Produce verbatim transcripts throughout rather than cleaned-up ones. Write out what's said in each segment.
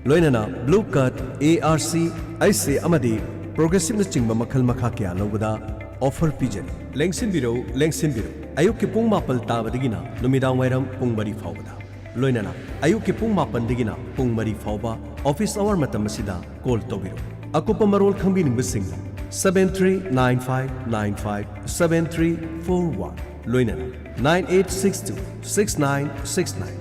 ꯂꯣꯏꯅꯅ Blue Card, A R C, ꯑꯩꯁꯦ ꯑꯃꯗꯤ Progressive ꯅꯆꯤꯡꯕ ꯃꯈꯜ ꯃꯈꯥ ꯀꯌꯥ ꯂꯧꯕꯗ offer ꯄꯤꯖꯔꯤ꯫ ꯂꯦꯡꯁꯤꯟꯕꯤꯔꯧ, ꯂꯦꯡꯁꯤꯟꯕꯤꯔꯧ꯫ ꯑꯌꯨꯛꯀꯤ ꯄꯨꯡ ꯃꯥꯄꯜ ꯇꯥꯕꯗꯒꯤꯅ ꯅꯨꯃꯤꯗꯥꯡ ꯋꯥꯏꯔꯝ ꯄꯨꯡ ꯃꯔꯤ ꯐꯥꯎꯕꯗ꯫ ꯂꯣꯏꯅꯅ ꯑꯌꯨꯛꯀꯤ ꯄꯨꯡ ꯃꯥꯄꯟꯗꯒꯤꯅ ꯄꯨꯡ ꯃꯔꯤ ꯐꯥꯎꯕ office hour ꯃꯇꯝ ꯑꯁꯤꯗ call ꯇꯧꯕꯤꯔꯛꯎ꯫ ꯑꯀꯨꯞꯄ ꯃꯔꯣꯜ ꯈꯪꯕꯤꯅꯤꯡꯕꯁꯤꯡꯅ seven three nine five nine five seven three four one, ꯂꯣꯏꯅꯅ nine eight six two six nine six nine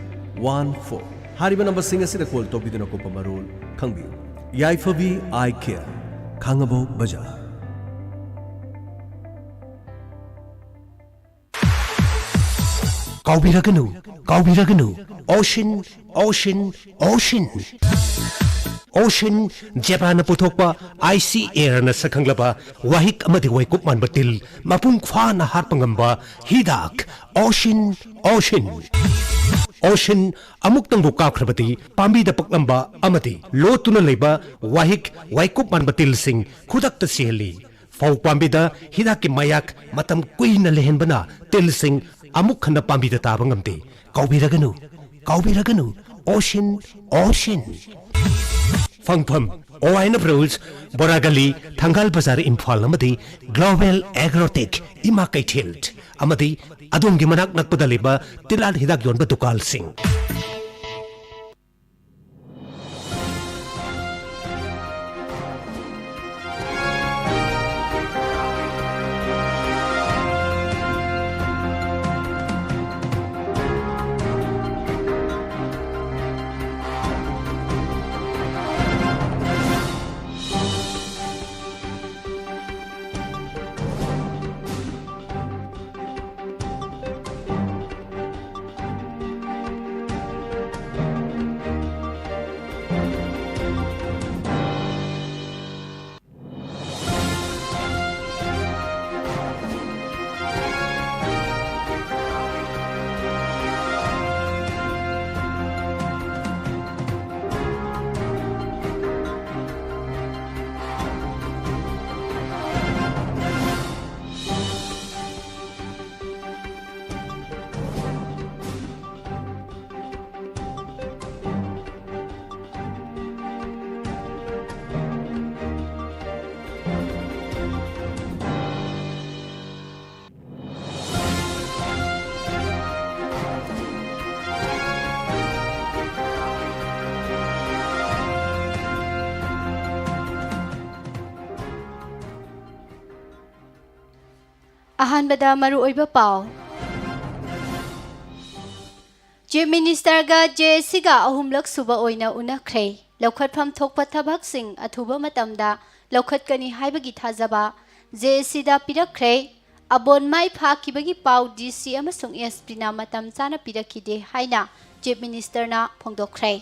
one four ꯍꯥꯏꯔꯤꯕ numberꯁꯤꯡ ꯑꯁꯤꯗ call ꯇꯧꯕꯤꯗꯨꯅ ꯑꯀꯨꯞꯄ ꯃꯔꯣꯜ ꯈꯪꯕꯤꯌꯨ꯫ ꯌꯥꯏꯐꯕꯤ Eye Care, ꯈꯥꯡꯉꯕꯣꯛ ꯕꯖꯥꯔ꯫ ꯀꯥꯎꯕꯤꯔꯒꯅꯨ, ꯀꯥꯎꯕꯤꯔꯒꯅꯨ, Ocean, Ocean, Ocean꯫ Ocean, ꯖꯄꯥꯟꯅ ꯄꯨꯊꯣꯛꯄ I C Airꯅ ꯁꯛꯈꯪꯂꯕ ꯋꯥꯍꯤꯛ ꯑꯃꯗꯤ ꯋꯥꯏꯀꯨꯞ ꯃꯥꯟꯕ ꯇꯤꯜ ꯃꯄꯨꯡ ꯐꯥꯅ ꯍꯥꯠꯄ ꯉꯝꯕ ꯍꯤꯗꯥꯛ Ocean, Ocean꯫ Ocean ꯑꯃꯨꯛꯇꯪꯕꯨ ꯀꯥꯞꯈ꯭ꯔꯕꯗꯤ ꯄꯥꯝꯕꯤꯗ ꯄꯛꯂꯝꯕ ꯑꯃꯗꯤ ꯂꯣꯠꯇꯨꯅ ꯂꯩꯕ ꯋꯥꯍꯤꯛ ꯋꯥꯏꯀꯨꯞ ꯃꯥꯟꯕ ꯇꯤꯜꯁꯤꯡ ꯈꯨꯗꯛꯇ ꯁꯤꯍꯜꯂꯤ꯫ ꯐꯧ ꯄꯥꯝꯕꯤꯗ ꯍꯤꯗꯥꯛꯀꯤ ꯃꯌꯥꯛ ꯃꯇꯝ ꯀꯨꯏꯅ ꯂꯩꯍꯟꯕꯅ ꯇꯤꯜꯁꯤꯡ ꯑꯃꯨꯛ ꯍꯟꯅ ꯄꯥꯝꯕꯤꯗ ꯇꯥꯕ ꯉꯝꯗꯦ꯫ ꯀꯥꯎꯕꯤꯔꯒꯅꯨ, ꯀꯥꯎꯕꯤꯔꯒꯅꯨ, Ocean, Ocean꯫ ꯐꯪꯐꯝ: ꯑꯣ ꯑꯥꯏ ꯑꯦꯟ ꯕ꯭ꯔꯨꯁ, ꯕꯣꯔꯥꯒꯂꯤ, ꯊꯪꯒꯥꯜ ꯕꯖꯥꯔ, ꯏꯝꯐꯥꯜ ꯑꯃꯗꯤ Global Agrotech, ꯏꯃꯥ ꯀꯩꯊꯦꯜ ꯑꯃꯗꯤ ꯑꯗꯣꯝꯒꯤ ꯃꯅꯥꯛ ꯅꯛꯄꯗ ꯂꯩꯕ ꯇꯤꯜꯍꯥꯠ ꯍꯤꯗꯥꯛ ꯌꯣꯟꯕ ꯗꯨꯀꯥꯟꯁꯤꯡ꯫ ꯑꯍꯥꯟꯕꯗ ꯃꯔꯨꯑꯣꯏꯕ ꯄꯥꯎ꯫ ꯆꯤꯐ ꯃꯤꯅꯤꯁꯇꯔꯒ ꯖꯦ ꯑꯦ ꯁꯤꯒ ꯑꯍꯨꯝꯂꯛ ꯁꯨꯕ ꯑꯣꯏꯅ ꯎꯅꯈ꯭ꯔꯦ꯫ ꯂꯧꯈꯠꯐꯝ ꯊꯣꯛꯄ ꯊꯕꯛꯁꯤꯡ ꯑꯊꯨꯕ ꯃꯇꯝꯗ ꯂꯧꯈꯠꯀꯅꯤ ꯍꯥꯏꯕꯒꯤ ꯊꯥꯖꯕ ꯖꯦ ꯑꯦ ꯁꯤꯗ ꯄꯤꯔꯛꯈ꯭ꯔꯦ꯫ ꯑꯕꯣꯟ ꯃꯥꯏ ꯐꯥꯈꯤꯕꯒꯤ ꯄꯥꯎ ꯗꯤ ꯁꯤ ꯑꯃꯁꯨꯡ ꯑꯦꯁ ꯄꯤꯅ ꯃꯇꯝ ꯆꯥꯅ ꯄꯤꯔꯛꯈꯤꯗꯦ ꯍꯥꯏꯅ ꯆꯤꯐ ꯃꯤꯅꯤꯁꯇꯔꯅ ꯐꯣꯡꯗꯣꯛꯈ꯭ꯔꯦ꯫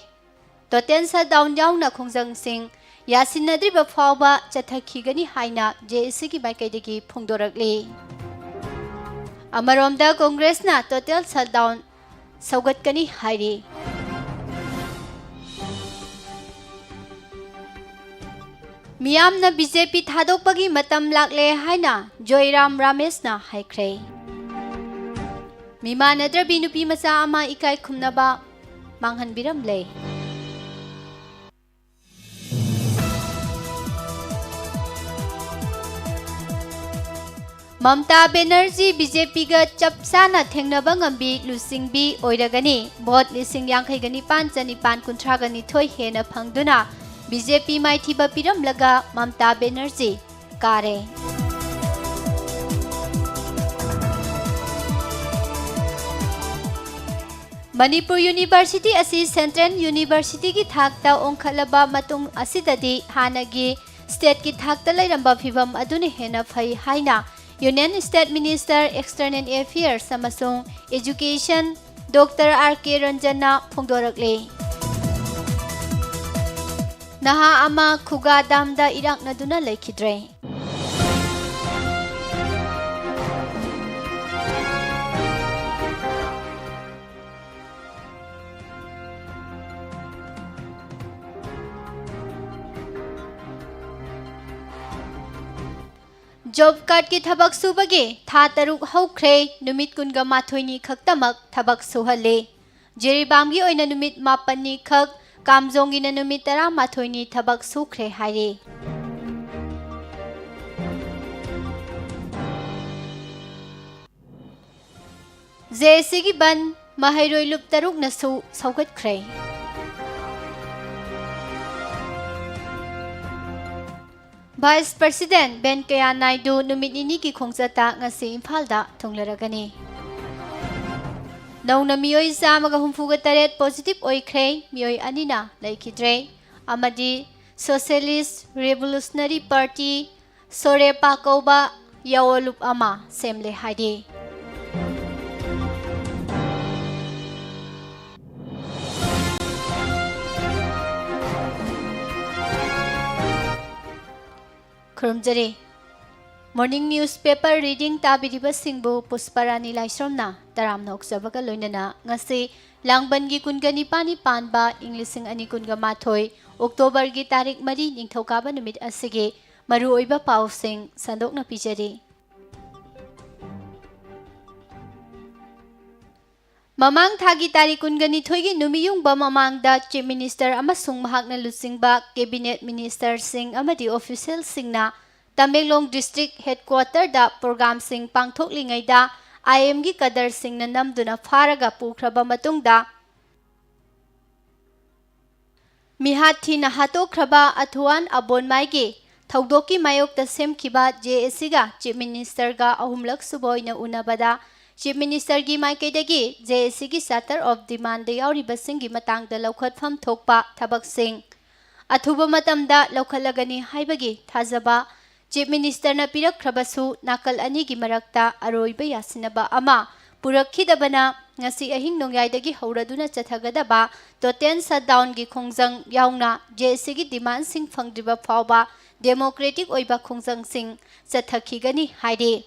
ꯇꯣꯇꯦꯜ ꯁꯠꯗꯥꯎꯟ ꯌꯥꯎꯅ ꯈꯣꯡꯖꯪꯁꯤꯡ ꯌꯥꯁꯤꯟꯅꯗ꯭ꯔꯤꯕ ꯐꯥꯎꯕ ꯆꯠꯊꯈꯤꯒꯅꯤ ꯍꯥꯏꯅ ꯖꯦ ꯑꯦ ꯁꯤꯒꯤ ꯃꯥꯏꯀꯩꯗꯒꯤ ꯐꯣꯡꯗꯣꯔꯛꯂꯤ꯫ ꯑꯃꯔꯣꯝꯗ ꯀꯣꯡꯒ꯭ꯔꯦꯁꯅ ꯇꯣꯇꯦꯜ ꯁꯠꯗꯥꯎꯟ ꯁꯧꯒꯠꯀꯅꯤ ꯍꯥꯏꯔꯤ꯫ ꯃꯤꯌꯥꯝꯅ ꯕꯤ ꯖꯦ ꯄꯤ ꯊꯥꯗꯣꯛꯄꯒꯤ ꯃꯇꯝ ꯂꯥꯛꯂꯦ ꯍꯥꯏꯅ ꯖꯣꯏꯔꯥꯝ ꯔꯥꯃꯦꯁꯅ ꯍꯥꯏꯈ꯭ꯔꯦ꯫ ꯃꯤꯃꯥꯟꯅꯗ꯭ꯔꯕꯤ ꯅꯨꯄꯤ ꯃꯆꯥ ꯑꯃ ꯏꯀꯥꯏ ꯈꯨꯝꯅꯕ ꯃꯥꯡꯍꯟꯕꯤꯔꯝꯂꯦ꯫ ꯃꯝꯇꯥ ꯕꯦꯅꯔꯖꯤ ꯕꯤ ꯖꯦ ꯄꯤꯒ ꯆꯞ ꯆꯥꯅ ꯊꯦꯡꯅꯕ ꯉꯝꯕꯤ ꯂꯨꯆꯤꯡꯕꯤ ꯑꯣꯏꯔꯒꯅꯤ꯫ ꯚꯣꯠ ꯂꯤꯁꯤꯡ ꯌꯥꯡꯈꯩꯒ ꯅꯤꯄꯥꯟ ꯆꯅꯤꯄꯥꯟ ꯀꯨꯟꯊ꯭ꯔꯥꯒ ꯅꯤꯊꯣꯏ ꯍꯦꯟꯅ ꯐꯪꯗꯨꯅ ꯕꯤ ꯖꯦ ꯄꯤ ꯃꯥꯏꯊꯤꯕ ꯄꯤꯔꯝꯂꯒ ꯃꯝꯇꯥ ꯕꯦꯅꯔꯖꯤ ꯀꯥꯔꯦ꯫ ꯃꯅꯤꯄꯨꯔ ꯌꯨꯅꯤꯚꯔꯁꯤꯇꯤ ꯑꯁꯤ ꯁꯦꯟꯇ꯭ꯔꯦꯜ ꯌꯨꯅꯤꯚꯔꯁꯤꯇꯤꯒꯤ ꯊꯥꯛꯇ ꯑꯣꯟꯈꯠꯂꯕ ꯃꯇꯨꯡ ꯑꯁꯤꯗꯗꯤ ꯍꯥꯟꯅꯒꯤ ꯁ꯭ꯇꯦꯠꯀꯤ ꯊꯥꯛꯇ ꯂꯩꯔꯝꯕ ꯐꯤꯚꯝ ꯑꯗꯨꯅ ꯍꯦꯟꯅ ꯐꯩ ꯍꯥꯏꯅ union state minister external affairs ꯑꯃꯁꯨꯡ ꯑꯦꯖꯨꯀꯦꯁꯟ ꯗꯣꯛꯇꯔ ꯑꯥꯔ ꯀꯦ ꯔꯟꯖꯟꯅ ꯐꯣꯡꯗꯣꯔꯛꯂꯤ꯫ ꯅꯍꯥ ꯑꯃ ꯈꯨꯒꯥ ꯗꯥꯝꯗ ꯏꯔꯥꯛꯅꯗꯨꯅ ꯂꯩꯈꯤꯗ꯭ꯔꯦ꯫ ꯖꯣꯕ ꯀꯥꯔꯗꯀꯤ ꯊꯕꯛ ꯁꯨꯕꯒꯤ ꯊꯥ ꯇꯔꯨꯛ ꯍꯧꯈ꯭ꯔꯦ, ꯅꯨꯃꯤꯠ ꯀꯨꯟꯒ ꯃꯥꯊꯣꯏꯅꯤ ꯈꯛꯇꯃꯛ ꯊꯕꯛ ꯁꯨꯍꯜꯂꯦ꯫ ꯖꯤꯔꯤꯕꯥꯝꯒꯤ ꯑꯣꯏꯅ ꯅꯨꯃꯤꯠ ꯃꯥꯄꯟꯅꯤ ꯈꯛ, ꯀꯥꯝꯖꯣꯡꯒꯤꯅ ꯅꯨꯃꯤꯠ ꯇꯔꯥꯃꯥꯊꯣꯏꯅꯤ ꯊꯕꯛ ꯁꯨꯈ꯭ꯔꯦ ꯍꯥꯏꯔꯦ꯫ ꯖꯦ ꯑꯦ ꯁꯤꯒꯤ ꯕꯟ, ꯃꯍꯩꯔꯣꯏ ꯂꯨꯞ ꯇꯔꯨꯛꯅꯁꯨ ꯁꯧꯒꯠꯈ꯭ꯔꯦ꯫ Vice President ꯚꯦꯡꯀꯌꯥ ꯅꯥꯏꯗꯨ ꯅꯨꯃꯤꯠ ꯅꯤꯅꯤꯒꯤ ꯈꯣꯡꯆꯠꯇ ꯉꯁꯤ ꯏꯝꯐꯥꯜꯗ ꯊꯨꯡꯂꯔꯒꯅꯤ꯫ ꯅꯧꯅ ꯃꯤꯑꯣꯏ ꯆꯥꯝꯃꯒ ꯍꯨꯝꯐꯨꯒ ꯇꯔꯦꯠ positive ꯑꯣꯏꯈ꯭ꯔꯦ, ꯃꯤꯑꯣꯏ ꯑꯅꯤꯅ ꯂꯩꯈꯤꯗ꯭ꯔꯦ, ꯑꯃꯗꯤ Socialist Revolutionary Party, ꯁꯣꯔꯦꯄꯥ ꯀꯧꯕ ꯌꯥꯑꯣꯂꯨꯞ ꯑꯃ ꯁꯦꯝꯂꯦ ꯍꯥꯏꯔꯤ꯫ ꯈꯨꯔꯨꯝꯖꯔꯤ꯫ Morning newspaper reading ꯇꯥꯕꯤꯔꯤꯕꯁꯤꯡꯕꯨ ꯄꯨꯁꯄꯔꯥꯅꯤ ꯂꯥꯏꯁ꯭ꯔꯝꯅ ꯇꯔꯥꯝꯅ ꯑꯣꯛꯆꯕꯒ ꯂꯣꯏꯅꯅ ꯉꯁꯤ ꯂꯥꯡꯕꯟꯒꯤ ꯀꯨꯟꯒ ꯅꯤꯄꯥꯟꯅꯤ ꯄꯥꯟꯕ ꯏꯪ ꯂꯤꯁꯤꯡ ꯑꯅꯤ ꯀꯨꯟꯒ ꯃꯥꯊꯣꯏ Octoberꯒꯤ ꯇꯥꯔꯤꯛ ꯃꯔꯤ ꯅꯤꯡꯊꯧꯀꯥꯕ ꯅꯨꯃꯤꯠ ꯑꯁꯤꯒꯤ ꯃꯔꯨꯑꯣꯏꯕ ꯄꯥꯎꯁꯤꯡ ꯁꯟꯗꯣꯛꯅ ꯄꯤꯖꯔꯤ꯫ ꯃꯃꯥꯡ ꯊꯥꯒꯤ ꯇꯥꯔꯤꯛ ꯀꯨꯟꯒ ꯅꯤꯊꯣꯏꯒꯤ ꯅꯨꯃꯤꯠꯌꯨꯡꯕ ꯃꯃꯥꯡꯗ Chief Minister ꯑꯃꯁꯨꯡ ꯃꯍꯥꯛꯅ ꯂꯨꯆꯤꯡꯕ Cabinet Ministerꯁꯤꯡ ꯑꯃꯗꯤ officialꯁꯤꯡꯅ ꯇꯃꯦꯡꯂꯣꯡ District Headquarterꯗ programꯁꯤꯡ ꯄꯥꯡꯊꯣꯛꯂꯤꯉꯩꯗ IMꯒꯤ cadreꯁꯤꯡꯅ ꯅꯝꯗꯨꯅ ꯐꯥꯔꯒ ꯄꯨꯈ꯭ꯔꯕ ꯃꯇꯨꯡꯗ, ꯃꯤꯍꯥꯠ ꯊꯤꯅ ꯍꯥꯠꯇꯣꯛꯈ꯭ꯔꯕ ꯑꯊꯨꯋꯥꯟ ꯑꯕꯣꯟꯃꯥꯏꯒꯤ ꯊꯧꯗꯣꯛꯀꯤ ꯃꯥꯌꯣꯛꯇ ꯁꯦꯝꯈꯤꯕ JACꯒ Chief Ministerꯒ ꯑꯍꯨꯝꯂꯛ ꯁꯨꯕ ꯑꯣꯏꯅ ꯎꯅꯕꯗ, Chief Ministerꯒꯤ ꯃꯥꯏꯀꯩꯗꯒꯤ JACꯒꯤ Charter of Demandꯗ ꯌꯥꯎꯔꯤꯕꯁꯤꯡꯒꯤ ꯃꯇꯥꯡꯗ ꯂꯧꯈꯠꯐꯝ ꯊꯣꯛꯄ ꯊꯕꯛꯁꯤꯡ ꯑꯊꯨꯕ ꯃꯇꯝꯗ ꯂꯧꯈꯠꯂꯒꯅꯤ ꯍꯥꯏꯕꯒꯤ ꯊꯥꯖꯕ Chief Ministerꯅ ꯄꯤꯔꯛꯈ꯭ꯔꯕꯁꯨ, ꯅꯥꯀꯜ ꯑꯅꯤꯒꯤ ꯃꯔꯛꯇ ꯑꯔꯣꯏꯕ ꯌꯥꯁꯤꯟꯅꯕ ꯑꯃ ꯄꯨꯔꯛꯈꯤꯗꯕꯅ ꯉꯁꯤ ꯑꯍꯤꯡ ꯅꯣꯡꯌꯥꯏꯗꯒꯤ ꯍꯧꯔꯗꯨꯅ ꯆꯠꯊꯒꯗꯕ total shutdownꯒꯤ ꯈꯣꯡꯖꯪ ꯌꯥꯎꯅ JACꯒꯤ demandꯁꯤꯡ ꯐꯪꯗ꯭ꯔꯤꯕ ꯐꯥꯎꯕ democratic ꯑꯣꯏꯕ ꯈꯣꯡꯖꯪꯁꯤꯡ ꯆꯠꯊꯈꯤꯒꯅꯤ ꯍꯥꯏꯔꯤ꯫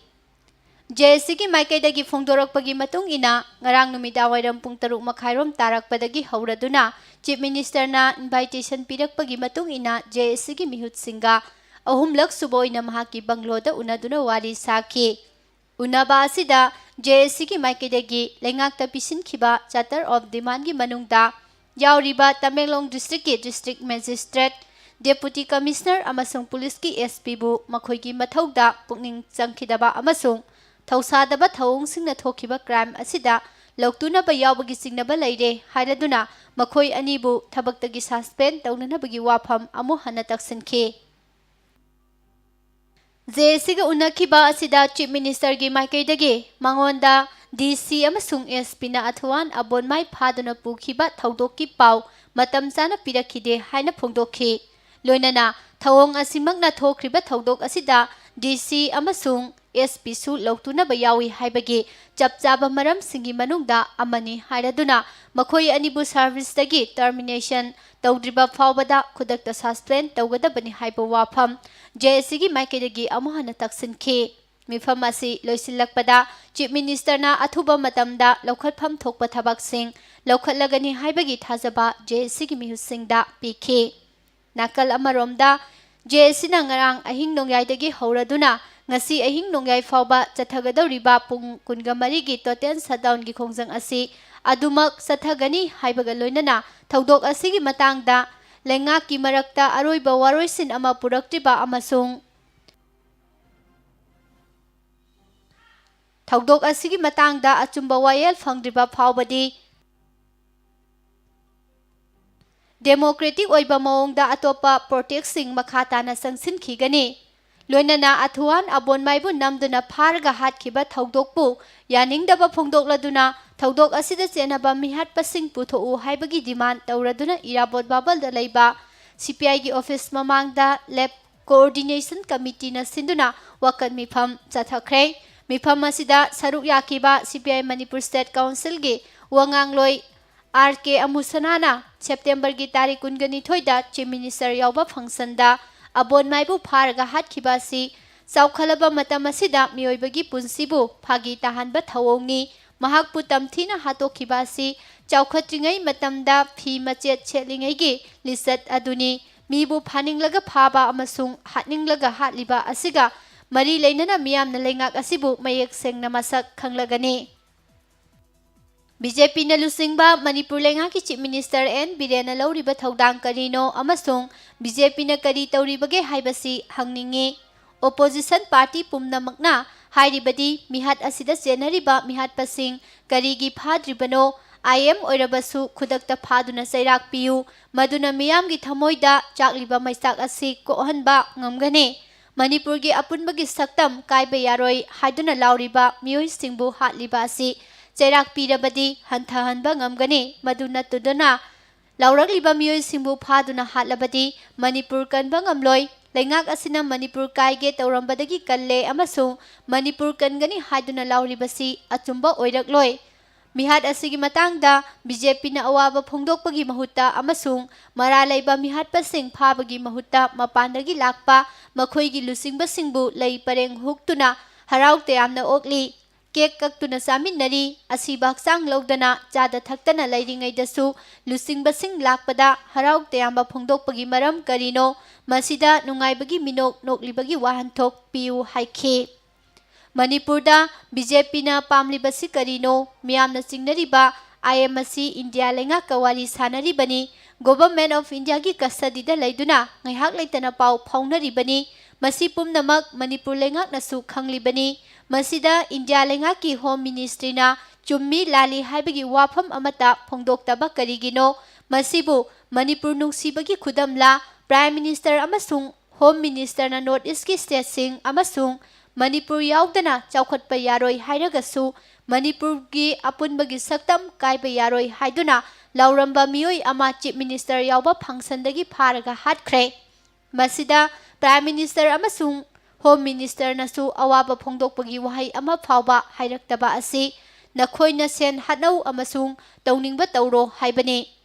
JACꯒꯤ ꯃꯥꯏꯀꯩꯗꯒꯤ ꯐꯣꯡꯗꯣꯔꯛꯄꯒꯤ ꯃꯇꯨꯡ ꯏꯟꯅ, ꯉꯔꯥꯡ ꯅꯨꯃꯤꯗꯥꯡꯋꯥꯏꯔꯝ ꯄꯨꯡ ꯇꯔꯨꯛ ꯃꯈꯥꯏꯔꯣꯝ ꯇꯥꯔꯛꯄꯗꯒꯤ ꯍꯧꯔꯗꯨꯅ Chief Ministerꯅ invitation ꯄꯤꯔꯛꯄꯒꯤ ꯃꯇꯨꯡ ꯏꯟꯅ JACꯒꯤ ꯃꯤꯍꯨꯠꯁꯤꯡꯒ ꯑꯍꯨꯝꯂꯛ ꯁꯨꯕ ꯑꯣꯏꯅ ꯃꯍꯥꯛꯀꯤ bungalow ꯗ ꯎꯅꯗꯨꯅ ꯋꯥꯔꯤ ꯁꯥꯈꯤ꯫ ꯎꯅꯕ ꯑꯁꯤꯗ JACꯒꯤ ꯃꯥꯏꯀꯩꯗꯒꯤ ꯂꯩꯉꯥꯛꯇ ꯄꯤꯁꯤꯟꯈꯤꯕ Charter of Demandꯒꯤ ꯃꯅꯨꯡꯗ ꯌꯥꯎꯔꯤꯕ Tamenglong Districtꯀꯤ District Magistrate, Deputy Commissioner ꯑꯃꯁꯨꯡ ꯄꯨꯂꯤꯁꯀꯤ SPꯕꯨ ꯃꯈꯣꯏꯒꯤ ꯃꯊꯧꯗ ꯄꯨꯛꯅꯤꯡ ꯆꯪꯈꯤꯗꯕ ꯑꯃꯁꯨꯡ ꯊꯧꯁꯥꯗꯕ ꯊꯧꯑꯣꯡꯁꯤꯡꯅ ꯊꯣꯛꯈꯤꯕ crime ꯑꯁꯤꯗ ꯂꯧꯇꯨꯅꯕ ꯌꯥꯎꯕꯒꯤ ꯆꯤꯡꯅꯕ ꯂꯩꯔꯦ ꯍꯥꯏꯔꯗꯨꯅ ꯃꯈꯣꯏ ꯑꯅꯤꯕꯨ ꯊꯕꯛꯇꯒꯤ suspend ꯇꯧꯅꯅꯕꯒꯤ ꯋꯥꯐꯝ ꯑꯃꯨꯛ ꯍꯟꯅ ꯇꯛꯁꯤꯟꯈꯤ꯫ ꯖꯦ ꯑꯦ ꯁꯤꯒ ꯎꯅꯈꯤꯕ ꯑꯁꯤꯗ Chief Ministerꯒꯤ ꯃꯥꯏꯀꯩꯗꯒꯤ ꯃꯉꯣꯟꯗ ꯗꯤ ꯁꯤ ꯑꯃꯁꯨꯡ ꯑꯦꯁ ꯄꯤꯅ ꯑꯊꯨꯋꯥꯟ ꯑꯕꯣꯟꯃꯥꯏ ꯐꯥꯗꯨꯅ ꯄꯨꯈꯤꯕ ꯊꯧꯗꯣꯛꯀꯤ ꯄꯥꯎ ꯃꯇꯝ ꯆꯥꯅ ꯄꯤꯔꯛꯈꯤꯗꯦ ꯍꯥꯏꯅ ꯐꯣꯡꯗꯣꯛꯈꯤ꯫ ꯂꯣꯏꯅꯅ ꯊꯧꯑꯣꯡ ꯑꯁꯤꯃꯛꯅ ꯊꯣꯛꯈ꯭ꯔꯤꯕ ꯊꯧꯗꯣꯛ ꯑꯁꯤꯗ ꯗꯤ ꯁꯤ ꯑꯃꯁꯨꯡ ꯑꯦꯁ ꯄꯤꯁꯨ ꯂꯧꯇꯨꯅꯕ ꯌꯥꯎꯏ ꯍꯥꯏꯕꯒꯤ ꯆꯞ ꯆꯥꯕ ꯃꯔꯝꯁꯤꯡꯒꯤ ꯃꯅꯨꯡꯗ ꯑꯃꯅꯤ ꯍꯥꯏꯔꯗꯨꯅ ꯃꯈꯣꯏ ꯑꯅꯤꯕꯨ serviceꯇꯒꯤ termination ꯇꯧꯗ꯭ꯔꯤꯕ ꯐꯥꯎꯕꯗ ꯈꯨꯗꯛꯇ suspend ꯇꯧꯒꯗꯕꯅꯤ ꯍꯥꯏꯕ ꯋꯥꯐꯝ ꯖꯦ ꯑꯦ ꯁꯤꯒꯤ ꯃꯥꯏꯀꯩꯗꯒꯤ ꯑꯃꯨꯛ ꯍꯟꯅ ꯇꯛꯁꯤꯟꯈꯤ꯫ ꯃꯤꯐꯝ ꯑꯁꯤ ꯂꯣꯏꯁꯤꯜꯂꯛꯄꯗ Chief Ministerꯅ ꯑꯊꯨꯕ ꯃꯇꯝꯗ ꯂꯧꯈꯠꯐꯝ ꯊꯣꯛꯄ ꯊꯕꯛꯁꯤꯡ ꯂꯧꯈꯠꯂꯒꯅꯤ ꯍꯥꯏꯕꯒꯤ ꯊꯥꯖꯕ ꯖꯦ ꯑꯦ ꯁꯤꯒꯤ ꯃꯤꯍꯨꯠꯁꯤꯡꯗ ꯄꯤꯈꯤ꯫ ꯅꯥꯀꯜ ꯑꯃꯔꯣꯝꯗ, ꯖꯦ ꯑꯦ ꯁꯤꯅ ꯉꯔꯥꯡ ꯑꯍꯤꯡ ꯅꯣꯡꯌꯥꯏꯗꯒꯤ ꯍꯧꯔꯗꯨꯅ ꯉꯁꯤ ꯑꯍꯤꯡ ꯅꯣꯡꯌꯥꯏ ꯐꯥꯎꯕ ꯆꯠꯊꯒꯗꯧꯔꯤꯕ ꯄꯨꯡ ꯀꯨꯟꯒ ꯃꯔꯤꯒꯤ total shutdownꯒꯤ ꯈꯣꯡꯖꯪ ꯑꯁꯤ ꯑꯗꯨꯃꯛ ꯆꯠꯊꯒꯅꯤ ꯍꯥꯏꯕꯒ ꯂꯣꯏꯅꯅ ꯊꯧꯗꯣꯛ ꯑꯁꯤꯒꯤ ꯃꯇꯥꯡꯗ ꯂꯩꯉꯥꯛꯀꯤ ꯃꯔꯛꯇ ꯑꯔꯣꯏꯕ ꯋꯥꯔꯣꯏꯁꯤꯟ ꯑꯃ ꯄꯨꯔꯛꯇ꯭ꯔꯤꯕ ꯑꯃꯁꯨꯡ ꯊꯧꯗꯣꯛ ꯑꯁꯤꯒꯤ ꯃꯇꯥꯡꯗ ꯑꯆꯨꯝꯕ ꯋꯥꯌꯦꯜ ꯐꯪꯗ꯭ꯔꯤꯕ ꯐꯥꯎꯕꯗꯤ democratic ꯑꯣꯏꯕ ꯃꯑꯣꯡꯗ ꯑꯇꯣꯞꯄ protestꯁꯤꯡ ꯃꯈꯥ ꯇꯥꯅ ꯆꯪꯁꯤꯟꯈꯤꯒꯅꯤ꯫ ꯂꯣꯏꯅꯅ ꯑꯊꯨꯋꯥꯟ ꯑꯕꯣꯟꯃꯥꯏꯕꯨ ꯅꯝꯗꯨꯅ ꯐꯥꯔꯒ ꯍꯥꯠꯈꯤꯕ ꯊꯧꯗꯣꯛꯄꯨ ꯌꯥꯅꯤꯡꯗꯕ ꯐꯣꯡꯗꯣꯛꯂꯗꯨꯅ ꯊꯧꯗꯣꯛ ꯑꯁꯤꯗ ꯆꯦꯟꯅꯕ ꯃꯤꯍꯥꯠꯄꯁꯤꯡ ꯄꯨꯊꯣꯛꯎ ꯍꯥꯏꯕꯒꯤ demand ꯇꯧꯔꯗꯨꯅ ꯏꯔꯥꯕꯣꯠ ꯕꯥꯕꯜꯗ ꯂꯩꯕ ꯁꯤ ꯄꯤ ꯑꯥꯏꯒꯤ office ꯃꯃꯥꯡꯗ ꯂꯦꯞ Coordination Committeeꯅ ꯁꯤꯟꯗꯨꯅ ꯋꯥꯀꯠ ꯃꯤꯐꯝ ꯆꯠꯊꯈ꯭ꯔꯦ꯫ ꯃꯤꯐꯝ ꯑꯁꯤꯗ ꯁꯔꯨꯛ ꯌꯥꯈꯤꯕ C P I Manipur State Councilꯒꯤ ꯋꯥꯉꯥꯡꯂꯣꯏ ꯑꯥꯔ ꯀꯦ ꯑꯃꯨꯁꯅꯥꯅ Septemberꯒꯤ ꯇꯥꯔꯤꯛ ꯀꯨꯟꯒ ꯅꯤꯊꯣꯏꯗ Chief Minister ꯌꯥꯎꯕ functionꯗ ꯑꯕꯣꯟꯃꯥꯏꯕꯨ ꯐꯥꯔꯒ ꯍꯥꯠꯈꯤꯕ ꯑꯁꯤ ꯆꯥꯎꯈꯠꯂꯕ ꯃꯇꯝ ꯑꯁꯤꯗ ꯃꯤꯑꯣꯏꯕꯒꯤ ꯄꯨꯟꯁꯤꯕꯨ ꯐꯥꯒꯤ ꯇꯥꯍꯟꯕ ꯊꯧꯑꯣꯡꯅꯤ, ꯃꯍꯥꯛꯄꯨ ꯇꯝꯊꯤꯅ ꯍꯥꯠꯇꯣꯛꯈꯤꯕ ꯑꯁꯤ ꯆꯥꯎꯈꯠꯇ꯭ꯔꯤꯉꯩ ꯃꯇꯝꯗ ꯐꯤ ꯃꯆꯦꯠ ꯁꯦꯠꯂꯤꯉꯩꯒꯤ ꯂꯤꯆꯠ ꯑꯗꯨꯅꯤ꯫ ꯃꯤꯕꯨ ꯐꯥꯅꯤꯡꯂꯒ ꯐꯥꯕ ꯑꯃꯁꯨꯡ ꯍꯥꯠꯅꯤꯡꯂꯒ ꯍꯥꯠꯂꯤꯕ ꯑꯁꯤꯒ ꯃꯔꯤ ꯂꯩꯅꯅ ꯃꯤꯌꯥꯝꯅ ꯂꯩꯉꯥꯛ ꯑꯁꯤꯕꯨ ꯃꯌꯦꯛ ꯁꯦꯡꯅ ꯃꯁꯛ ꯈꯪꯂꯒꯅꯤ꯫ ꯕꯤ ꯖꯦ ꯄꯤꯅ ꯂꯨꯆꯤꯡꯕ ꯃꯅꯤꯄꯨꯔ ꯂꯩꯉꯥꯛꯀꯤ Chief Minister ꯑꯦꯟ ꯕꯤꯔꯦꯟꯅ ꯂꯧꯔꯤꯕ ꯊꯧꯗꯥꯡ ꯀꯔꯤꯅꯣ ꯑꯃꯁꯨꯡ ꯕꯤ ꯖꯦ ꯄꯤꯅ ꯀꯔꯤ ꯇꯧꯔꯤꯕꯒꯦ ꯍꯥꯏꯕꯁꯤ ꯍꯪꯅꯤꯡꯏ꯫ Opposition party ꯄꯨꯝꯅꯃꯛꯅ ꯍꯥꯏꯔꯤꯕꯗꯤ ꯃꯤꯍꯥꯠ ꯑꯁꯤꯗ ꯆꯦꯟꯅꯔꯤꯕ ꯃꯤꯍꯥꯠꯄꯁꯤꯡ ꯀꯔꯤꯒꯤ ꯐꯥꯗ꯭ꯔꯤꯕꯅꯣ? ꯑꯥꯏ ꯑꯦꯝ ꯑꯣꯏꯔꯕꯁꯨ ꯈꯨꯗꯛꯇ ꯐꯥꯗꯨꯅ ꯆꯩꯔꯥꯛ ꯄꯤꯌꯨ, ꯃꯗꯨꯅ ꯃꯤꯌꯥꯝꯒꯤ ꯊꯃꯣꯏꯗ ꯆꯥꯛꯂꯤꯕ ꯃꯩꯆꯥꯛ ꯑꯁꯤ ꯀꯣꯛꯍꯟꯕ ꯉꯝꯒꯅꯤ꯫ ꯃꯅꯤꯄꯨꯔꯒꯤ ꯑꯄꯨꯟꯕꯒꯤ ꯁꯛꯇꯝ ꯀꯥꯏꯕ ꯌꯥꯔꯣꯏ ꯍꯥꯏꯗꯨꯅ ꯂꯥꯎꯔꯤꯕ ꯃꯤꯑꯣꯏꯁꯤꯡꯕꯨ ꯍꯥꯠꯂꯤꯕ ꯑꯁꯤ ꯆꯩꯔꯥꯛ ꯄꯤꯔꯕꯗꯤ ꯍꯟꯊꯍꯟꯕ ꯉꯝꯒꯅꯤ꯫ ꯃꯗꯨ ꯅꯠꯇꯗꯨꯅ ꯂꯥꯎꯔꯛꯂꯤꯕ ꯃꯤꯑꯣꯏꯁꯤꯡꯕꯨ ꯐꯥꯗꯨꯅ ꯍꯥꯠꯂꯕꯗꯤ ꯃꯅꯤꯄꯨꯔ ꯀꯟꯕ ꯉꯝꯂꯣꯏ꯫ ꯂꯩꯉꯥꯛ ꯑꯁꯤꯅ ꯃꯅꯤꯄꯨꯔ ꯀꯥꯏꯒꯦ ꯇꯧꯔꯝꯕꯗꯒꯤ ꯀꯜꯂꯦ ꯑꯃꯁꯨꯡ ꯃꯅꯤꯄꯨꯔ ꯀꯟꯒꯅꯤ ꯍꯥꯏꯗꯨꯅ ꯂꯥꯎꯔꯤꯕꯁꯤ ꯑꯆꯨꯝꯕ ꯑꯣꯏꯔꯛꯂꯣꯏ꯫ ꯃꯤꯍꯥꯠ ꯑꯁꯤꯒꯤ ꯃꯇꯥꯡꯗ ꯕꯤ ꯖꯦ ꯄꯤꯅ ꯑꯋꯥꯕ ꯐꯣꯡꯗꯣꯛꯄꯒꯤ ꯃꯍꯨꯠꯇ ꯑꯃꯁꯨꯡ ꯃꯔꯥꯜ ꯂꯩꯕ ꯃꯤꯍꯥꯠꯄꯁꯤꯡ ꯐꯥꯕꯒꯤ ꯃꯍꯨꯠꯇ ꯃꯄꯥꯟꯗꯒꯤ ꯂꯥꯛꯄ ꯃꯈꯣꯏꯒꯤ ꯂꯨꯆꯤꯡꯕꯁꯤꯡꯕꯨ ꯂꯩ ꯄꯔꯦꯡ ꯍꯨꯛꯇꯨꯅ ꯍꯔꯥꯎ ꯇꯌꯥꯝꯅ ꯑꯣꯛꯂꯤ꯫ ꯀꯦꯛ ꯀꯛꯇꯨꯅ ꯆꯥꯃꯤꯟꯅꯔꯤ꯫ ꯑꯁꯤꯕ ꯍꯛꯆꯥꯡ ꯂꯧꯗꯅ ꯆꯥꯗ ꯊꯛꯇꯅ ꯂꯩꯔꯤꯉꯩꯗꯁꯨ ꯂꯨꯆꯤꯡꯕꯁꯤꯡ ꯂꯥꯛꯄꯗ ꯍꯔꯥꯎ ꯇꯌꯥꯝꯕ ꯐꯣꯡꯗꯣꯛꯄꯒꯤ ꯃꯔꯝ ꯀꯔꯤꯅꯣ? ꯃꯁꯤꯗ ꯅꯨꯡꯉꯥꯏꯕꯒꯤ ꯃꯤꯅꯣꯛ ꯅꯣꯛꯂꯤꯕꯒꯤ ꯋꯥꯍꯟꯊꯣꯛ ꯄꯤꯌꯨ ꯍꯥꯏꯈꯤ꯫ ꯃꯅꯤꯄꯨꯔꯗ ꯕꯤ ꯖꯦ ꯄꯤꯅ ꯄꯥꯝꯂꯤꯕꯁꯤ ꯀꯔꯤꯅꯣ? ꯃꯤꯌꯥꯝꯅ ꯆꯤꯡꯅꯔꯤꯕ ꯑꯥꯏ ꯑꯦꯝ ꯑꯁꯤ ꯏꯟꯗꯤꯌꯥ ꯂꯩꯉꯥꯛꯀ ꯋꯥꯔꯤ ꯁꯥꯅꯔꯤꯕꯅꯤ꯫ Government of Indiaꯒꯤ custody ꯗ ꯂꯩꯗꯨꯅ ꯉꯥꯏꯍꯥꯛ ꯂꯩꯇꯅ ꯄꯥꯎ ꯐꯥꯎꯅꯔꯤꯕꯅꯤ꯫ ꯃꯁꯤ ꯄꯨꯝꯅꯃꯛ ꯃꯅꯤꯄꯨꯔ ꯂꯩꯉꯥꯛꯅꯁꯨ ꯈꯪꯂꯤꯕꯅꯤ꯫ ꯃꯁꯤꯗ ꯏꯟꯗꯤꯌꯥ ꯂꯩꯉꯥꯛꯀꯤ Home Ministryꯅ ꯆꯨꯝꯃꯤ ꯂꯥꯜꯂꯤ ꯍꯥꯏꯕꯒꯤ ꯋꯥꯐꯝ ꯑꯃꯠꯇ ꯐꯣꯡꯗꯣꯛꯇꯕ ꯀꯔꯤꯒꯤꯅꯣ? ꯃꯁꯤꯕꯨ ꯃꯅꯤꯄꯨꯔ ꯅꯨꯡꯁꯤꯕꯒꯤ ꯈꯨꯗꯝꯂꯥ? Prime Minister ꯑꯃꯁꯨꯡ Home Ministerꯅ North Eastꯀꯤ stateꯁꯤꯡ ꯑꯃꯁꯨꯡ ꯃꯅꯤꯄꯨꯔ ꯌꯥꯎꯗꯅ ꯆꯥꯎꯈꯠꯄ ꯌꯥꯔꯣꯏ ꯍꯥꯏꯔꯒꯁꯨ, ꯃꯅꯤꯄꯨꯔꯒꯤ ꯑꯄꯨꯟꯕꯒꯤ ꯁꯛꯇꯝ ꯀꯥꯏꯕ ꯌꯥꯔꯣꯏ ꯍꯥꯏꯗꯨꯅ ꯂꯥꯎꯔꯝꯕ ꯃꯤꯑꯣꯏ ꯑꯃ Chief Minister ꯌꯥꯎꯕ functionꯗꯒꯤ ꯐꯥꯔꯒ ꯍꯥꯠꯈ꯭ꯔꯦ꯫ ꯃꯁꯤꯗ Prime Minister ꯑꯃꯁꯨꯡ Home Ministerꯅꯁꯨ ꯑꯋꯥꯕ ꯐꯣꯡꯗꯣꯛꯄꯒꯤ ꯋꯥꯍꯩ ꯑꯃ ꯐꯥꯎꯕ ꯍꯥꯏꯔꯛꯇꯕ ꯑꯁꯤ ꯅꯈꯣꯏꯅ ꯁꯦꯟ ꯍꯥꯠꯅꯧ ꯑꯃꯁꯨꯡ ꯇꯧꯅꯤꯡꯕ ꯇꯧꯔꯣ ꯍꯥꯏꯕꯅꯤ꯫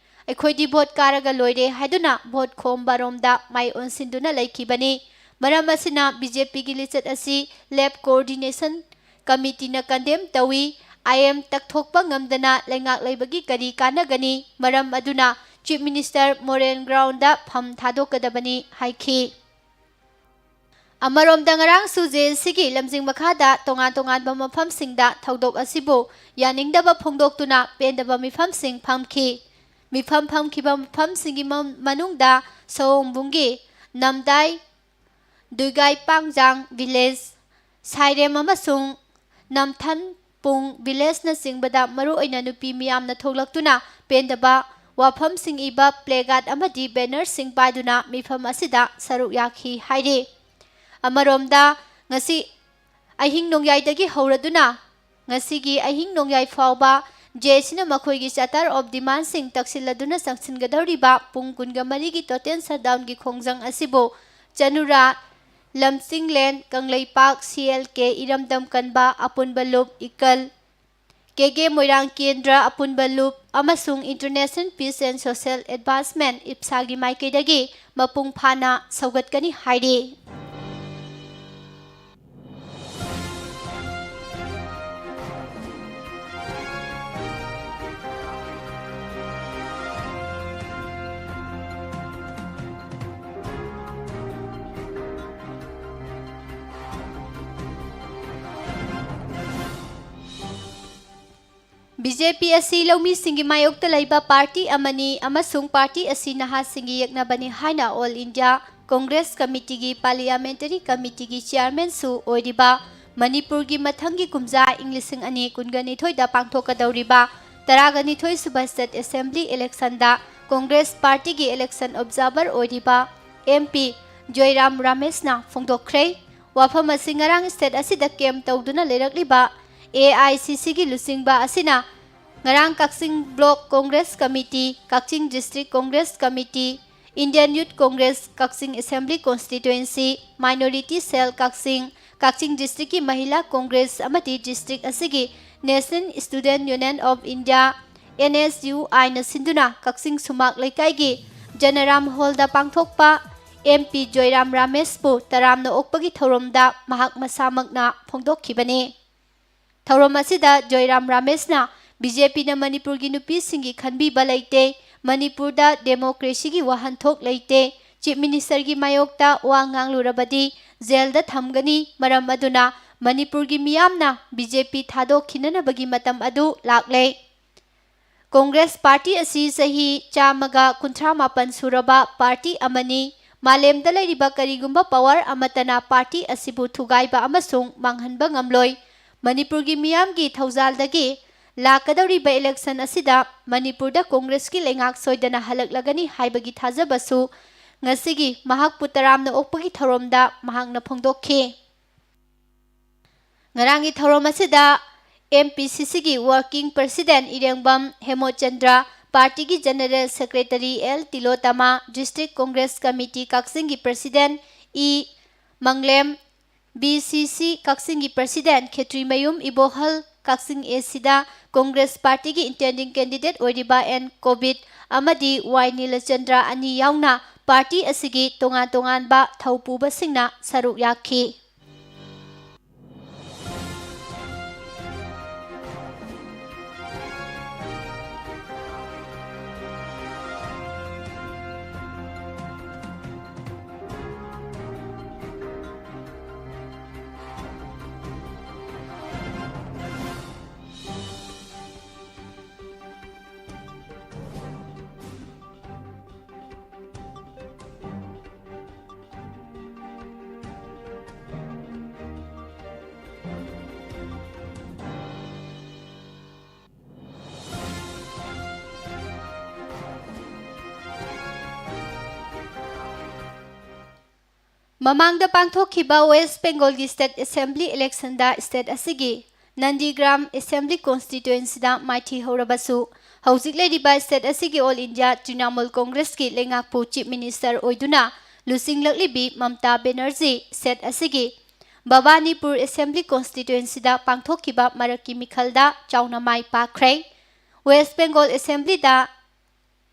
ꯑꯩꯈꯣꯏꯗꯤ vote ꯀꯥꯔꯒ ꯂꯣꯏꯔꯦ ꯍꯥꯏꯗꯨꯅ vote ꯈꯣꯝꯕꯔꯣꯝꯗ ꯃꯥꯏ ꯑꯣꯟꯁꯤꯟꯗꯨꯅ ꯂꯩꯈꯤꯕꯅꯤ꯫ ꯃꯔꯝ ꯑꯁꯤꯅ ꯕꯤ ꯖꯦ ꯄꯤꯒꯤ ꯂꯤꯆꯠ ꯑꯁꯤ Left Coordination Committeeꯅ condemn ꯇꯧꯏ꯫ ꯑꯥꯏ ꯑꯦꯝ ꯇꯛꯊꯣꯛꯄ ꯉꯝꯗꯅ ꯂꯩꯉꯥꯛ ꯂꯩꯕꯒꯤ ꯀꯔꯤ ꯀꯥꯟꯅꯒꯅꯤ? ꯃꯔꯝ ꯑꯗꯨꯅ Chief Minister moral groundꯗ ꯐꯝ ꯊꯥꯗꯣꯛꯀꯗꯕꯅꯤ ꯍꯥꯏꯈꯤ꯫ ꯑꯃꯔꯣꯝꯗ ꯉꯔꯥꯡꯁꯨ ꯖꯦ ꯑꯦ ꯁꯤꯒꯤ ꯂꯝꯖꯤꯡ ꯃꯈꯥꯗ ꯇꯣꯉꯥꯟ ꯇꯣꯉꯥꯟꯕ ꯃꯐꯝꯁꯤꯡꯗ ꯊꯧꯗꯣꯛ ꯑꯁꯤꯕꯨ ꯌꯥꯅꯤꯡꯗꯕ ꯐꯣꯡꯗꯣꯛꯇꯨꯅ ꯄꯦꯟꯗꯕ ꯃꯤꯐꯝꯁꯤꯡ ꯐꯝꯈꯤ꯫ ꯃꯤꯐꯝ ꯐꯝꯈꯤꯕ ꯃꯐꯝꯁꯤꯡꯒꯤ ꯃ-, ꯃꯅꯨꯡꯗ ꯁꯑꯣꯝꯕꯨꯡꯒꯤ ꯅꯝꯗꯥꯏ ꯗꯨꯏꯒꯥꯏ ꯄꯥꯡꯖꯥꯡ village, ꯁꯥꯏꯔꯦꯝ ꯑꯃꯁꯨꯡ ꯅꯝꯊꯟꯄꯨꯡ villageꯅꯆꯤꯡꯕꯗ ꯃꯔꯨꯑꯣꯏꯅ ꯅꯨꯄꯤ ꯃꯤꯌꯥꯝꯅ ꯊꯣꯛꯂꯛꯇꯨꯅ ꯄꯦꯟꯗꯕ ꯋꯥꯐꯝꯁꯤꯡ ꯏꯕ placard ꯑꯃꯗꯤ bannerꯁꯤꯡ ꯄꯥꯏꯗꯨꯅ ꯃꯤꯐꯝ ꯑꯁꯤꯗ ꯁꯔꯨꯛ ꯌꯥꯈꯤ ꯍꯥꯏꯔꯤ꯫ ꯑꯃꯔꯣꯝꯗ, ꯉꯁꯤ ꯑꯍꯤꯡ ꯅꯣꯡꯌꯥꯏꯗꯒꯤ ꯍꯧꯔꯗꯨꯅ ꯉꯁꯤꯒꯤ ꯑꯍꯤꯡ ꯅꯣꯡꯌꯥꯏ ꯐꯥꯎꯕ ꯖꯦ ꯑꯦ ꯁꯤꯅ ꯃꯈꯣꯏꯒꯤ Charter of Demandꯁꯤꯡ ꯇꯛꯁꯤꯜꯂꯗꯨꯅ ꯆꯪꯁꯤꯟꯒꯗꯧꯔꯤꯕ ꯄꯨꯡ ꯀꯨꯟꯒ ꯃꯔꯤꯒꯤ total shutdownꯒꯤ ꯈꯣꯡꯖꯪ ꯑꯁꯤꯕꯨ ꯆꯅꯨꯔꯥ, ꯂꯝꯆꯤꯡꯂꯦꯟ, ꯀꯪꯂꯩꯄꯥꯛ, ꯁꯤ ꯑꯦꯜ ꯀꯦ, ꯏꯔꯝꯗꯝ ꯀꯟꯕ, ꯑꯄꯨꯟꯕ ꯂꯨꯞ, ꯏꯀꯜ, ꯀꯦ ꯀꯦ ꯃꯣꯏꯔꯥꯡ ꯀꯦꯟꯗ꯭ꯔ, ꯑꯄꯨꯟꯕ ꯂꯨꯞ ꯑꯃꯁꯨꯡ International Peace and Social Advancement, ꯏꯞꯁꯥꯒꯤ ꯃꯥꯏꯀꯩꯗꯒꯤ ꯃꯄꯨꯡ ꯐꯥꯅ ꯁꯧꯒꯠꯀꯅꯤ ꯍꯥꯏꯔꯤ꯫ ꯕꯤ ꯖꯦ ꯄꯤ ꯑꯁꯤ ꯂꯧꯃꯤꯁꯤꯡꯒꯤ ꯃꯥꯌꯣꯛꯇ ꯂꯩꯕ party ꯑꯃꯅꯤ ꯑꯃꯁꯨꯡ party ꯑꯁꯤ ꯅꯍꯥꯁꯤꯡꯒꯤ ꯌꯦꯛꯅꯕꯅꯤ ꯍꯥꯏꯅ All India Congress Committeeꯒꯤ Parliamentary Committeeꯒꯤ Chairmanꯁꯨ ꯑꯣꯏꯔꯤꯕ, ꯃꯅꯤꯄꯨꯔꯒꯤ ꯃꯊꯪꯒꯤ ꯀꯨꯝꯖꯥ ꯏꯪ ꯂꯤꯁꯤꯡ ꯑꯅꯤ ꯀꯨꯟꯒ ꯅꯤꯊꯣꯏꯗ ꯄꯥꯡꯊꯣꯛꯀꯗꯧꯔꯤꯕ ꯇꯔꯥꯒ ꯅꯤꯊꯣꯏ ꯁꯨꯕ State Assembly electionꯗ Congress partyꯒꯤ election observer ꯑꯣꯏꯔꯤꯕ M P ꯖꯣꯏꯔꯥꯝ ꯔꯥꯃꯦꯁꯅ ꯐꯣꯡꯗꯣꯛꯈ꯭ꯔꯦ꯫ ꯋꯥꯐꯝ ꯑꯁꯤ ꯉꯔꯥꯡ state ꯑꯁꯤꯗ camp ꯇꯧꯗꯨꯅ ꯂꯩꯔꯛꯂꯤꯕ A I C Cꯒꯤ ꯂꯨꯆꯤꯡꯕ ꯑꯁꯤꯅ ꯉꯔꯥꯡ ꯀꯛꯆꯤꯡ Block Congress Committee, ꯀꯛꯆꯤꯡ District Congress Committee, Indian Youth Congress, ꯀꯛꯆꯤꯡ Assembly Constituency, Minority Cell ꯀꯛꯆꯤꯡ, ꯀꯛꯆꯤꯡ Districtꯀꯤ Mahila Congress ꯑꯃꯗꯤ district ꯑꯁꯤꯒꯤ National Student Union of India, N S U Iꯅ ꯁꯤꯟꯗꯨꯅ ꯀꯛꯆꯤꯡ ꯁꯨꯃꯥꯛ ꯂꯩꯀꯥꯏꯒꯤ ꯖꯅꯔꯥꯝ Hallꯗ ꯄꯥꯡꯊꯣꯛꯄ M P ꯖꯣꯏꯔꯥꯝ ꯔꯥꯃꯦꯁꯄꯨ ꯇꯔꯥꯝꯅ ꯑꯣꯛꯄꯒꯤ ꯊꯧꯔꯝꯗ ꯃꯍꯥꯛ ꯃꯁꯥꯃꯛꯅ ꯐꯣꯡꯗꯣꯛꯈꯤꯕꯅꯤ꯫ ꯊꯧꯔꯝ ꯑꯁꯤꯗ ꯖꯣꯏꯔꯥꯝ ꯔꯥꯃꯦꯁꯅ, "ꯕꯤ ꯖꯦ ꯄꯤꯅ ꯃꯅꯤꯄꯨꯔꯒꯤ ꯅꯨꯄꯤꯁꯤꯡꯒꯤ ꯈꯟꯕꯤꯕ ꯂꯩꯇꯦ, ꯃꯅꯤꯄꯨꯔꯗ democracyꯒꯤ ꯋꯥꯍꯟꯊꯣꯛ ꯂꯩꯇꯦ, Chief Ministerꯒꯤ ꯃꯥꯌꯣꯛꯇ ꯋꯥ ꯉꯥꯡꯂꯨꯔꯕꯗꯤ jailꯗ ꯊꯝꯒꯅꯤ, ꯃꯔꯝ ꯑꯗꯨꯅ ꯃꯅꯤꯄꯨꯔꯒꯤ ꯃꯤꯌꯥꯝꯅ B J P ꯊꯥꯗꯣꯛꯈꯤꯅꯅꯕꯒꯤ ꯃꯇꯝ ꯑꯗꯨ ꯂꯥꯛꯂꯦ꯫ Congress party ꯑꯁꯤ ꯆꯍꯤ ꯆꯥꯝꯃꯒ ꯀꯨꯟꯊ꯭ꯔꯥ ꯃꯥꯄꯟ ꯁꯨꯔꯕ party ꯑꯃꯅꯤ꯫ ꯃꯥꯂꯦꯝꯗ ꯂꯩꯔꯤꯕ ꯀꯔꯤꯒꯨꯝꯕ power ꯑꯃꯠꯇꯅ party ꯑꯁꯤꯕꯨ ꯊꯨꯒꯥꯏꯕ ꯑꯃꯁꯨꯡ ꯃꯥꯡꯍꯟꯕ ꯉꯝꯂꯣꯏ꯫ ꯃꯅꯤꯄꯨꯔꯒꯤ ꯃꯤꯌꯥꯝꯒꯤ ꯊꯧꯖꯥꯜꯗꯒꯤ ꯂꯥꯛꯀꯗꯧꯔꯤꯕ election ꯑꯁꯤꯗ ꯃꯅꯤꯄꯨꯔꯗ Congressꯀꯤ ꯂꯩꯉꯥꯛ ꯁꯣꯏꯗꯅ ꯍꯜꯂꯛꯂꯒꯅꯤ ꯍꯥꯏꯕꯒꯤ ꯊꯥꯖꯕꯁꯨ ꯉꯁꯤꯒꯤ ꯃꯍꯥꯛꯄꯨ ꯇꯔꯥꯝꯅ ꯑꯣꯛꯄꯒꯤ ꯊꯧꯔꯝꯗ ꯃꯍꯥꯛꯅ ꯐꯣꯡꯗꯣꯛꯈꯤ꯫ ꯉꯔꯥꯡꯒꯤ ꯊꯧꯔꯝ ꯑꯁꯤꯗ M P C Cꯒꯤ Working President ꯏꯔꯦꯡꯕꯝ ꯍꯦꯃꯣꯆꯟꯗ꯭ꯔ, partyꯒꯤ General Secretary L Tilotama, District Congress Committee ꯀꯛꯆꯤꯡꯒꯤ President E Manglem, B C C ꯀꯛꯆꯤꯡꯒꯤ President ꯈꯦꯇ꯭ꯔꯤꯃꯌꯨꯝ ꯏꯕꯣꯍꯜ, ꯀꯛꯆꯤꯡ A Cꯗ Congress partyꯒꯤ intending candidate ꯑꯣꯏꯔꯤꯕ N ꯀꯣꯕꯤꯠ ꯑꯃꯗꯤ Y ꯅꯤꯂꯆꯟꯗ꯭ꯔ ꯑꯅꯤ ꯌꯥꯎꯅ party ꯑꯁꯤꯒꯤ ꯇꯣꯉꯥꯟ ꯇꯣꯉꯥꯟꯕ ꯊꯧꯄꯨꯕꯁꯤꯡꯅ ꯁꯔꯨꯛ ꯌꯥꯈꯤ꯫ ꯃꯃꯥꯡꯗ ꯄꯥꯡꯊꯣꯛꯈꯤꯕ West Bengalꯒꯤ State Assembly electionꯗ state ꯑꯁꯤꯒꯤ ꯅꯟꯗꯤꯒ꯭ꯔꯥꯝ Assembly Constituencyꯗ ꯃꯥꯏꯊꯤ ꯍꯧꯔꯕꯁꯨ, ꯍꯧꯖꯤꯛ ꯂꯩꯔꯤꯕ state ꯑꯁꯤꯒꯤ All India Trinamool Congressꯀꯤ ꯂꯩꯉꯥꯛꯄꯨ Chief Minister ꯑꯣꯏꯗꯨꯅ ꯂꯨꯆꯤꯡꯂꯛꯂꯤꯕꯤ ꯃꯝꯇꯥ ꯕꯦꯅꯔꯖꯤ state ꯑꯁꯤꯒꯤ ꯚꯕꯥꯅꯤꯄꯨꯔ Assembly Constituencyꯗ ꯄꯥꯡꯊꯣꯛꯈꯤꯕ ꯃꯔꯛꯀꯤ ꯃꯤꯈꯜꯗ ꯆꯥꯎꯅ ꯃꯥꯏ ꯄꯥꯛꯈ꯭ꯔꯦ꯫ West Bengal Assemblyꯗ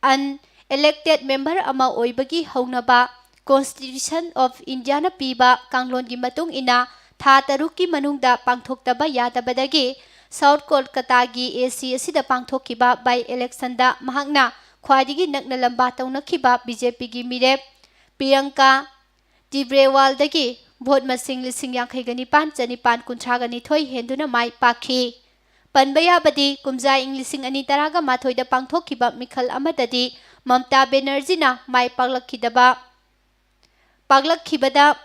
unelected member ꯑꯃ ꯑꯣꯏꯕꯒꯤ ꯍꯧꯅꯕ Constitution of Indiaꯅ ꯄꯤꯕ ꯀꯥꯡꯂꯣꯟꯒꯤ ꯃꯇꯨꯡ ꯏꯟꯅ ꯊꯥ ꯇꯔꯨꯛꯀꯤ ꯃꯅꯨꯡꯗ ꯄꯥꯡꯊꯣꯛꯇꯕ ꯌꯥꯗꯕꯗꯒꯤ South Kolkataꯒꯤ A C ꯑꯁꯤꯗ ꯄꯥꯡꯊꯣꯛꯈꯤꯕ by electionꯗ ꯃꯍꯥꯛꯅ ꯈ꯭ꯋꯥꯏꯗꯒꯤ ꯅꯛꯅ ꯂꯝꯕꯥ ꯇꯧꯅꯈꯤꯕ B J Pꯒꯤ ꯃꯤꯔꯦꯞ ꯄꯤꯌꯪꯀꯥ ꯇꯤꯕ꯭ꯔꯦꯋꯥꯜꯗꯒꯤ vote ꯃꯁꯤꯡ ꯂꯤꯁꯤꯡ ꯌꯥꯡꯈꯩꯒ ꯅꯤꯄꯥꯟ ꯆꯅꯤꯄꯥꯟ ꯀꯨꯟꯊ꯭ꯔꯥꯒ ꯅꯤꯊꯣꯏ ꯍꯦꯟꯗꯨꯅ ꯃꯥꯏ ꯄꯥꯛꯈꯤ꯫ ꯄꯟꯕ ꯌꯥꯕꯗꯤ, ꯀꯨꯝꯖꯥ ꯏꯪ ꯂꯤꯁꯤꯡ ꯑꯅꯤ ꯇꯔꯥꯒ ꯃꯥꯊꯣꯏꯗ ꯄꯥꯡꯊꯣꯛꯈꯤꯕ ꯃꯤꯈꯜ ꯑꯃꯗꯗꯤ ꯃꯝꯇꯥ ꯕꯦꯅꯔꯖꯤꯅ ꯃꯥꯏ ꯄꯥꯛꯂꯛꯈꯤꯗꯕ, ꯄꯥꯛꯂꯛꯈꯤꯕꯗ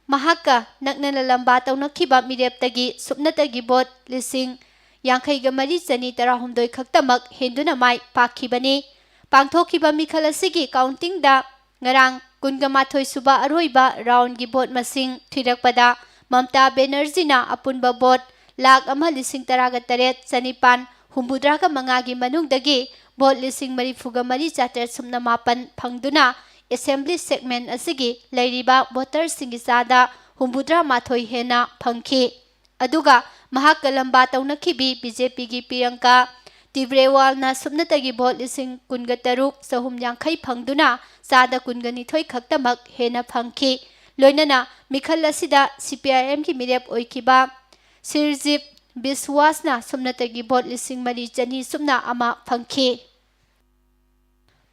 ꯃꯍꯥꯛꯀ ꯅꯛꯅꯅ ꯂꯝꯕꯥ ꯇꯧꯅꯈꯤꯕ ꯃꯤꯔꯦꯞꯇꯒꯤ ꯁꯨꯞꯅꯇꯒꯤ vote ꯂꯤꯁꯤꯡ ꯌꯥꯡꯈꯩꯒ ꯃꯔꯤ ꯆꯅꯤ ꯇꯔꯥꯍꯨꯝꯗꯣꯏ ꯈꯛꯇꯃꯛ ꯍꯦꯟꯗꯨꯅ ꯃꯥꯏ ꯄꯥꯛꯈꯤꯕꯅꯤ꯫ ꯄꯥꯡꯊꯣꯛꯈꯤꯕ ꯃꯤꯈꯜ ꯑꯁꯤꯒꯤ countingꯗ ꯉꯔꯥꯡ ꯀꯨꯟꯒ ꯃꯥꯊꯣꯏ ꯁꯨꯕ ꯑꯔꯣꯏꯕ ꯔꯥꯎꯟꯒꯤ ꯚꯣꯠ ꯃꯁꯤꯡ ꯊꯤꯔꯛꯄꯗ ꯃꯝꯇꯥ ꯕꯦꯅꯔꯖꯤꯅ ꯑꯄꯨꯟꯕ ꯚꯣꯠ ꯂꯥꯈ ꯑꯃ ꯂꯤꯁꯤꯡ ꯇꯔꯥꯒ ꯇꯔꯦꯠ ꯆꯅꯤꯄꯥꯟ ꯍꯨꯝꯐꯨꯇꯔꯥꯒ ꯃꯉꯥꯒꯤ ꯃꯅꯨꯡꯗꯒꯤ ꯚꯣꯠ ꯂꯤꯁꯤꯡ ꯃꯔꯤꯐꯨꯒ ꯃꯔꯤ ꯆꯥꯇ꯭ꯔꯦꯠ ꯁꯨꯞꯅ ꯃꯥꯄꯟ ꯐꯪꯗꯨꯅ ꯑꯦꯁꯦꯝꯕ꯭ꯂꯤ ꯁꯦꯒꯃꯦꯟ ꯑꯁꯤꯒꯤ ꯂꯩꯔꯤꯕ ꯚꯣꯇꯔꯁꯤꯡꯒꯤ ꯆꯥꯗ ꯍꯨꯝꯐꯨꯇꯔꯥ ꯃꯥꯊꯣꯏ ꯍꯦꯟꯅ ꯐꯪꯈꯤ꯫ ꯑꯗꯨꯒ ꯃꯍꯥꯛꯀ ꯂꯝꯕꯥ ꯇꯧꯅꯈꯤꯕꯤ ꯕꯤ ꯖꯦ ꯄꯤꯒꯤ ꯄꯤꯌꯪꯀꯥ ꯇꯤꯕ꯭ꯔꯦꯋꯥꯜꯅ ꯁꯨꯞꯅꯇꯒꯤ ꯚꯣꯠ ꯂꯤꯁꯤꯡ ꯀꯨꯟꯒ ꯇꯔꯨꯛ ꯆꯍꯨꯝ ꯌꯥꯡꯈꯩ ꯐꯪꯗꯨꯅ ꯆꯥꯗ ꯀꯨꯟꯒ ꯅꯤꯊꯣꯏ ꯈꯛꯇꯃꯛ ꯍꯦꯟꯅ ꯐꯪꯈꯤ꯫ ꯂꯣꯏꯅꯅ ꯃꯤꯈꯜ ꯑꯁꯤꯗ ꯁꯤ ꯄꯤ ꯑꯥꯏ ꯑꯦꯝꯒꯤ ꯃꯤꯔꯦꯞ ꯑꯣꯏꯈꯤꯕ ꯁꯤꯔꯖꯤꯞ ꯕꯤꯁꯋꯥꯁꯅ ꯁꯨꯞꯅꯇꯒꯤ ꯚꯣꯠ ꯂꯤꯁꯤꯡ ꯃꯔꯤ ꯆꯅꯤ ꯁꯨꯞꯅ ꯑꯃ ꯐꯪꯈꯤ꯫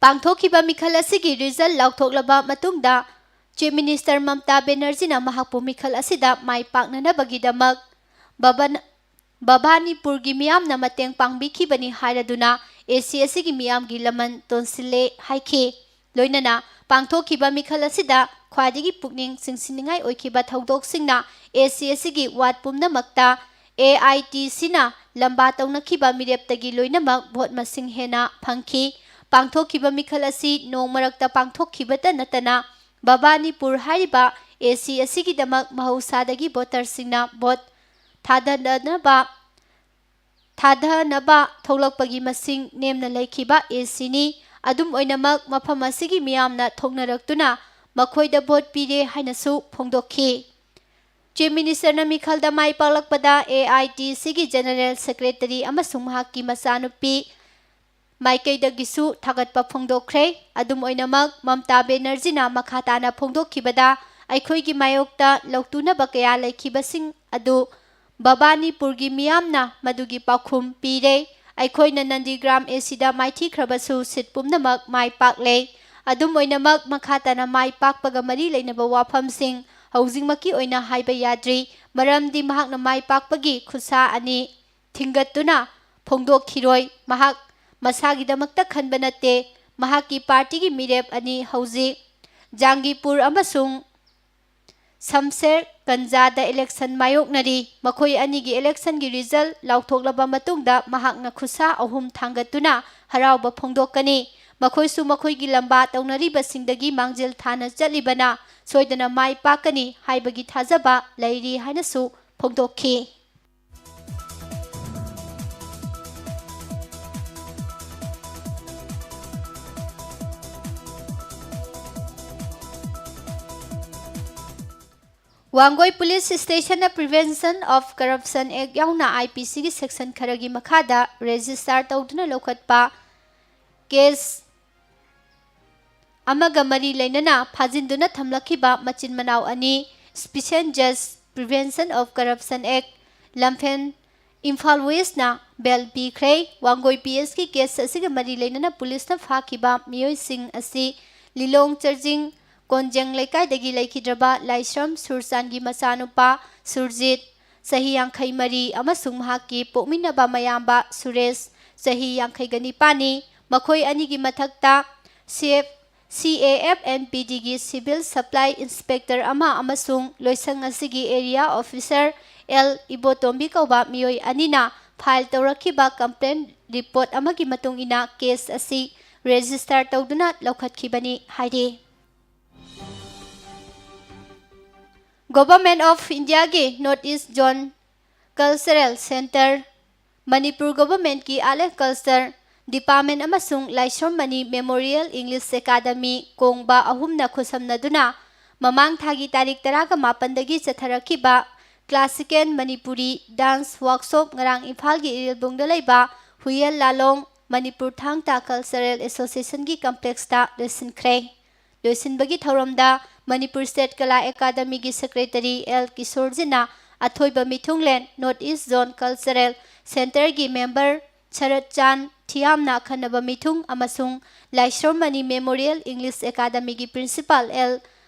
ꯄꯥꯡꯊꯣꯛꯈꯤꯕ ꯃꯤꯈꯜ ꯑꯁꯤꯒꯤ ꯔꯤꯖꯜ ꯂꯥꯎꯊꯣꯛꯂꯕ ꯃꯇꯨꯡꯗ ꯆꯤꯐ ꯃꯤꯅꯤꯁꯇꯔ ꯃꯝꯇꯥ ꯕꯦꯅꯔꯖꯤꯅ ꯃꯍꯥꯛꯄꯨ ꯃꯤꯈꯜ ꯑꯁꯤꯗ ꯃꯥꯏ ꯄꯥꯛꯅꯅꯕꯒꯤꯗꯃꯛ ꯕꯕꯟ-, ꯕꯕꯥꯅꯤꯄꯨꯔꯒꯤ ꯃꯤꯌꯥꯝꯅ ꯃꯇꯦꯡ ꯄꯥꯡꯕꯤꯈꯤꯕꯅꯤ ꯍꯥꯏꯔꯗꯨꯅ ꯑꯦ ꯁꯤ ꯑꯁꯤꯒꯤ ꯃꯤꯌꯥꯝꯒꯤ ꯂꯃꯟ ꯇꯣꯟꯁꯤꯜꯂꯦ ꯍꯥꯏꯈꯤ꯫ ꯂꯣꯏꯅꯅ ꯄꯥꯡꯊꯣꯛꯈꯤꯕ ꯃꯤꯈꯜ ꯑꯁꯤꯗ ꯈ꯭ꯋꯥꯏꯗꯒꯤ ꯄꯨꯛꯅꯤꯡ ꯆꯤꯡꯁꯤꯟꯅꯤꯡꯉꯥꯏ ꯑꯣꯏꯈꯤꯕ ꯊꯧꯗꯣꯛꯁꯤꯡꯅ ꯑꯦ ꯁꯤ ꯑꯁꯤꯒꯤ ꯋꯥꯔꯗ ꯄꯨꯝꯅꯃꯛꯇ ꯑꯦ ꯑꯥꯏ ꯇꯤ ꯁꯤꯅ ꯂꯝꯕꯥ ꯇꯧꯅꯈꯤꯕ ꯃꯤꯔꯦꯞꯇꯒꯤ ꯂꯣꯏꯅꯃꯛ ꯚꯣꯠ ꯃꯁꯤꯡ ꯍꯦꯟꯅ ꯐꯪꯈꯤ꯫ ꯄꯥꯡꯊꯣꯛꯈꯤꯕ ꯃꯤꯈꯜ ꯑꯁꯤ ꯅꯣꯡ ꯃꯔꯛꯇ ꯄꯥꯡꯊꯣꯛꯈꯤꯕꯇ ꯅꯠꯇꯅ ꯕꯕꯥꯅꯤꯄꯨꯔ ꯍꯥꯏꯔꯤꯕ ꯑꯦ ꯁꯤ ꯑꯁꯤꯒꯤꯗꯃꯛ ꯃꯍꯧꯁꯥꯗꯒꯤ ꯚꯣꯇꯔꯁꯤꯡꯅ ꯚꯣꯠ ꯊꯥꯗꯅꯅꯕ, ꯊꯥꯗꯅꯕ ꯊꯣꯛꯂꯛꯄꯒꯤ ꯃꯁꯤꯡ ꯅꯦꯝꯅ ꯂꯩꯈꯤꯕ ꯑꯦ ꯁꯤꯅꯤ꯫ ꯑꯗꯨꯝ ꯑꯣꯏꯅꯃꯛ, ꯃꯐꯝ ꯑꯁꯤꯒꯤ ꯃꯤꯌꯥꯝꯅ ꯊꯣꯛꯅꯔꯛꯇꯨꯅ ꯃꯈꯣꯏꯗ ꯚꯣꯠ ꯄꯤꯔꯦ ꯍꯥꯏꯅꯁꯨ ꯐꯣꯡꯗꯣꯛꯈꯤ꯫ ꯆꯤꯐ ꯃꯤꯅꯤꯁꯇꯔꯅ ꯃꯤꯈꯜꯗ ꯃꯥꯏ ꯄꯥꯛꯂꯛꯄꯗ ꯑꯦ ꯑꯥꯏ ꯇꯤ ꯁꯤꯒꯤ ꯖꯦꯅꯔꯦꯜ ꯁꯦꯀ꯭ꯔꯦꯇꯔꯤ ꯑꯃꯁꯨꯡ ꯃꯍꯥꯛꯀꯤ ꯃꯆꯥꯅꯨꯄꯤ ꯃꯥꯏꯀꯩꯗꯒꯤꯁꯨ ꯊꯥꯒꯠꯄ ꯐꯣꯡꯗꯣꯛꯈ꯭ꯔꯦ꯫ ꯑꯗꯨꯝ ꯑꯣꯏꯅꯃꯛ, ꯃꯝꯇꯥ ꯕꯦꯅꯔꯖꯤꯅ ꯃꯈꯥ ꯇꯥꯅ ꯐꯣꯡꯗꯣꯛꯈꯤꯕꯗ, ꯑꯩꯈꯣꯏꯒꯤ ꯃꯥꯌꯣꯛꯇ ꯂꯧꯇꯨꯅꯕ ꯀꯌꯥ ꯂꯩꯈꯤꯕꯁꯤꯡ ꯑꯗꯨ ꯕꯕꯥꯅꯤꯄꯨꯔꯒꯤ ꯃꯤꯌꯥꯝꯅ ꯃꯗꯨꯒꯤ ꯄꯥꯎꯈꯨꯝ ꯄꯤꯔꯦ꯫ ꯑꯩꯈꯣꯏꯅ ꯅꯟꯗꯤꯒ꯭ꯔꯥꯝ ꯑꯦ ꯁꯤꯗ ꯃꯥꯏꯊꯤꯈ꯭ꯔꯕꯁꯨ ꯁꯤꯠ ꯄꯨꯝꯅꯃꯛ ꯃꯥꯏ ꯄꯥꯛꯂꯦ꯫ ꯑꯗꯨꯝ ꯑꯣꯏꯅꯃꯛ, ꯃꯈꯥ ꯇꯥꯅ ꯃꯥꯏ ꯄꯥꯛꯄꯒ ꯃꯔꯤ ꯂꯩꯅꯕ ꯋꯥꯐꯝꯁꯤꯡ ꯍꯧꯖꯤꯛꯃꯛꯀꯤ ꯑꯣꯏꯅ ꯍꯥꯏꯕ ꯌꯥꯗ꯭ꯔꯤ, ꯃꯔꯝꯗꯤ ꯃꯍꯥꯛꯅ ꯃꯥꯏ ꯄꯥꯛꯄꯒꯤ ꯈꯨꯠꯁꯥ ꯑꯅꯤ ꯊꯤꯡꯒꯠꯇꯨꯅ ꯐꯣꯡꯗꯣꯛꯈꯤꯔꯣꯏ꯫ ꯃꯍꯥꯛ ꯃꯁꯥꯒꯤꯗꯃꯛꯇ ꯈꯟꯕ ꯅꯠꯇꯦ꯫ ꯃꯍꯥꯛꯀꯤ ꯄꯥꯔꯇꯤꯒꯤ ꯃꯤꯔꯦꯞ ꯑꯅꯤ ꯍꯧꯖꯤꯛ ꯖꯥꯡꯒꯤꯄꯨꯔ ꯑꯃꯁꯨꯡ ꯁꯝꯁꯦꯔ ꯀꯟꯖꯥꯗ ꯏꯂꯦꯛꯁꯟ ꯃꯥꯌꯣꯛꯅꯔꯤ꯫ ꯃꯈꯣꯏ ꯑꯅꯤꯒꯤ ꯏꯂꯦꯛꯁꯟꯒꯤ ꯔꯤꯖꯜ ꯂꯥꯎꯊꯣꯛꯂꯕ ꯃꯇꯨꯡꯗ ꯃꯍꯥꯛꯅ ꯈꯨꯠꯁꯥ ꯑꯍꯨꯝ ꯊꯥꯡꯒꯠꯇꯨꯅ ꯍꯔꯥꯎꯕ ꯐꯣꯡꯗꯣꯛꯀꯅꯤ꯫ ꯃꯈꯣꯏꯁꯨ ꯃꯈꯣꯏꯒꯤ ꯂꯝꯕꯥ ꯇꯧꯅꯔꯤꯕꯁꯤꯡꯗꯒꯤ ꯃꯥꯡꯖꯤꯜ ꯊꯥꯅ ꯆꯠꯂꯤꯕꯅ ꯁꯣꯏꯗꯅ ꯃꯥꯏ ꯄꯥꯛꯀꯅꯤ ꯍꯥꯏꯕꯒꯤ ꯊꯥꯖꯕ ꯂꯩꯔꯤ ꯍꯥꯏꯅꯁꯨ ꯐꯣꯡꯗꯣꯛꯈꯤ꯫ ꯋꯥꯡꯒꯣꯏ ꯄꯨꯂꯤꯁ ꯁ꯭ꯇꯦꯁꯟꯅ Prevention of Corruption Act ꯌꯥꯎꯅ I P C ꯒꯤ section ꯈꯔꯒꯤ ꯃꯈꯥꯗ register ꯇꯧꯗꯨꯅ ꯂꯧꯈꯠꯄ case ꯑꯃꯒ ꯃꯔꯤ ꯂꯩꯅꯅ ꯐꯥꯖꯤꯟꯗꯨꯅ ꯊꯝꯂꯛꯈꯤꯕ ꯃꯆꯤꯟ ꯃꯅꯥꯎ ꯑꯅꯤ Special Judge Prevention of Corruption Act, ꯂꯝꯐꯦꯜ, Imphal ꯋꯦꯁꯅ bail ꯄꯤꯈ꯭ꯔꯦ꯫ ꯋꯥꯡꯒꯣꯏ P S ꯀꯤ case ꯑꯁꯤꯒ ꯃꯔꯤ ꯂꯩꯅꯅ ꯄꯨꯂꯤꯁꯅ ꯐꯥꯈꯤꯕ ꯃꯤꯑꯣꯏꯁꯤꯡ ꯑꯁꯤ ꯂꯤꯂꯣꯡ ꯆꯔꯖꯤꯡ ꯀꯣꯟꯖꯦꯡ ꯂꯩꯀꯥꯏꯗꯒꯤ ꯂꯩꯈꯤꯗ꯭ꯔꯕ ꯂꯥꯏꯁ꯭ꯔꯝ ꯁꯨꯔꯆꯥꯟꯒꯤ ꯃꯆꯥꯅꯨꯄꯥ ꯁꯨꯔꯖꯤꯠ, ꯆꯍꯤ ꯌꯥꯡꯈꯩ ꯃꯔꯤ, ꯑꯃꯁꯨꯡ ꯃꯍꯥꯛꯀꯤ ꯄꯣꯛꯃꯤꯟꯅꯕ ꯃꯌꯥꯝꯕ ꯁꯨꯔꯦꯁ, ꯆꯍꯤ ꯌꯥꯡꯈꯩꯒ ꯅꯤꯄꯥꯟꯅꯤ꯫ ꯃꯈꯣꯏ ꯑꯅꯤꯒꯤ ꯃꯊꯛꯇ C F, C A F and P D ꯒꯤ civil supply inspector ꯑꯃ ꯑꯃꯁꯨꯡ ꯂꯣꯏꯁꯪ ꯑꯁꯤꯒꯤ area officer L ꯏꯕꯣꯇꯣꯝꯕꯤ ꯀꯧꯕ ꯃꯤꯑꯣꯏ ꯑꯅꯤꯅ file ꯇꯧꯔꯛꯈꯤꯕ complaint report ꯑꯃꯒꯤ ꯃꯇꯨꯡ ꯏꯟꯅ case ꯑꯁꯤ register ꯇꯧꯗꯨꯅ ꯂꯧꯈꯠꯈꯤꯕꯅꯤ ꯍꯥꯏꯔꯤ꯫ Government of Indiaꯒꯤ North East Zone Cultural Centre, Manipur Governmentꯀꯤ Art and Culture Department ꯑꯃꯁꯨꯡ Laishram Mani Memorial English Academy ꯀꯣꯡꯕ ꯑꯍꯨꯝꯅ ꯈꯨꯠꯁꯝꯅꯗꯨꯅ ꯃꯃꯥꯡ ꯊꯥꯒꯤ ꯇꯥꯔꯤꯛ ꯇꯔꯥꯒ ꯃꯥꯄꯟꯗꯒꯤ ꯆꯠꯊꯔꯛꯈꯤꯕ Classical Manipuri Dance Workshop ꯉꯔꯥꯡ ꯏꯝꯐꯥꯜꯒꯤ ꯏꯔꯤꯜꯕꯨꯡꯗ ꯂꯩꯕ ꯍꯨꯌꯦꯜ ꯂꯥꯂꯣꯡ ꯃꯅꯤꯄꯨꯔ ꯊꯥꯡ ꯇꯥ Cultural Associationꯒꯤ complexꯇ ꯂꯣꯏꯁꯤꯟꯈ꯭ꯔꯦ꯫ ꯂꯣꯏꯁꯤꯟꯕꯒꯤ ꯊꯧꯔꯝꯗ ꯃꯅꯤꯄꯨꯔ State ꯀꯂꯥ ꯑꯦꯀꯥꯗꯃꯤꯒꯤ Secretary L ꯀꯤꯁꯣꯔꯖꯤꯠꯅ ꯑꯊꯣꯏꯕ ꯃꯤꯊꯨꯡꯂꯦꯟ North East Zone Cultural Centreꯒꯤ member ꯁꯔꯠ ꯆꯥꯟ ꯊꯤꯌꯥꯝꯅ ꯑꯈꯟꯅꯕ ꯃꯤꯊꯨꯡ ꯑꯃꯁꯨꯡ ꯂꯥꯏꯁ꯭ꯔꯝ ꯃꯅꯤ Memorial English Academyꯒꯤ Principal L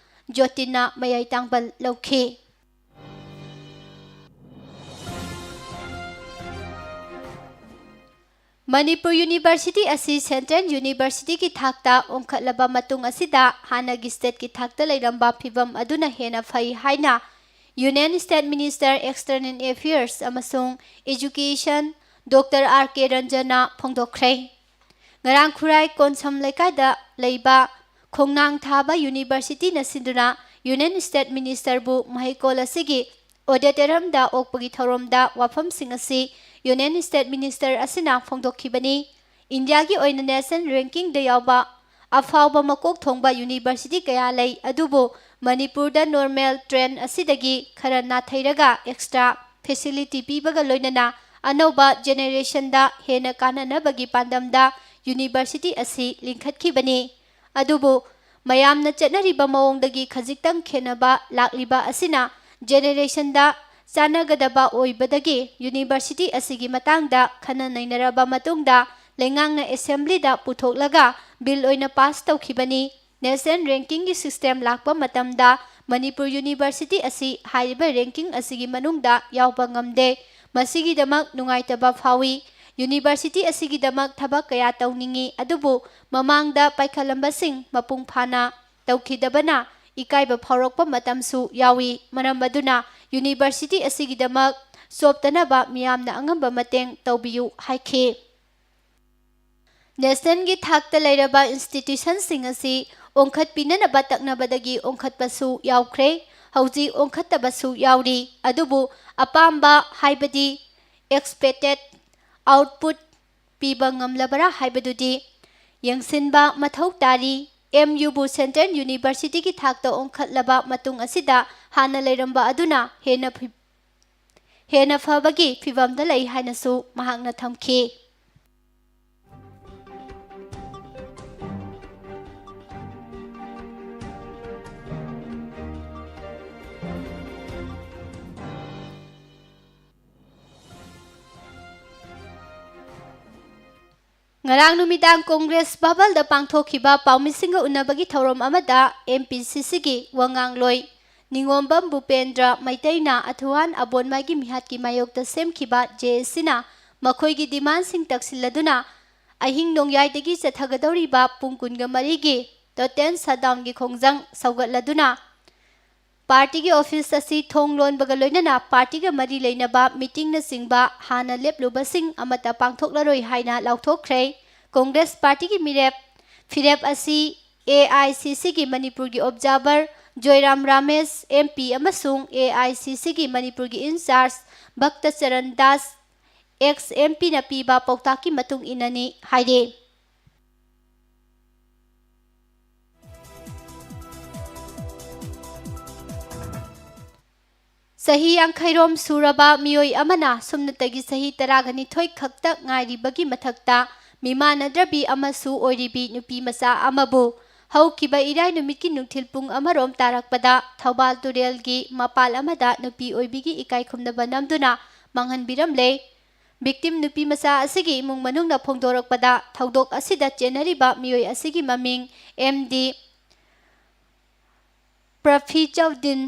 ꯖꯣꯇꯤꯟꯅ ꯃꯌꯥꯏ ꯇꯥꯡꯕꯜ ꯂꯧꯈꯤ꯫ ꯃꯅꯤꯄꯨꯔ University ꯑꯁꯤ Central Universityꯒꯤ ꯊꯥꯛꯇ ꯑꯣꯟꯈꯠꯂꯕ ꯃꯇꯨꯡ ꯑꯁꯤꯗ ꯍꯥꯟꯅꯒꯤ stateꯀꯤ ꯊꯥꯛꯇ ꯂꯩꯔꯝꯕ ꯐꯤꯚꯝ ꯑꯗꯨꯅ ꯍꯦꯟꯅ ꯐꯩ ꯍꯥꯏꯅ Union State Minister External Affairs ꯑꯃꯁꯨꯡ Education Doctor R K ꯔꯟꯖꯟꯅ ꯐꯣꯡꯗꯣꯛꯈ꯭ꯔꯦ꯫ ꯉꯔꯥꯡ ꯈꯨꯔꯥꯏ ꯀꯣꯟꯁꯝ ꯂꯩꯀꯥꯏꯗ ꯂꯩꯕ ꯈꯣꯡꯅꯥꯡ ꯊꯥꯕ ꯌꯨꯅꯤꯚꯔꯁꯤꯇꯤꯅ ꯁꯤꯟꯗꯨꯅ ꯌꯨꯅꯤꯌꯟ ꯁ꯭ꯇꯦꯠ ꯃꯤꯅꯤꯁꯇꯔꯕꯨ ꯃꯍꯩꯀꯣꯜ ꯑꯁꯤꯒꯤ ꯑꯣꯗꯤꯇꯣꯔꯤꯌꯝꯗ ꯑꯣꯛꯄꯒꯤ ꯊꯧꯔꯝꯗ ꯋꯥꯐꯝꯁꯤꯡ ꯑꯁꯤ ꯌꯨꯅꯤꯌꯟ ꯁ꯭ꯇꯦꯠ ꯃꯤꯅꯤꯁꯇꯔ ꯑꯁꯤꯅ ꯐꯣꯡꯗꯣꯛꯈꯤꯕꯅꯤ꯫ ꯏꯟꯗꯤꯌꯥꯒꯤ ꯑꯣꯏꯅ ꯅꯦꯁꯅꯦꯜ ꯔꯦꯡꯀꯤꯡꯗ ꯌꯥꯎꯕ ꯑꯐꯥꯎꯕ ꯃꯀꯣꯛ ꯊꯣꯡꯕ ꯌꯨꯅꯤꯚꯔꯁꯤꯇꯤ ꯀꯌꯥ ꯂꯩ, ꯑꯗꯨꯕꯨ ꯃꯅꯤꯄꯨꯔꯗ ꯅꯣꯔꯃꯦꯜ ꯇ꯭ꯔꯦꯟ ꯑꯁꯤꯗꯒꯤ ꯈꯔ ꯅꯥꯊꯩꯔꯒ ꯑꯦꯛꯁꯇ꯭ꯔꯥ ꯐꯦꯁꯤꯂꯤꯇꯤ ꯄꯤꯕꯒ ꯂꯣꯏꯅꯅ ꯑꯅꯧꯕ ꯖꯦꯅꯦꯔꯦꯁꯟꯗ ꯍꯦꯟꯅ ꯀꯥꯟꯅꯅꯕꯒꯤ ꯄꯥꯟꯗꯝꯗ ꯌꯨꯅꯤꯚꯔꯁꯤꯇꯤ ꯑꯁꯤ ꯂꯤꯡꯈꯠꯈꯤꯕꯅꯤ꯫ ꯑꯗꯨꯕꯨ ꯃꯌꯥꯝꯅ ꯆꯠꯅꯔꯤꯕ ꯃꯑꯣꯡꯗꯒꯤ ꯈꯖꯤꯛꯇꯪ ꯈꯦꯟꯅꯕ ꯂꯥꯛꯂꯤꯕ ꯑꯁꯤꯅ ꯖꯦꯅꯦꯔꯦꯁꯟꯗ ꯆꯥꯟꯅꯒꯗꯕ ꯑꯣꯏꯕꯗꯒꯤ ꯌꯨꯅꯤꯚꯔꯁꯤꯇꯤ ꯑꯁꯤꯒꯤ ꯃꯇꯥꯡꯗ ꯈꯟꯅ ꯅꯩꯅꯔꯕ ꯃꯇꯨꯡꯗ ꯂꯩꯉꯥꯛꯅ ꯑꯦꯁꯦꯝꯕ꯭ꯂꯤꯗ ꯄꯨꯊꯣꯛꯂꯒ ꯕꯤꯜ ꯑꯣꯏꯅ ꯄꯥꯁ ꯇꯧꯈꯤꯕꯅꯤ꯫ ꯅꯦꯁꯅꯦꯜ ꯔꯦꯡꯀꯤꯡꯒꯤ ꯁꯤꯁꯇꯦꯝ ꯂꯥꯛꯄ ꯃꯇꯝꯗ ꯃꯅꯤꯄꯨꯔ ꯌꯨꯅꯤꯚꯔꯁꯤꯇꯤ ꯑꯁꯤ ꯍꯥꯏꯔꯤꯕ ꯔꯦꯡꯀꯤꯡ ꯑꯁꯤꯒꯤ ꯃꯅꯨꯡꯗ ꯌꯥꯎꯕ ꯉꯝꯗꯦ꯫ ꯃꯁꯤꯒꯤꯗꯃꯛ ꯅꯨꯡꯉꯥꯏꯇꯕ ꯐꯥꯎꯏ꯫ ꯌꯨꯅꯤꯚꯔꯁꯤꯇꯤ ꯑꯁꯤꯒꯤꯗꯃꯛ ꯊꯕꯛ ꯀꯌꯥ ꯇꯧꯅꯤꯡꯏ, ꯑꯗꯨꯕꯨ ꯃꯃꯥꯡꯗ ꯄꯥꯏꯈꯠꯂꯝꯕꯁꯤꯡ ꯃꯄꯨꯡ ꯐꯥꯅ ꯇꯧꯈꯤꯗꯕꯅ ꯏꯀꯥꯏꯕ ꯐꯥꯎꯔꯛꯄ ꯃꯇꯝꯁꯨ ꯌꯥꯎꯏ꯫ ꯃꯔꯝ ꯑꯗꯨꯅ ꯌꯨꯅꯤꯚꯔꯁꯤꯇꯤ ꯑꯁꯤꯒꯤꯗꯃꯛ ꯆꯣꯞꯇꯅꯕ ꯃꯤꯌꯥꯝꯅ ꯑꯉꯝꯕ ꯃꯇꯦꯡ ꯇꯧꯕꯤꯌꯨ ꯍꯥꯏꯈꯤ꯫ ꯅꯦꯁꯅꯦꯜꯒꯤ ꯊꯥꯛꯇ ꯂꯩꯔꯕ ꯏꯟꯁꯇꯤꯇ꯭ꯌꯨꯁꯟꯁꯤꯡ ꯑꯁꯤ ꯑꯣꯟꯈꯠꯄꯤꯅꯅꯕ ꯇꯛꯅꯕꯗꯒꯤ ꯑꯣꯟꯈꯠꯄꯁꯨ ꯌꯥꯎꯈ꯭ꯔꯦ꯫ ꯍꯧꯖꯤꯛ ꯑꯣꯟꯈꯠꯇꯕꯁꯨ ꯌꯥꯎꯔꯤ꯫ ꯑꯗꯨꯕꯨ ꯑꯄꯥꯝꯕ, ꯍꯥꯏꯕꯗꯤ ꯑꯦꯛꯁꯄꯦꯛꯇꯦꯠ ꯑꯥꯎꯠꯄꯨꯠ ꯄꯤꯕ ꯉꯝꯂꯕꯔꯥ ꯍꯥꯏꯕꯗꯨꯗꯤ ꯌꯦꯡꯁꯤꯟꯕ ꯃꯊꯧ ꯇꯥꯔꯤ꯫ ꯑꯦꯝ ꯌꯨꯕꯨ ꯁꯦꯟꯇ꯭ꯔꯦꯜ ꯌꯨꯅꯤꯚꯔꯁꯤꯇꯤꯒꯤ ꯊꯥꯛꯇ ꯑꯣꯟꯈꯠꯂꯕ ꯃꯇꯨꯡ ꯑꯁꯤꯗ ꯍꯥꯟꯅ ꯂꯩꯔꯝꯕ ꯑꯗꯨꯅ ꯍꯦꯟꯅ ꯐꯤ-, ꯍꯦꯟꯅ ꯐꯕꯒꯤ ꯐꯤꯚꯝꯗ ꯂꯩ ꯍꯥꯏꯅꯁꯨ ꯃꯍꯥꯛꯅ ꯊꯝꯈꯤ꯫ ꯉꯔꯥꯡ ꯅꯨꯃꯤꯗꯥꯡ ꯀꯣꯡꯒ꯭ꯔꯦꯁ ꯚꯕꯜꯗ ꯄꯥꯡꯊꯣꯛꯈꯤꯕ ꯄꯥꯎꯃꯤꯁꯤꯡꯒ ꯎꯅꯕꯒꯤ ꯊꯧꯔꯝ ꯑꯃꯗ ꯑꯦꯝ ꯄꯤ ꯁꯤ ꯁꯤꯒꯤ ꯋꯥꯉꯥꯡꯂꯣꯏ ꯅꯤꯉꯣꯝꯕꯝ ꯚꯨꯄꯦꯟꯗ꯭ꯔ ꯃꯩꯇꯩꯅ ꯑꯊꯨꯍꯥꯟ ꯑꯕꯣꯟꯃꯥꯏꯒꯤ ꯃꯤꯍꯥꯠꯀꯤ ꯃꯥꯌꯣꯛꯇ ꯁꯦꯝꯈꯤꯕ ꯖꯦ ꯑꯦ ꯁꯤꯅ ꯃꯈꯣꯏꯒꯤ ꯗꯤꯃꯥꯟꯁꯤꯡ ꯇꯛꯁꯤꯜꯂꯗꯨꯅ ꯑꯍꯤꯡ ꯅꯣꯡꯌꯥꯏꯗꯒꯤ ꯆꯠꯊꯒꯗꯧꯔꯤꯕ ꯄꯨꯡ ꯀꯨꯟꯒ ꯃꯔꯤꯒꯤ ꯇꯣꯇꯦꯜ ꯁꯠꯗꯥꯎꯟꯒꯤ ꯈꯣꯡꯖꯪ ꯁꯧꯒꯠꯂꯗꯨꯅ ꯄꯥꯔꯇꯤꯒꯤ ꯑꯣꯐꯤꯁ ꯑꯁꯤ ꯊꯣꯡ ꯂꯣꯟꯕꯒ ꯂꯣꯏꯅꯅ ꯄꯥꯔꯇꯤꯒ ꯃꯔꯤ ꯂꯩꯅꯕ ꯃꯤꯇꯤꯡꯅꯆꯤꯡꯕ ꯍꯥꯟꯅ ꯂꯦꯞꯂꯨꯕꯁꯤꯡ ꯑꯃꯠꯇ ꯄꯥꯡꯊꯣꯛꯂꯔꯣꯏ ꯍꯥꯏꯅ ꯂꯥꯎꯊꯣꯛꯈ꯭ꯔꯦ꯫ ꯀꯣꯡꯒ꯭ꯔꯦꯁ ꯄꯥꯔꯇꯤꯒꯤ ꯃꯤꯔꯦꯞ ꯐꯤꯔꯦꯞ ꯑꯁꯤ ꯑꯦ ꯑꯥꯏ ꯁꯤ ꯁꯤꯒꯤ ꯃꯅꯤꯄꯨꯔꯒꯤ ꯑꯣꯕꯖꯥꯔꯚꯔ ꯖꯣꯏꯔꯥꯝ ꯔꯥꯃꯦꯁ, ꯑꯦꯝ ꯄꯤ, ꯑꯃꯁꯨꯡ ꯑꯦ ꯑꯥꯏ ꯁꯤ ꯁꯤꯒꯤ ꯃꯅꯤꯄꯨꯔꯒꯤ in-charge ꯚꯛꯇ Charan Das, X M ꯄꯤꯅ ꯄꯤꯕ ꯄꯥꯎꯇꯥꯛꯀꯤ ꯃꯇꯨꯡ ꯏꯟꯅꯅꯤ ꯍꯥꯏꯔꯤ꯫ ꯆꯍꯤ ꯌꯥꯡꯈꯩꯔꯣꯝ ꯁꯨꯔꯕ ꯃꯤꯑꯣꯏ ꯑꯃꯅ ꯁꯨꯞꯅꯇꯒꯤ ꯆꯍꯤ ꯇꯔꯥꯒ ꯅꯤꯊꯣꯏ ꯈꯛꯇ ꯉꯥꯏꯔꯤꯕꯒꯤ ꯃꯊꯛꯇ, ꯃꯤꯃꯥꯟꯅꯗ꯭ꯔꯕꯤ ꯑꯃꯁꯨ ꯑꯣꯏꯔꯤꯕꯤ ꯅꯨꯄꯤ ꯃꯆꯥ ꯑꯃꯕꯨ ꯍꯧꯈꯤꯕ ꯏꯔꯥꯏ ꯅꯨꯃꯤꯠꯀꯤ ꯅꯨꯡꯊꯤꯜ ꯄꯨꯡ ꯑꯃꯔꯣꯝ ꯇꯥꯔꯛꯄꯗ ꯊꯧꯕꯥꯜ ꯇꯨꯔꯦꯜꯒꯤ ꯃꯄꯥꯜ ꯑꯃꯗ ꯅꯨꯄꯤ ꯑꯣꯏꯕꯤꯒꯤ ꯏꯀꯥꯏ ꯈꯨꯝꯅꯕ ꯅꯝꯗꯨꯅ ꯃꯥꯡꯍꯟꯕꯤꯔꯝꯂꯦ꯫ Victim ꯅꯨꯄꯤ ꯃꯆꯥ ꯑꯁꯤꯒꯤ ꯏꯃꯨꯡ ꯃꯅꯨꯡꯅ ꯐꯣꯡꯗꯣꯔꯛꯄꯗ, ꯊꯧꯗꯣꯛ ꯑꯁꯤꯗ ꯆꯦꯟꯅꯔꯤꯕ ꯃꯤꯑꯣꯏ ꯑꯁꯤꯒꯤ ꯃꯃꯤꯡ ꯑꯦꯝ ꯗꯤ ꯄ꯭ꯔꯐꯤꯆꯧꯗꯤꯟ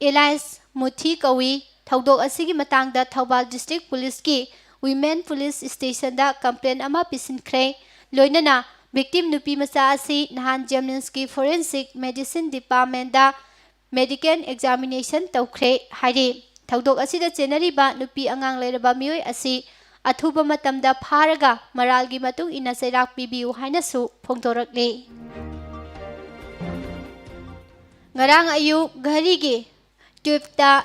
ꯑꯦꯂꯥꯏꯁ ꯃꯨꯊꯤ ꯀꯧꯏ꯫ ꯊꯧꯗꯣꯛ ꯑꯁꯤꯒꯤ ꯃꯇꯥꯡꯗ ꯊꯧꯕꯥꯜ District Police ꯀꯤ Women Police Station ꯗ complaint ꯑꯃ ꯄꯤꯁꯤꯟꯈ꯭ꯔꯦ꯫ ꯂꯣꯏꯅꯅ victim ꯅꯨꯄꯤ ꯃꯆꯥ ꯑꯁꯤ ꯅꯍꯥꯟ JNIMS ꯀꯤ Forensic Medicine Department ꯗ medical examination ꯇꯧꯈ꯭ꯔꯦ ꯍꯥꯏꯔꯤ꯫ ꯊꯧꯗꯣꯛ ꯑꯁꯤꯗ ꯆꯦꯟꯅꯔꯤꯕ ꯅꯨꯄꯤ ꯑꯉꯥꯡ ꯂꯩꯔꯕ ꯃꯤꯑꯣꯏ ꯑꯁꯤ ꯑꯊꯨꯕ ꯃꯇꯝꯗ ꯐꯥꯔꯒ ꯃꯔꯥꯜꯒꯤ ꯃꯇꯨꯡ ꯏꯟꯅ ꯆꯩꯔꯥꯛ ꯄꯤꯕꯤꯌꯨ ꯍꯥꯏꯅꯁꯨ ꯐꯣꯡꯗꯣꯔꯛꯂꯤ꯫ ꯉꯔꯥꯡ ꯑꯌꯨꯛ ꯘꯔꯤꯒꯤ tube ꯇ,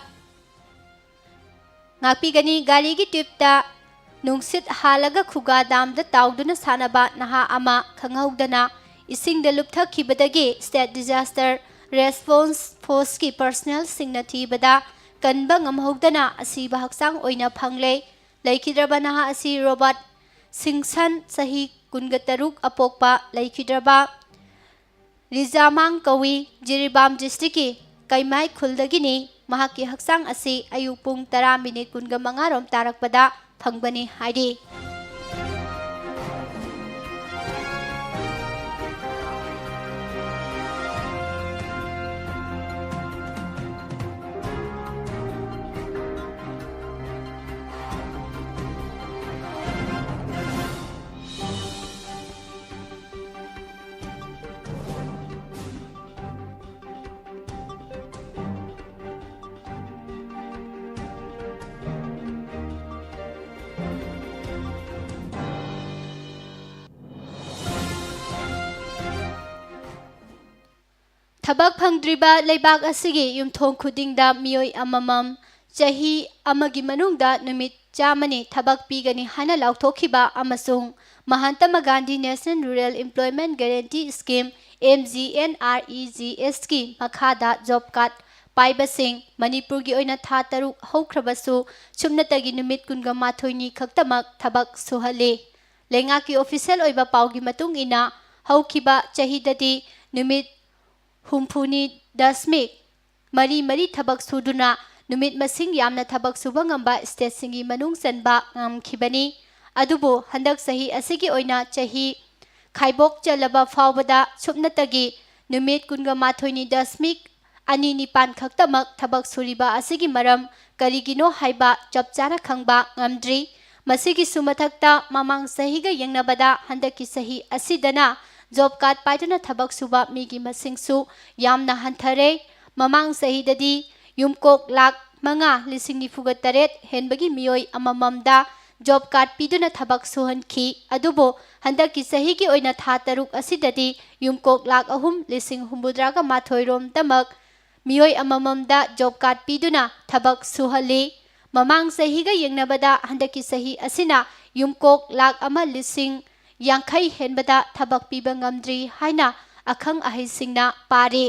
ꯉꯥꯛꯄꯤꯒꯅꯤ, ꯒꯥꯔꯤꯒꯤ tube ꯇ ꯅꯨꯡꯁꯤꯠ ꯍꯥꯜꯂꯒ ꯈꯨꯒꯥ dam ꯗ ꯇꯥꯎꯗꯨꯅ ꯁꯥꯟꯅꯕ ꯅꯍꯥ ꯑꯃ ꯈꯪꯍꯧꯗꯅ ꯏꯁꯤꯡꯗ ꯂꯨꯞꯊꯈꯤꯕꯗꯒꯤ State Disaster Response Force ꯀꯤ personnel ꯁꯤꯡꯅ ꯊꯤꯕꯗ ꯀꯟꯕ ꯉꯝꯍꯧꯗꯅ ꯑꯁꯤꯕ ꯍꯛꯆꯥꯡ ꯑꯣꯏꯅ ꯐꯪꯂꯦ꯫ ꯂꯩꯈꯤꯗ꯭ꯔꯕ ꯅꯍꯥ ꯑꯁꯤ ꯔꯣꯕꯥꯔꯠ ꯁꯤꯡꯁꯟ, ꯆꯍꯤ ꯀꯨꯟꯒ ꯇꯔꯨꯛ, ꯑꯄꯣꯛꯄ ꯂꯩꯈꯤꯗ꯭ꯔꯕ ꯔꯤꯖꯥꯃꯥꯡ ꯀꯧꯏ, ꯖꯤꯔꯤꯕꯥꯝ district ꯀꯤ ꯀꯩꯃꯥꯏ ꯈꯨꯜꯗꯒꯤꯅꯤ꯫ ꯃꯍꯥꯛꯀꯤ ꯍꯛꯆꯥꯡ ꯑꯁꯤ ꯑꯌꯨꯛ ꯄꯨꯡ ꯇꯔꯥ ꯃꯤꯅꯤꯠ ꯀꯨꯟꯒ ꯃꯉꯥ ꯔꯣꯝ ꯇꯥꯔꯛꯄꯗ ꯐꯪꯕꯅꯤ ꯍꯥꯏꯔꯤ꯫ ꯊꯕꯛ ꯐꯪꯗ꯭ꯔꯤꯕ ꯂꯩꯕꯥꯛ ꯑꯁꯤꯒꯤ ꯌꯨꯝꯊꯣꯡ ꯈꯨꯗꯤꯡꯗ ꯃꯤꯑꯣꯏ ꯑꯃꯃꯝ ꯆꯍꯤ ꯑꯃꯒꯤ ꯃꯅꯨꯡꯗ ꯅꯨꯃꯤꯠ ꯆꯥꯝꯃꯅꯤ ꯊꯕꯛ ꯄꯤꯒꯅꯤ ꯍꯥꯏꯅ ꯂꯥꯎꯊꯣꯛꯈꯤꯕ ꯑꯃꯁꯨꯡ Mahatma Gandhi National Rural Employment Guarantee Scheme, M G N R E G S ꯀꯤ ꯃꯈꯥꯗ ꯖꯣꯕ ꯀꯥꯔꯗ ꯄꯥꯏꯕꯁꯤꯡ, ꯃꯅꯤꯄꯨꯔꯒꯤ ꯑꯣꯏꯅ ꯊꯥ ꯇꯔꯨꯛ ꯍꯧꯈ꯭ꯔꯕꯁꯨ, ꯁꯨꯞꯅꯇꯒꯤ ꯅꯨꯃꯤꯠ ꯀꯨꯟꯒ ꯃꯥꯊꯣꯏꯅꯤ ꯈꯛꯇꯃꯛ ꯊꯕꯛ ꯁꯨꯍꯜꯂꯤ꯫ ꯂꯩꯉꯥꯛꯀꯤ ꯑꯣꯐꯤꯁꯤꯌꯦꯜ ꯑꯣꯏꯕ ꯄꯥꯎꯒꯤ ꯃꯇꯨꯡ ꯏꯟꯅ, ꯍꯧꯈꯤꯕ ꯆꯍꯤꯗꯗꯤ ꯅꯨꯃꯤꯠ ꯍꯨꯝꯐꯨꯅꯤ ꯗꯁꯃꯤꯛ ꯃꯔꯤ ꯃꯔꯤ ꯊꯕꯛ ꯁꯨꯗꯨꯅ ꯅꯨꯃꯤꯠ ꯃꯁꯤꯡ ꯌꯥꯝꯅ ꯊꯕꯛ ꯁꯨꯕ ꯉꯝꯕ ꯁ꯭ꯇꯦꯠꯁꯤꯡꯒꯤ ꯃꯅꯨꯡ ꯆꯟꯕ ꯉꯝꯈꯤꯕꯅꯤ꯫ ꯑꯗꯨꯕꯨ ꯍꯟꯗꯛ ꯆꯍꯤ ꯑꯁꯤꯒꯤ ꯑꯣꯏꯅ ꯆꯍꯤ ꯈꯥꯏꯕꯣꯛ ꯆꯜꯂꯕ ꯐꯥꯎꯕꯗ ꯁꯨꯞꯅꯇꯒꯤ ꯅꯨꯃꯤꯠ ꯀꯨꯟꯒ ꯃꯥꯊꯣꯏꯅꯤ ꯗꯁꯃꯤꯛ ꯑꯅꯤ ꯅꯤꯄꯥꯟ ꯈꯛꯇꯃꯛ ꯊꯕꯛ ꯁꯨꯔꯤꯕ ꯑꯁꯤꯒꯤ ꯃꯔꯝ ꯀꯔꯤꯒꯤꯅꯣ ꯍꯥꯏꯕ ꯆꯞ ꯆꯥꯅ ꯈꯪꯕ ꯉꯝꯗ꯭ꯔꯤ꯫ ꯃꯁꯤꯒꯤꯁꯨ ꯃꯊꯛꯇ, ꯃꯃꯥꯡ ꯆꯍꯤꯒ ꯌꯦꯡꯅꯕꯗ ꯍꯟꯗꯛꯀꯤ ꯆꯍꯤ ꯑꯁꯤꯗꯅ ꯖꯣꯕ ꯀꯥꯔꯗ ꯄꯥꯏꯗꯨꯅ ꯊꯕꯛ ꯁꯨꯕ ꯃꯤꯒꯤ ꯃꯁꯤꯡꯁꯨ ꯌꯥꯝꯅ ꯍꯟꯊꯔꯦ꯫ ꯃꯃꯥꯡ ꯆꯍꯤꯗꯗꯤ ꯌꯨꯝꯀꯣꯛ ꯂꯥꯈ ꯃꯉꯥ ꯂꯤꯁꯤꯡ ꯅꯤꯐꯨꯒ ꯇꯔꯦꯠ ꯍꯦꯟꯕꯒꯤ ꯃꯤꯑꯣꯏ ꯑꯃꯃꯝꯗ ꯖꯣꯕ ꯀꯥꯔꯗ ꯄꯤꯗꯨꯅ ꯊꯕꯛ ꯁꯨꯍꯟꯈꯤ꯫ ꯑꯗꯨꯕꯨ ꯍꯟꯗꯛꯀꯤ ꯆꯍꯤꯒꯤ ꯑꯣꯏꯅ ꯊꯥ ꯇꯔꯨꯛ ꯑꯁꯤꯗꯗꯤ ꯌꯨꯝꯀꯣꯛ ꯂꯥꯈ ꯑꯍꯨꯝ ꯂꯤꯁꯤꯡ ꯍꯨꯝꯐꯨꯇꯔꯥꯒ ꯃꯥꯊꯣꯏ ꯔꯣꯝꯗꯃꯛ ꯃꯤꯑꯣꯏ ꯑꯃꯃꯝꯗ ꯖꯣꯕ ꯀꯥꯔꯗ ꯄꯤꯗꯨꯅ ꯊꯕꯛ ꯁꯨꯍꯜꯂꯤ꯫ ꯃꯃꯥꯡ ꯆꯍꯤꯒ ꯌꯦꯡꯅꯕꯗ ꯍꯟꯗꯛꯀꯤ ꯆꯍꯤ ꯑꯁꯤꯅ ꯌꯨꯝꯀꯣꯛ ꯂꯥꯈ ꯑꯃ ꯂꯤꯁꯤꯡ ꯌꯥꯡꯈꯩ ꯍꯦꯟꯕꯗ ꯊꯕꯛ ꯄꯤꯕ ꯉꯝꯗ꯭ꯔꯤ ꯍꯥꯏꯅ ꯑꯈꯪ ꯑꯍꯩꯁꯤꯡꯅ ꯄꯥꯔꯤ꯫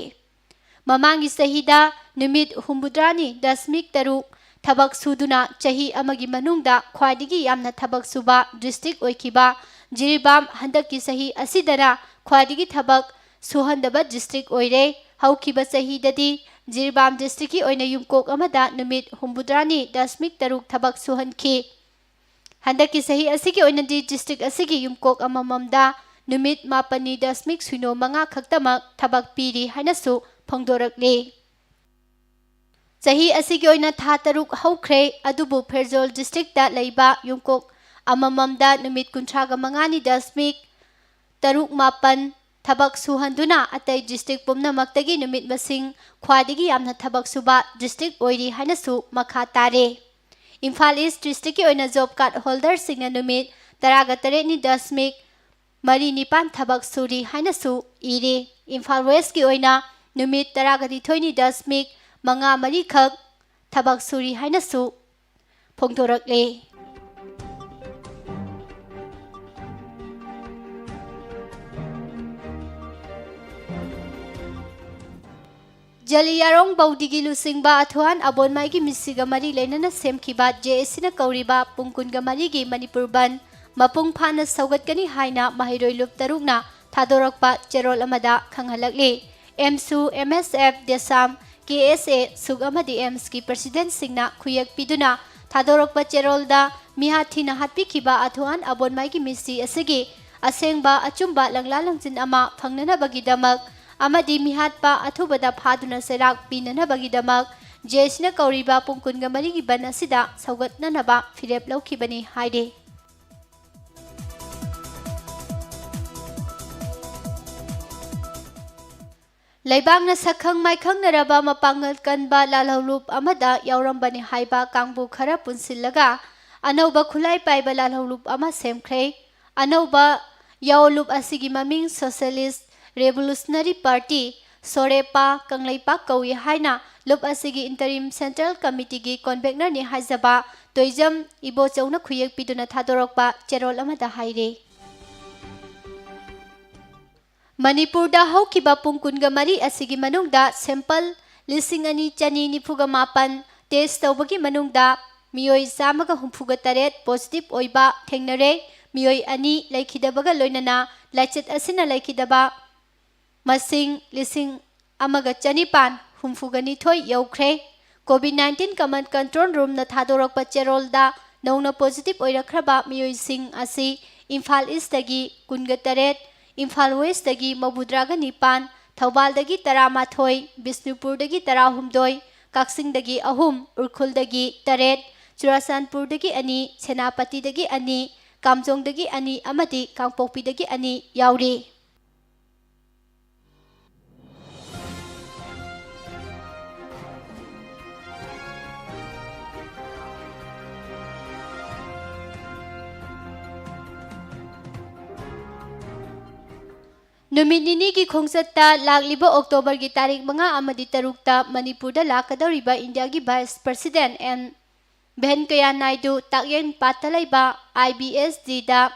ꯃꯃꯥꯡꯒꯤ ꯆꯍꯤꯗ ꯅꯨꯃꯤꯠ ꯍꯨꯝꯐꯨꯇꯔꯥꯅꯤ ꯗꯁꯃꯤꯛ ꯇꯔꯨꯛ ꯊꯕꯛ ꯁꯨꯗꯨꯅ ꯆꯍꯤ ꯑꯃꯒꯤ ꯃꯅꯨꯡꯗ ꯈ꯭ꯋꯥꯏꯗꯒꯤ ꯌꯥꯝꯅ ꯊꯕꯛ ꯁꯨꯕ ꯗꯤꯁꯇ꯭ꯔꯤꯛ ꯑꯣꯏꯈꯤꯕ ꯖꯤꯔꯤꯕꯥꯝ ꯍꯟꯗꯛꯀꯤ ꯆꯍꯤ ꯑꯁꯤꯗꯅ ꯈ꯭ꯋꯥꯏꯗꯒꯤ ꯊꯕꯛ ꯁꯨꯍꯟꯗꯕ ꯗꯤꯁꯇ꯭ꯔꯤꯛ ꯑꯣꯏꯔꯦ꯫ ꯍꯧꯈꯤꯕ ꯆꯍꯤꯗꯗꯤ ꯖꯤꯔꯤꯕꯥꯝ ꯗꯤꯁꯇ꯭ꯔꯤꯛꯀꯤ ꯑꯣꯏꯅ ꯌꯨꯝꯀꯣꯛ ꯑꯃꯗ ꯅꯨꯃꯤꯠ ꯍꯨꯝꯐꯨꯇꯔꯥꯅꯤ ꯗꯁꯃꯤꯛ ꯇꯔꯨꯛ ꯊꯕꯛ ꯁꯨꯍꯟꯈꯤ꯫ ꯍꯟꯗꯛꯀꯤ ꯆꯍꯤ ꯑꯁꯤꯒꯤ ꯑꯣꯏꯅꯗꯤ ꯗꯤꯁꯇ꯭ꯔꯤꯛ ꯑꯁꯤꯒꯤ ꯌꯨꯝꯀꯣꯛ ꯑꯃꯃꯝꯗ ꯅꯨꯃꯤꯠ ꯃꯥꯄꯟꯅꯤ ꯗꯁꯃꯤꯛ ꯁꯤꯅꯣ ꯃꯉꯥ ꯈꯛꯇꯃꯛ ꯊꯕꯛ ꯄꯤꯔꯤ ꯍꯥꯏꯅꯁꯨ ꯐꯣꯡꯗꯣꯔꯛꯂꯤ꯫ ꯆꯍꯤ ꯑꯁꯤꯒꯤ ꯑꯣꯏꯅ ꯊꯥ ꯇꯔꯨꯛ ꯍꯧꯈ꯭ꯔꯦ, ꯑꯗꯨꯕꯨ ꯐꯦꯔꯖꯣꯜ ꯗꯤꯁꯇ꯭ꯔꯤꯛꯇ ꯂꯩꯕ ꯌꯨꯝꯀꯣꯛ ꯑꯃꯃꯝꯗ ꯅꯨꯃꯤꯠ ꯀꯨꯟꯊ꯭ꯔꯥꯒ ꯃꯉꯥꯅꯤ ꯗꯁꯃꯤꯛ ꯇꯔꯨꯛ ꯃꯥꯄꯟ ꯊꯕꯛ ꯁꯨꯍꯟꯗꯨꯅ ꯑꯇꯩ ꯗꯤꯁꯇ꯭ꯔꯤꯛ ꯄꯨꯝꯅꯃꯛꯇꯒꯤ ꯅꯨꯃꯤꯠ ꯃꯁꯤꯡ ꯈ꯭ꯋꯥꯏꯗꯒꯤ ꯌꯥꯝꯅ ꯊꯕꯛ ꯁꯨꯕ ꯗꯤꯁꯇ꯭ꯔꯤꯛ ꯑꯣꯏꯔꯤ ꯍꯥꯏꯅꯁꯨ ꯃꯈꯥ ꯇꯥꯔꯦ꯫ ꯏꯝꯐꯥꯜ ꯏꯁ ꯗꯤꯁꯇ꯭ꯔꯤꯛꯀꯤ ꯑꯣꯏꯅ ꯖꯣꯕ ꯀꯥꯔꯗ ꯍꯣꯜꯗꯔꯁꯤꯡꯅ ꯅꯨꯃꯤꯠ ꯇꯔꯥꯒ ꯇꯔꯦꯠꯅꯤ ꯗꯁꯃꯤꯛ ꯃꯔꯤ ꯅꯤꯄꯥꯟ ꯊꯕꯛ ꯁꯨꯔꯤ ꯍꯥꯏꯅꯁꯨ ꯏꯔꯤ꯫ ꯏꯝꯐꯥꯜ ꯋꯦꯁꯀꯤ ꯑꯣꯏꯅ ꯅꯨꯃꯤꯠ ꯇꯔꯥꯒ ꯅꯤꯊꯣꯏꯅꯤ ꯗꯁꯃꯤꯛ ꯃꯉꯥ ꯃꯔꯤꯈꯛ ꯊꯕꯛ ꯁꯨꯔꯤ ꯍꯥꯏꯅꯁꯨ ꯐꯣꯡꯗꯣꯔꯛꯂꯦ꯫ ꯖꯂꯤꯌꯥꯔꯣꯡ ꯕꯧꯗꯤꯒꯤ ꯂꯨꯆꯤꯡꯕ ꯑꯊꯨꯍꯥꯟ ꯑꯕꯣꯟꯃꯥꯏꯒꯤ ꯃꯤꯁꯤꯒ ꯃꯔꯤ ꯂꯩꯅꯅ ꯁꯦꯝꯈꯤꯕ ꯖꯦ ꯑꯦ ꯁꯤꯅ ꯀꯧꯔꯤꯕ ꯄꯨꯡ ꯀꯨꯟꯒ ꯃꯔꯤꯒꯤ ꯃꯅꯤꯄꯨꯔ ꯕꯟ ꯃꯄꯨꯡ ꯐꯥꯅ ꯁꯧꯒꯠꯀꯅꯤ ꯍꯥꯏꯅ ꯃꯍꯩꯔꯣꯏ ꯂꯨꯞ ꯇꯔꯨꯛꯅ ꯊꯥꯗꯣꯔꯛꯄ ꯆꯦꯔꯣꯜ ꯑꯃꯗ ꯈꯪꯍꯜꯂꯛꯂꯤ꯫ ꯑꯦꯝꯁꯨ, ꯑꯦꯝ ꯑꯦꯁ ꯑꯦꯐ, ꯗꯦꯁꯥꯝ, ꯀꯦ ꯑꯦꯁ ꯑꯦ, ꯁꯨꯛ ꯑꯃꯗꯤ ꯑꯦꯝꯁꯀꯤ ꯄ꯭ꯔꯁꯤꯗꯦꯟꯠꯁꯤꯡꯅ ꯈꯨꯌꯦꯛ ꯄꯤꯗꯨꯅ ꯊꯥꯗꯣꯔꯛꯄ ꯆꯦꯔꯣꯜꯗ ꯃꯤꯍꯥꯠ ꯊꯤꯅ ꯍꯥꯠꯄꯤꯈꯤꯕ ꯑꯊꯨꯍꯥꯟ ꯑꯕꯣꯟꯃꯥꯏꯒꯤ ꯃꯤꯁꯤ ꯑꯁꯤꯒꯤ ꯑꯁꯦꯡꯕ ꯑꯆꯨꯝꯕ ꯂꯪꯂꯥ ꯂꯪꯆꯤꯟ ꯑꯃ ꯐꯪꯅꯅꯕꯒꯤꯗꯃꯛ ꯑꯃꯗꯤ ꯃꯤꯍꯥꯠꯄ ꯑꯊꯨꯕꯗ ꯐꯥꯗꯨꯅ ꯆꯩꯔꯥꯛ ꯄꯤꯅꯅꯕꯒꯤꯗꯃꯛ ꯖꯦ ꯑꯦ ꯁꯤꯅ ꯀꯧꯔꯤꯕ ꯄꯨꯡ ꯀꯨꯟꯒ ꯃꯔꯤꯒꯤ ꯕꯟ ꯑꯁꯤꯗ ꯁꯧꯒꯠꯅꯅꯕ ꯐꯤꯔꯦꯞ ꯂꯧꯈꯤꯕꯅꯤ ꯍꯥꯏꯔꯤ꯫ ꯂꯩꯕꯥꯛꯅ ꯁꯛꯈꯪ ꯃꯥꯏꯈꯪꯅꯔꯕ ꯃꯄꯥꯡꯒꯜ ꯀꯟꯕ ꯂꯥꯜꯍꯧꯂꯨꯞ ꯑꯃꯗ ꯌꯥꯎꯔꯝꯕꯅꯤ ꯍꯥꯏꯕ ꯀꯥꯡꯕꯨ ꯈꯔ ꯄꯨꯟꯁꯤꯜꯂꯒ ꯑꯅꯧꯕ ꯈꯨꯠꯂꯥꯏ ꯄꯥꯏꯕ ꯂꯥꯜꯍꯧꯂꯨꯞ ꯑꯃ ꯁꯦꯝꯈ꯭ꯔꯦ꯫ ꯑꯅꯧꯕ ꯌꯥꯑꯣꯂꯨꯞ ꯑꯁꯤꯒꯤ ꯃꯃꯤꯡ Socialist Revolutionary Party, ꯁꯣꯔꯦꯄꯥ, ꯀꯪꯂꯩꯄꯥꯛ ꯀꯧꯏ ꯍꯥꯏꯅ ꯂꯨꯞ ꯑꯁꯤꯒꯤ interim central committeeꯒꯤ convenorꯅꯤ ꯍꯥꯏꯖꯕ ꯇꯣꯏꯖꯝ ꯏꯕꯣꯆꯧꯅ ꯈꯨꯌꯦꯛ ꯄꯤꯗꯨꯅ ꯊꯥꯗꯣꯔꯛꯄ ꯆꯦꯔꯣꯜ ꯑꯃꯗ ꯍꯥꯏꯔꯤ꯫ ꯃꯅꯤꯄꯨꯔꯗ ꯍꯧꯈꯤꯕ ꯄꯨꯡ ꯀꯨꯟꯒ ꯃꯔꯤ ꯑꯁꯤꯒꯤ ꯃꯅꯨꯡꯗ sample ꯂꯤꯁꯤꯡ ꯑꯅꯤ ꯆꯅꯤ ꯅꯤꯐꯨꯒ ꯃꯥꯄꯟ test ꯇꯧꯕꯒꯤ ꯃꯅꯨꯡꯗ ꯃꯤꯑꯣꯏ ꯆꯥꯝꯃꯒ ꯍꯨꯝꯐꯨꯒ ꯇꯔꯦꯠ positive ꯑꯣꯏꯕ ꯊꯦꯡꯅꯔꯦ꯫ ꯃꯤꯑꯣꯏ ꯑꯅꯤ ꯂꯩꯈꯤꯗꯕꯒ ꯂꯣꯏꯅꯅ ꯂꯥꯏꯆꯠ ꯑꯁꯤꯅ ꯂꯩꯈꯤꯗꯕ ꯃꯁꯤꯡ ꯂꯤꯁꯤꯡ ꯑꯃꯒ ꯆꯅꯤꯄꯥꯟ ꯍꯨꯝꯐꯨꯒ ꯅꯤꯊꯣꯏ ꯌꯧꯈ꯭ꯔꯦ꯫ COVID nineteen command control roomꯅ ꯊꯥꯗꯣꯔꯛꯄ ꯆꯦꯔꯣꯜꯗ ꯅꯧꯅ positive ꯑꯣꯏꯔꯛꯈ꯭ꯔꯕ ꯃꯤꯑꯣꯏꯁꯤꯡ ꯑꯁꯤ ꯏꯝꯐꯥꯜ Eastꯇꯒꯤ ꯀꯨꯟꯒ ꯇꯔꯦꯠ, ꯏꯝꯐꯥꯜ Westꯇꯒꯤ ꯃꯧꯗ꯭ꯔꯥꯒ ꯅꯤꯄꯥꯟ, ꯊꯧꯕꯥꯜꯗꯒꯤ ꯇꯔꯥꯃꯥꯊꯣꯏ, ꯕꯤꯁꯅꯨꯄꯨꯔꯗꯒꯤ ꯇꯔꯥꯍꯨꯝꯗꯣꯏ, ꯀꯛꯆꯤꯡꯗꯒꯤ ꯑꯍꯨꯝ, ꯎꯈ꯭ꯔꯨꯜꯗꯒꯤ ꯇꯔꯦꯠ, ꯆꯨꯔꯥꯆꯥꯟꯄꯨꯔꯗꯒꯤ ꯑꯅꯤ, ꯁꯦꯅꯥꯄꯇꯤꯗꯒꯤ ꯑꯅꯤ, ꯀꯥꯝꯖꯣꯡꯗꯒꯤ ꯑꯅꯤ ꯑꯃꯗꯤ ꯀꯥꯡꯄꯣꯛꯄꯤꯗꯒꯤ ꯑꯅꯤ ꯌꯥꯎꯔꯤ꯫ ꯅꯨꯃꯤꯠ ꯅꯤꯅꯤꯒꯤ ꯈꯣꯡꯆꯠꯇ ꯂꯥꯛꯂꯤꯕ ꯑꯣꯛꯇꯣꯕꯔꯒꯤ ꯇꯥꯔꯤꯛ ꯃꯉꯥ ꯑꯃꯗꯤ ꯇꯔꯨꯛꯇ ꯃꯅꯤꯄꯨꯔꯗ ꯂꯥꯛꯀꯗꯧꯔꯤꯕ ꯏꯟꯗꯤꯌꯥꯒꯤ ꯚꯥꯏꯁ ꯄ꯭ꯔꯁꯤꯗꯦꯟ ꯑꯦꯝ ꯚꯦꯟꯀꯌꯥ ꯅꯥꯏꯗꯨ ꯇꯥꯛꯌꯦꯟ ꯄꯥꯠꯇ ꯂꯩꯕ IBSDꯗ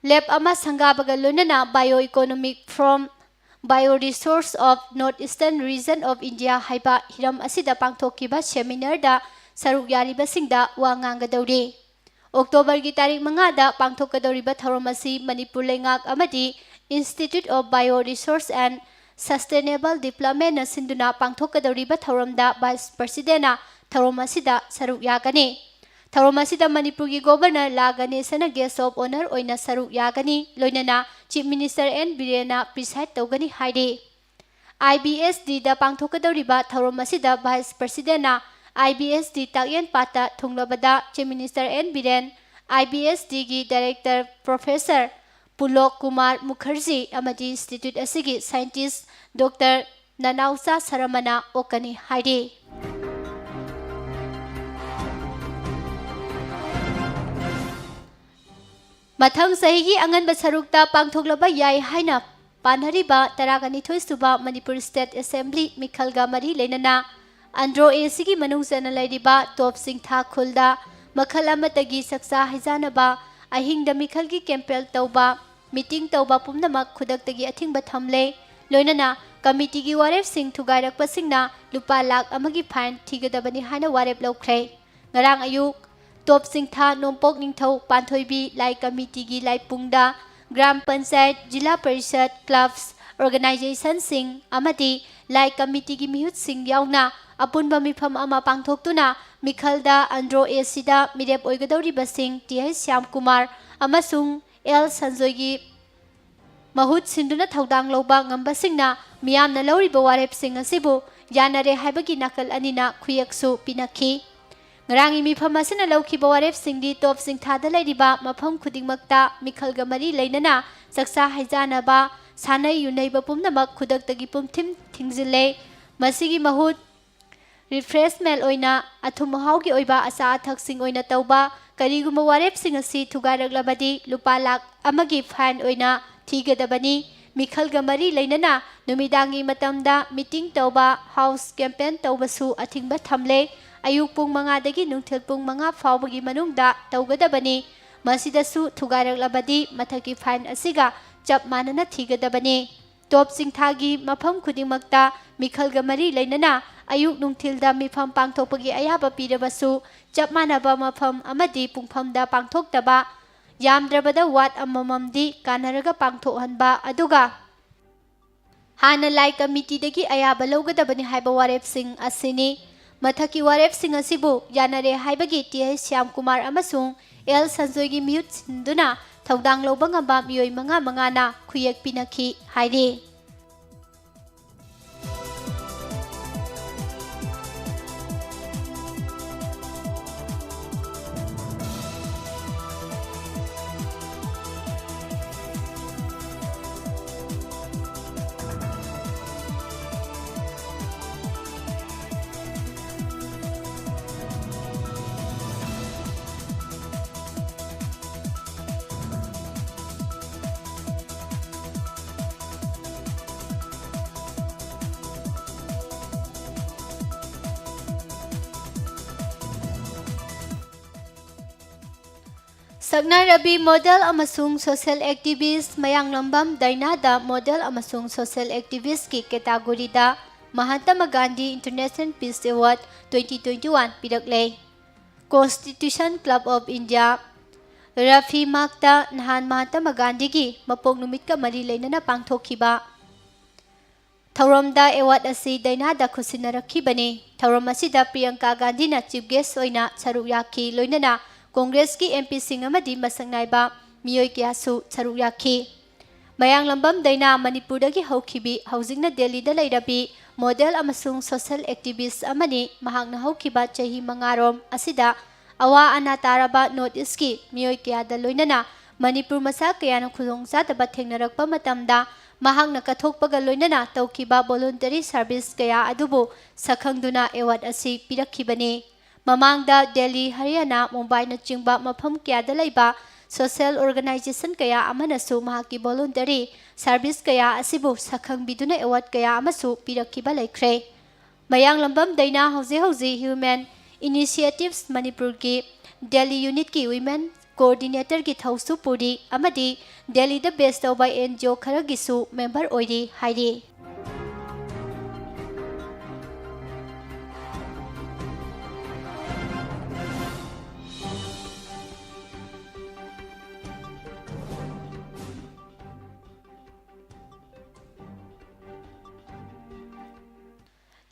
ꯂꯦꯞ ꯑꯃ ꯁꯪꯒꯥꯕꯒ ꯂꯣꯏꯅꯅ Bio Economic Forum, Bio Resource of North Eastern Region of India ꯍꯥꯏꯕ ꯍꯤꯔꯝ ꯑꯁꯤꯗ ꯄꯥꯡꯊꯣꯛꯈꯤꯕ ꯁꯦꯃꯤꯅꯥꯔꯗ ꯁꯔꯨꯛ ꯌꯥꯔꯤꯕꯁꯤꯡꯗ ꯋꯥ ꯉꯥꯡꯒꯗꯧꯔꯤ꯫ ꯑꯣꯛꯇꯣꯕꯔꯒꯤ ꯇꯥꯔꯤꯛ ꯃꯉꯥꯗ ꯄꯥꯡꯊꯣꯛꯀꯗꯧꯔꯤꯕ ꯊꯧꯔꯝ ꯑꯁꯤ ꯃꯅꯤꯄꯨꯔ ꯂꯩꯉꯥꯛ ꯑꯃꯗꯤ Institute of Bio Resource and Sustainable Developmentꯅ ꯁꯤꯟꯗꯨꯅ ꯄꯥꯡꯊꯣꯛꯀꯗꯧꯔꯤꯕ ꯊꯧꯔꯝꯗ ꯚꯥꯏꯁ ꯄ꯭ꯔꯁꯤꯗꯦꯟꯅ ꯊꯧꯔꯝ ꯑꯁꯤꯗ ꯁꯔꯨꯛ ꯌꯥꯒꯅꯤ꯫ ꯊꯧꯔꯝ ꯑꯁꯤꯗ ꯃꯅꯤꯄꯨꯔꯒꯤ ꯒꯣꯚꯔꯅꯔ ꯂꯥ ꯒꯅꯦꯁꯟꯅ ꯒꯦꯁ ꯑꯣꯐ ꯑꯣꯅꯔ ꯑꯣꯏꯅ ꯁꯔꯨꯛ ꯌꯥꯒꯅꯤ, ꯂꯣꯏꯅꯅ ꯆꯤꯐ ꯃꯤꯅꯤꯁꯇꯔ ꯑꯦꯟ ꯕꯤꯔꯦꯟꯅ ꯄ꯭ꯔꯤꯁꯥꯏꯗ ꯇꯧꯒꯅꯤ ꯍꯥꯏꯔꯤ꯫ IBSDꯗ ꯄꯥꯡꯊꯣꯛꯀꯗꯧꯔꯤꯕ ꯊꯧꯔꯝ ꯑꯁꯤꯗ ꯚꯥꯏꯁ ꯄ꯭ꯔꯁꯤꯗꯦꯟꯅ IBSD ꯇꯥꯛꯌꯦꯟ ꯄꯥꯠꯇ ꯊꯨꯡꯂꯕꯗ ꯆꯤꯐ ꯃꯤꯅꯤꯁꯇꯔ ꯑꯦꯟ ꯕꯤꯔꯦꯟ, IBSDꯒꯤ ꯗꯥꯏꯔꯦꯛꯇꯔ ꯄ꯭ꯔꯣꯐꯦꯁꯔ ꯄꯨꯂꯣꯛ ꯀꯨꯃꯥꯔ ꯃꯨꯈꯔꯖꯤ ꯑꯃꯗꯤ ꯏꯟꯁꯇꯤꯇ꯭ꯌꯨꯠ ꯑꯁꯤꯒꯤ ꯁꯥꯏꯟꯇꯤꯁ ꯗꯣꯛꯇꯔ ꯅꯅꯥꯎꯆꯥ ꯁꯔꯃꯅ ꯑꯣꯛꯀꯅꯤ ꯍꯥꯏꯔꯤ꯫ ꯃꯊꯪ ꯆꯍꯤꯒꯤ ꯑꯉꯟꯕ ꯁꯔꯨꯛꯇ ꯄꯥꯡꯊꯣꯛꯂꯕ ꯌꯥꯏ ꯍꯥꯏꯅ ꯄꯥꯅꯔꯤꯕ ꯇꯔꯥꯒ ꯅꯤꯊꯣꯏ ꯁꯨꯕ ꯃꯅꯤꯄꯨꯔ ꯁ꯭ꯇꯦꯠ ꯑꯦꯁꯦꯝꯕ꯭ꯂꯤ ꯃꯤꯈꯜꯒ ꯃꯔꯤ ꯂꯩꯅꯅ ꯑꯟꯗ꯭ꯔꯣ ACꯒꯤ ꯃꯅꯨꯡ ꯆꯟꯅ ꯂꯩꯔꯤꯕ ꯇꯣꯞ ꯆꯤꯡꯊꯥ ꯈꯨꯜꯗ ꯃꯈꯜ ꯑꯃꯠꯇꯒꯤ ꯆꯥꯛꯆꯥ ꯍꯩꯖꯥꯅꯕ, ꯑꯍꯤꯡꯗ ꯃꯤꯈꯜꯒꯤ ꯀꯦꯝꯄꯦꯜ ꯇꯧꯕ, ꯃꯤꯇꯤꯡ ꯇꯧꯕ ꯄꯨꯝꯅꯃꯛ ꯈꯨꯗꯛꯇꯒꯤ ꯑꯊꯤꯡꯕ ꯊꯝꯂꯦ꯫ ꯂꯣꯏꯅꯅ ꯀꯃꯤꯇꯤꯒꯤ ꯋꯥꯔꯦꯞꯁꯤꯡ ꯊꯨꯒꯥꯏꯔꯛꯄꯁꯤꯡꯅ ꯂꯨꯄꯥ ꯂꯥꯈ ꯑꯃꯒꯤ ꯐꯥꯏꯟ ꯊꯤꯒꯗꯕꯅꯤ ꯍꯥꯏꯅ ꯋꯥꯔꯦꯞ ꯂꯧꯈ꯭ꯔꯦ꯫ ꯉꯔꯥꯡ ꯑꯌꯨꯛ ꯇꯣꯞ ꯆꯤꯡꯊꯥ ꯅꯣꯡꯄꯣꯛ ꯅꯤꯡꯊꯧ ꯄꯥꯟꯊꯣꯏꯕꯤ ꯂꯥꯏ ꯀꯃꯤꯇꯤꯒꯤ ꯂꯥꯏꯄꯨꯡꯗ ꯒ꯭ꯔꯥꯝ ꯄꯟꯆꯥꯌꯠ, ꯖꯤꯂꯥ ꯄꯔꯤꯁꯠ, ꯀ꯭ꯂꯕꯁ, ꯑꯣꯔꯒꯅꯥꯏꯖꯦꯁꯟꯁꯤꯡ ꯑꯃꯗꯤ ꯂꯥꯏ ꯀꯃꯤꯇꯤꯒꯤ ꯃꯤꯍꯨꯠꯁꯤꯡ ꯌꯥꯎꯅ ꯑꯄꯨꯟꯕ ꯃꯤꯐꯝ ꯑꯃ ꯄꯥꯡꯊꯣꯛꯇꯨꯅ ꯃꯤꯈꯜꯗ ꯑꯟꯗ꯭ꯔꯣ ACꯗ ꯃꯤꯔꯦꯞ ꯑꯣꯏꯒꯗꯧꯔꯤꯕꯁꯤꯡ ꯇꯤ ꯑꯩꯆ ꯁ꯭ꯌꯥꯝꯀꯨꯃꯥꯔ ꯑꯃꯁꯨꯡ ꯑꯦꯜ ꯁꯟꯖꯣꯏꯒꯤ ꯃꯍꯨꯠ ꯁꯤꯟꯗꯨꯅ ꯊꯧꯗꯥꯡ ꯂꯧꯕ ꯉꯝꯕꯁꯤꯡꯅ ꯃꯤꯌꯥꯝꯅ ꯂꯧꯔꯤꯕ ꯋꯥꯔꯦꯞꯁꯤꯡ ꯑꯁꯤꯕꯨ ꯌꯥꯅꯔꯦ ꯍꯥꯏꯕꯒꯤ ꯅꯥꯀꯜ ꯑꯅꯤꯅ ꯈꯨꯌꯦꯛꯁꯨ ꯄꯤꯅꯈꯤ꯫ ꯉꯔꯥꯡꯒꯤ ꯃꯤꯐꯝ ꯑꯁꯤꯅ ꯂꯧꯈꯤꯕ ꯋꯥꯔꯦꯞꯁꯤꯡꯗꯤ ꯇꯣꯞ ꯆꯤꯡꯊꯥꯗ ꯂꯩꯔꯤꯕ ꯃꯐꯝ ꯈꯨꯗꯤꯡꯃꯛꯇ ꯃꯤꯈꯜꯒ ꯃꯔꯤ ꯂꯩꯅꯅ ꯆꯥꯛꯆꯥ ꯍꯩꯖꯥꯅꯕ, ꯁꯥꯟꯅꯩ ꯌꯨꯅꯩꯕ ꯄꯨꯝꯅꯃꯛ ꯈꯨꯗꯛꯇꯒꯤ ꯄꯨꯝꯊꯤꯡ ꯊꯤꯡꯖꯤꯜꯂꯦ꯫ ꯃꯁꯤꯒꯤ ꯃꯍꯨꯠ ꯔꯤꯐ꯭ꯔꯦꯁꯃꯦꯟ ꯑꯣꯏꯅ ꯑꯊꯨꯝ ꯑꯍꯥꯎꯒꯤ ꯑꯣꯏꯕ ꯑꯆꯥ ꯑꯊꯛꯁꯤꯡ ꯑꯣꯏꯅ ꯇꯧꯕ, ꯀꯔꯤꯒꯨꯝꯕ ꯋꯥꯔꯦꯞꯁꯤꯡ ꯑꯁꯤ ꯊꯨꯒꯥꯏꯔꯛꯂꯕꯗꯤ ꯂꯨꯄꯥ ꯂꯥꯈ ꯑꯃꯒꯤ fine ꯑꯣꯏꯅ ꯊꯤꯒꯗꯕꯅꯤ꯫ ꯃꯤꯈꯜꯒ ꯃꯔꯤ ꯂꯩꯅꯅ ꯅꯨꯃꯤꯗꯥꯡꯒꯤ ꯃꯇꯝꯗ meeting ꯇꯧꯕ, house campaign ꯇꯧꯕꯁꯨ ꯑꯊꯤꯡꯕ ꯊꯝꯂꯦ꯫ ꯑꯌꯨꯛ ꯄꯨꯡ ꯃꯉꯥꯗꯒꯤ ꯅꯨꯡꯊꯤꯜ ꯄꯨꯡ ꯃꯉꯥ ꯐꯥꯎꯕꯒꯤ ꯃꯅꯨꯡꯗ ꯇꯧꯒꯗꯕꯅꯤ꯫ ꯃꯁꯤꯗꯁꯨ ꯊꯨꯒꯥꯏꯔꯛꯂꯕꯗꯤ ꯃꯊꯛꯀꯤ fine ꯑꯁꯤꯒ ꯆꯞ ꯃꯥꯟꯅꯅ ꯊꯤꯒꯗꯕꯅꯤ꯫ ꯇꯣꯞ ꯆꯤꯡꯊꯥꯒꯤ ꯃꯐꯝ ꯈꯨꯗꯤꯡꯃꯛꯇ ꯃꯤꯈꯜꯒ ꯃꯔꯤ ꯂꯩꯅꯅ ꯑꯌꯨꯛ ꯅꯨꯡꯊꯤꯜꯗ ꯃꯤꯐꯝ ꯄꯥꯡꯊꯣꯛꯄꯒꯤ ꯑꯌꯥꯕ ꯄꯤꯔꯕꯁꯨ, ꯆꯞ ꯃꯥꯟꯅꯕ ꯃꯐꯝ ꯑꯃꯗꯤ ꯄꯨꯡꯐꯝꯗ ꯄꯥꯡꯊꯣꯛꯇꯕ, ꯌꯥꯝꯗ꯭ꯔꯕꯗ ward ꯑꯃꯃꯝꯗꯤ ꯀꯥꯟꯅꯔꯒ ꯄꯥꯡꯊꯣꯛꯍꯟꯕ, ꯑꯗꯨꯒ ꯍꯥꯟꯅ ꯂꯥꯏ ꯀꯃꯤꯇꯤꯗꯒꯤ ꯑꯌꯥꯕ ꯂꯧꯒꯗꯕꯅꯤ ꯍꯥꯏꯕ ꯋꯥꯔꯦꯞꯁꯤꯡ ꯑꯁꯤꯅꯤ꯫ ꯃꯊꯛꯀꯤ ꯋꯥꯔꯦꯞꯁꯤꯡ ꯑꯁꯤꯕꯨ ꯌꯥꯅꯔꯦ ꯍꯥꯏꯕꯒꯤ ꯇꯤ ꯑꯩꯆ ꯁ꯭ꯌꯥꯝꯀꯨꯃꯥꯔ ꯑꯃꯁꯨꯡ ꯑꯦꯜ ꯁꯟꯖꯣꯏꯒꯤ ꯃꯤꯍꯨꯠ ꯁꯤꯟꯗꯨꯅ ꯊꯧꯗꯥꯡ ꯂꯧꯕ ꯉꯝꯕ ꯃꯤꯑꯣꯏ ꯃꯉꯥ ꯃꯉꯥꯅ ꯈꯨꯌꯦꯛ ꯄꯤꯅꯈꯤ ꯍꯥꯏꯔꯤ꯫ ꯁꯛꯅꯥꯏꯔꯕꯤ model ꯑꯃꯁꯨꯡ social activist ꯃꯌꯥꯡꯂꯝꯕꯝ ꯗꯥꯏꯅꯥꯗ model ꯑꯃꯁꯨꯡ social activistꯀꯤ categoryꯗ Mahatma Gandhi International Peace Award twenty twenty-one ꯄꯤꯔꯛꯂꯦ꯫ Constitution Club of India, ꯔꯐꯤ ꯃꯥꯛꯇ ꯅꯍꯥꯟ ꯃꯍꯥꯇꯃꯥ ꯒꯥꯟꯙꯤꯒꯤ ꯃꯄꯣꯛ ꯅꯨꯃꯤꯠꯀ ꯃꯔꯤ ꯂꯩꯅꯅ ꯄꯥꯡꯊꯣꯛꯈꯤꯕ ꯊꯧꯔꯝꯗ award ꯑꯁꯤ ꯗꯥꯏꯅꯥꯗ ꯈꯨꯠꯁꯤꯟꯅꯔꯛꯈꯤꯕꯅꯤ꯫ ꯊꯧꯔꯝ ꯑꯁꯤꯗ ꯄ꯭ꯔꯤꯌꯪꯀꯥ ꯒꯥꯟꯙꯤꯅ chief guest ꯑꯣꯏꯅ ꯁꯔꯨꯛ ꯌꯥꯈꯤ, ꯂꯣꯏꯅꯅ ꯀꯣꯡꯒ꯭ꯔꯦꯁꯀꯤ ꯑꯦꯝ ꯄꯤꯁꯤꯡ ꯑꯃꯗꯤ ꯃꯁꯛ ꯅꯥꯏꯕ ꯃꯤꯑꯣꯏ ꯀꯌꯥꯁꯨ ꯁꯔꯨꯛ ꯌꯥꯈꯤ꯫ ꯃꯌꯥꯡꯂꯝꯕꯝ ꯗꯥꯏꯅꯥ ꯃꯅꯤꯄꯨꯔꯗꯒꯤ ꯍꯧꯈꯤꯕꯤ, ꯍꯧꯖꯤꯛꯅ ꯗꯦꯜꯂꯤꯗ ꯂꯩꯔꯕꯤ model ꯑꯃꯁꯨꯡ social activist ꯑꯃꯅꯤ꯫ ꯃꯍꯥꯛꯅ ꯍꯧꯈꯤꯕ ꯆꯍꯤ ꯃꯉꯥꯔꯣꯝ ꯑꯁꯤꯗ ꯑꯋꯥ ꯑꯅꯥ ꯇꯥꯔꯕ North Eastꯀꯤ ꯃꯤꯑꯣꯏ ꯀꯌꯥꯗ ꯂꯣꯏꯅꯅ ꯃꯅꯤꯄꯨꯔ ꯃꯆꯥ ꯀꯌꯥꯅ ꯈꯨꯗꯣꯡꯆꯥꯗꯕ ꯊꯦꯡꯅꯔꯛꯄ ꯃꯇꯝꯗ ꯃꯍꯥꯛꯅ ꯀꯠꯊꯣꯛꯄꯒ ꯂꯣꯏꯅꯅ ꯇꯧꯈꯤꯕ voluntary service ꯀꯌꯥ ꯑꯗꯨꯕꯨ ꯁꯛꯈꯪꯗꯨꯅ award ꯑꯁꯤ ꯄꯤꯔꯛꯈꯤꯕꯅꯤ꯫ ꯃꯃꯥꯡꯗ ꯗꯦꯜꯂꯤ, ꯍꯔꯤꯌꯥꯅꯥ, ꯃꯨꯝꯕꯥꯏꯅꯆꯤꯡꯕ ꯃꯐꯝ ꯀꯌꯥꯗ ꯂꯩꯕ social organization ꯀꯌꯥ ꯑꯃꯅꯁꯨ ꯃꯍꯥꯛꯀꯤ voluntary service ꯀꯌꯥ ꯑꯁꯤꯕꯨ ꯁꯛꯈꯪꯕꯤꯗꯨꯅ award ꯀꯌꯥ ꯑꯃꯁꯨ ꯄꯤꯔꯛꯈꯤꯕ ꯂꯩꯈ꯭ꯔꯦ꯫ ꯃꯌꯥꯡꯂꯝꯕꯝ ꯗꯩꯅꯥ ꯍꯧꯖꯤꯛ ꯍꯧꯖꯤꯛ Human Initiatives ꯃꯅꯤꯄꯨꯔꯒꯤ ꯗꯦꯜꯂꯤ unitꯀꯤ women coordinatorꯒꯤ ꯊꯧꯁꯨ ꯄꯨꯔꯤ ꯑꯃꯗꯤ ꯗꯦꯜꯂꯤꯗ base ꯇꯧꯕ N G O ꯈꯔꯒꯤꯁꯨ member ꯑꯣꯏꯔꯤ ꯍꯥꯏꯔꯤ꯫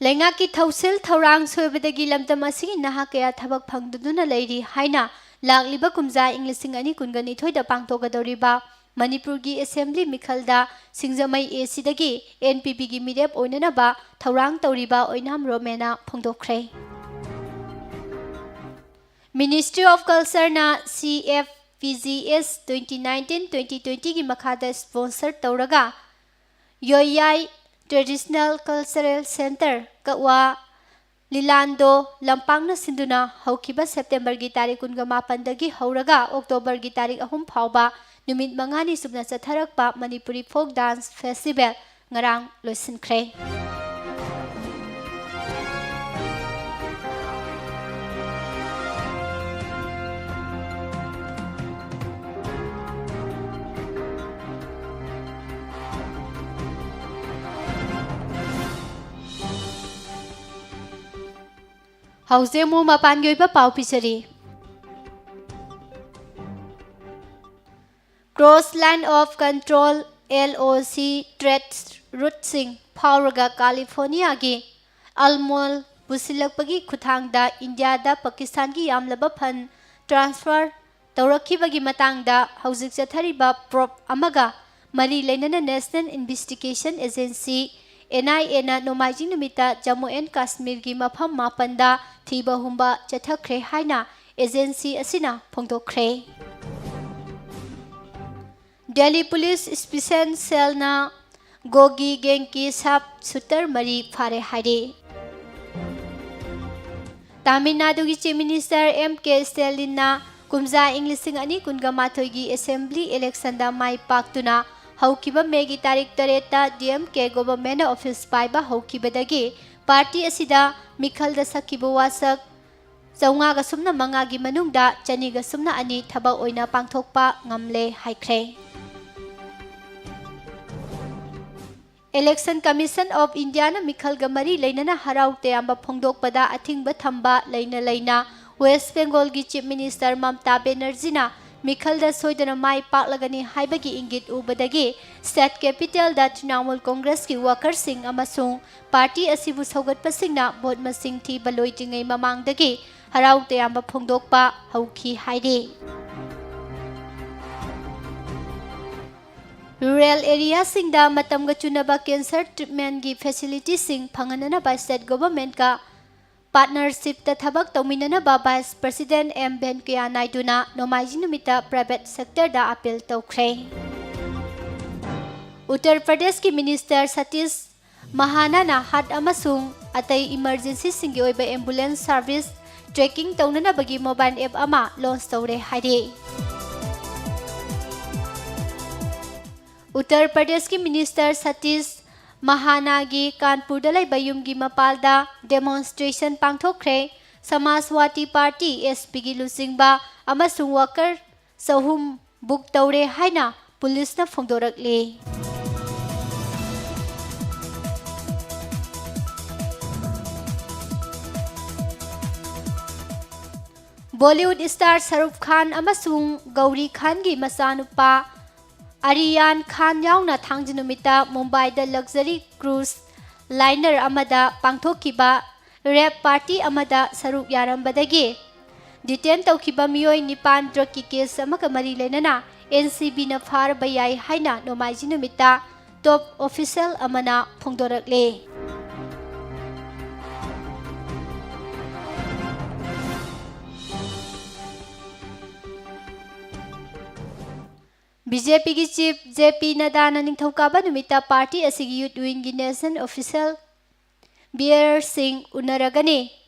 ꯂꯩꯉꯥꯛꯀꯤ ꯊꯧꯁꯤꯜ ꯊꯧꯔꯥꯡ ꯁꯣꯏꯕꯗꯒꯤ ꯂꯝꯗꯝ ꯑꯁꯤꯒꯤ ꯅꯍꯥ ꯀꯌꯥ ꯊꯕꯛ ꯐꯪꯗꯗꯨꯅ ꯂꯩꯔꯤ ꯍꯥꯏꯅ ꯂꯥꯛꯂꯤꯕ ꯀꯨꯝꯖꯥ ꯏꯪ ꯂꯤꯁꯤꯡ ꯑꯅꯤ ꯀꯨꯟꯒ ꯅꯤꯊꯣꯏꯗ ꯄꯥꯡꯊꯣꯛꯀꯗꯧꯔꯤꯕ ꯃꯅꯤꯄꯨꯔꯒꯤ assembly ꯃꯤꯈꯜꯗ Singjamei A Cꯗꯒꯤ N P Pꯒꯤ ꯃꯤꯔꯦꯞ ꯑꯣꯏꯅꯅꯕ ꯊꯧꯔꯥꯡ ꯇꯧꯔꯤꯕ ꯑꯣꯏꯅꯥꯝ ꯔꯣꯃꯦꯅ ꯐꯣꯡꯗꯣꯛꯈ꯭ꯔꯦ꯫ Ministry of Cultureꯅ C F P G S twenty nineteen twenty twentyꯒꯤ ꯃꯈꯥꯗ sponsor ꯇꯧꯔꯒ ꯌꯣꯏꯌꯥꯏ Traditional Cultural Centre, ꯀꯛꯋꯥ, ꯂꯤꯂꯥꯟꯗꯣ ꯂꯝꯄꯥꯛꯅ ꯁꯤꯟꯗꯨꯅ ꯍꯧꯈꯤꯕ Septemberꯒꯤ ꯇꯥꯔꯤꯛ ꯀꯨꯟꯒ ꯃꯥꯄꯟꯗꯒꯤ ꯍꯧꯔꯒ Octoberꯒꯤ ꯇꯥꯔꯤꯛ ꯑꯍꯨꯝ ꯐꯥꯎꯕ ꯅꯨꯃꯤꯠ ꯃꯉꯥꯅꯤ ꯆꯨꯞꯅ ꯆꯠꯊꯔꯛꯄ ꯃꯅꯤꯄꯨꯔꯤ folk dance festival ꯉꯔꯥꯡ ꯂꯣꯏꯁꯤꯟꯈ꯭ꯔꯦ꯫ ꯍꯧꯖꯤꯛ ꯑꯃꯨꯛ ꯃꯄꯥꯟꯒꯤ ꯑꯣꯏꯕ ꯄꯥꯎ ꯄꯤꯖꯔꯤ꯫ Cross Line of Control, L O C, trade routeꯁꯤꯡ ꯐꯥꯎꯔꯒ ꯀꯥꯂꯤꯐꯣꯔꯅꯤꯌꯥꯒꯤ almond ꯄꯨꯁꯤꯜꯂꯛꯄꯒꯤ ꯈꯨꯠꯊꯥꯡꯗ ꯏꯟꯗꯤꯌꯥꯗ ꯄꯥꯀꯤꯁꯇꯥꯟꯒꯤ ꯌꯥꯝꯂꯕ fund transfer ꯇꯧꯔꯛꯈꯤꯕꯒꯤ ꯃꯇꯥꯡꯗ ꯍꯧꯖꯤꯛ ꯆꯠꯊꯔꯤꯕ probe ꯑꯃꯒ ꯃꯔꯤ ꯂꯩꯅꯅ National Investigation Agency, N I Aꯅ ꯅꯣꯡꯃꯥꯏꯖꯤꯡ ꯅꯨꯃꯤꯠꯇ ꯖꯝꯃꯨ ꯑꯦꯟ ꯀꯥꯁꯃꯤꯔꯒꯤ ꯃꯐꯝ ꯃꯥꯄꯟꯗ ꯊꯤꯕ ꯍꯨꯝꯕ ꯆꯠꯊꯈ꯭ꯔꯦ ꯍꯥꯏꯅ agency ꯑꯁꯤꯅ ꯐꯣꯡꯗꯣꯛꯈ꯭ꯔꯦ꯫ Delhi Police Special Cellꯅ ꯒꯣꯒꯤ gangꯒꯤ sharp shooter ꯃꯔꯤ ꯐꯥꯔꯦ ꯍꯥꯏꯔꯤ꯫ ꯇꯥꯃꯤꯜ ꯅꯥꯗꯨꯒꯤ Chief Minister ꯑꯦꯝ ꯀꯦ ꯁ꯭ꯇꯦꯂꯤꯟꯅ ꯀꯨꯝꯖꯥ ꯏꯪ ꯂꯤꯁꯤꯡ ꯑꯅꯤ ꯀꯨꯟꯒ ꯃꯥꯊꯣꯏꯒꯤ Assembly election ꯗ ꯃꯥꯏ ꯄꯥꯛꯇꯨꯅ ꯍꯧꯈꯤꯕ May ꯒꯤ ꯇꯥꯔꯤꯛ ꯇꯔꯦꯠꯇ ꯗꯤ ꯑꯦꯝ ꯀꯦ government ꯅ office ꯄꯥꯏꯕ ꯍꯧꯈꯤꯕꯗꯒꯤ party ꯑꯁꯤꯗ ꯃꯤꯈꯜꯗ ꯁꯛꯈꯤꯕ ꯋꯥꯁꯛ ꯆꯥꯝꯃꯉꯥꯒ ꯁꯨꯞꯅ ꯃꯉꯥꯒꯤ ꯃꯅꯨꯡꯗ ꯆꯅꯤꯒ ꯁꯨꯞꯅ ꯑꯅꯤ ꯊꯕꯛ ꯑꯣꯏꯅ ꯄꯥꯡꯊꯣꯛꯄ ꯉꯝꯂꯦ ꯍꯥꯏꯈ꯭ꯔꯦ꯫ Election Commission of India ꯅ ꯃꯤꯈꯜꯒ ꯃꯔꯤ ꯂꯩꯅꯅ ꯍꯔꯥꯎ ꯇꯌꯥꯝꯕ ꯐꯣꯡꯗꯣꯛꯄꯗ ꯑꯊꯤꯡꯕ ꯊꯝꯕ ꯂꯩꯅ ꯂꯩꯅ West Bengal ꯒꯤ Chief Minister ꯃꯝꯇꯥ ꯕꯦꯅꯔꯖꯤꯅ ꯃꯤꯈꯜꯗ ꯁꯣꯏꯗꯅ ꯃꯥꯏ ꯄꯥꯛꯂꯒꯅꯤ ꯍꯥꯏꯕꯒꯤ ꯏꯪꯒꯤꯠ ꯎꯕꯗꯒꯤ state capital ꯗ Trinamool Congress ꯀꯤ worker ꯁꯤꯡ ꯑꯃꯁꯨꯡ party ꯑꯁꯤꯕꯨ ꯁꯧꯒꯠꯄꯁꯤꯡꯅ vote ꯃꯁꯤꯡ ꯊꯤꯕ ꯂꯣꯏꯗ꯭ꯔꯤꯉꯩ ꯃꯃꯥꯡꯗꯒꯤ ꯍꯔꯥꯎ ꯇꯌꯥꯝꯕ ꯐꯣꯡꯗꯣꯛꯄ ꯍꯧꯈꯤ ꯍꯥꯏꯔꯤ꯫ Rural area ꯁꯤꯡꯗ ꯃꯇꯝꯒ ꯆꯨꯅꯕ cancer treatment ꯀꯤ facility ꯁꯤꯡ ꯐꯪꯍꯟꯅꯅꯕ state government ꯀ partnership ꯇ ꯊꯕꯛ ꯇꯧꯃꯤꯟꯅꯅꯕ Vice President ꯑꯦꯝ ꯚꯦꯡꯀꯌꯥ ꯅꯥꯏꯗꯨꯅ ꯅꯣꯡꯃꯥꯏꯖꯤꯡ ꯅꯨꯃꯤꯠꯇ private sector ꯗ appeal ꯇꯧꯈ꯭ꯔꯦ꯫ ꯎꯠꯇꯔ ꯄ꯭ꯔꯗꯦꯁꯀꯤ Minister ꯁꯇꯤꯁ ꯃꯍꯥꯅꯥꯅ heart ꯑꯃꯁꯨꯡ ꯑꯇꯩ emergency ꯁꯤꯡꯒꯤ ꯑꯣꯏꯕ ambulance service tracking ꯇꯧꯅꯅꯕꯒꯤ mobile app ꯑꯃ launch ꯇꯧꯔꯦ ꯍꯥꯏꯔꯤ꯫ ꯎꯠꯇꯔ ꯄ꯭ꯔꯗꯦꯁꯀꯤ Minister ꯁꯇꯤꯁ ꯃꯍꯥꯅꯥꯒꯤ ꯀꯥꯟꯄꯨꯔꯗ ꯂꯩꯕ ꯌꯨꯝꯒꯤ ꯃꯄꯥꯜꯗ demonstration ꯄꯥꯡꯊꯣꯛꯈ꯭ꯔꯦ꯫ ꯁꯃꯥꯖꯋꯥꯗꯤ ꯄꯥꯔꯇꯤ, ꯑꯦꯁ ꯄꯤ ꯒꯤ ꯂꯨꯆꯤꯡꯕ ꯑꯃꯁꯨꯡ worker ꯆꯍꯨꯝ book ꯇꯧꯔꯦ ꯍꯥꯏꯅ police ꯅ ꯐꯣꯡꯗꯣꯔꯛꯂꯤ꯫ Bollywood star ꯁꯔꯨꯈ ꯈꯥꯟ ꯑꯃꯁꯨꯡ ꯒꯧꯔꯤ ꯈꯥꯟꯒꯤ ꯃꯆꯥꯅꯨꯄꯥ ꯑꯔꯤꯌꯥꯟ ꯈꯥꯟ ꯌꯥꯎꯅ ꯊꯥꯡꯖ ꯅꯨꯃꯤꯠꯇ ꯃꯨꯝꯕꯥꯏꯗ luxury cruise liner ꯑꯃꯗ ꯄꯥꯡꯊꯣꯛꯈꯤꯕ rape party ꯑꯃꯗ ꯁꯔꯨꯛ ꯌꯥꯔꯝꯕꯗꯒꯤ detain ꯇꯧꯈꯤꯕ ꯃꯤꯑꯣꯏ ꯅꯤꯄꯥꯟ drug ꯀꯤ case ꯑꯃꯒ ꯃꯔꯤ ꯂꯩꯅꯅ N C B ꯅ ꯐꯥꯔꯕ ꯌꯥꯏ ꯍꯥꯏꯅ ꯅꯣꯡꯃꯥꯏꯖꯤꯡ ꯅꯨꯃꯤꯠꯇ top official ꯑꯃꯅ ꯐꯣꯡꯗꯣꯔꯛꯂꯦ꯫ B J P ꯒꯤ chief J P ꯅꯗꯥꯅ ꯅꯤꯡꯊꯧꯀꯥꯕ ꯅꯨꯃꯤꯠꯇ party ꯑꯁꯤꯒꯤ youth wing ꯒꯤ national official bearer ꯁꯤꯡ ꯎꯅꯔꯒꯅꯤ꯫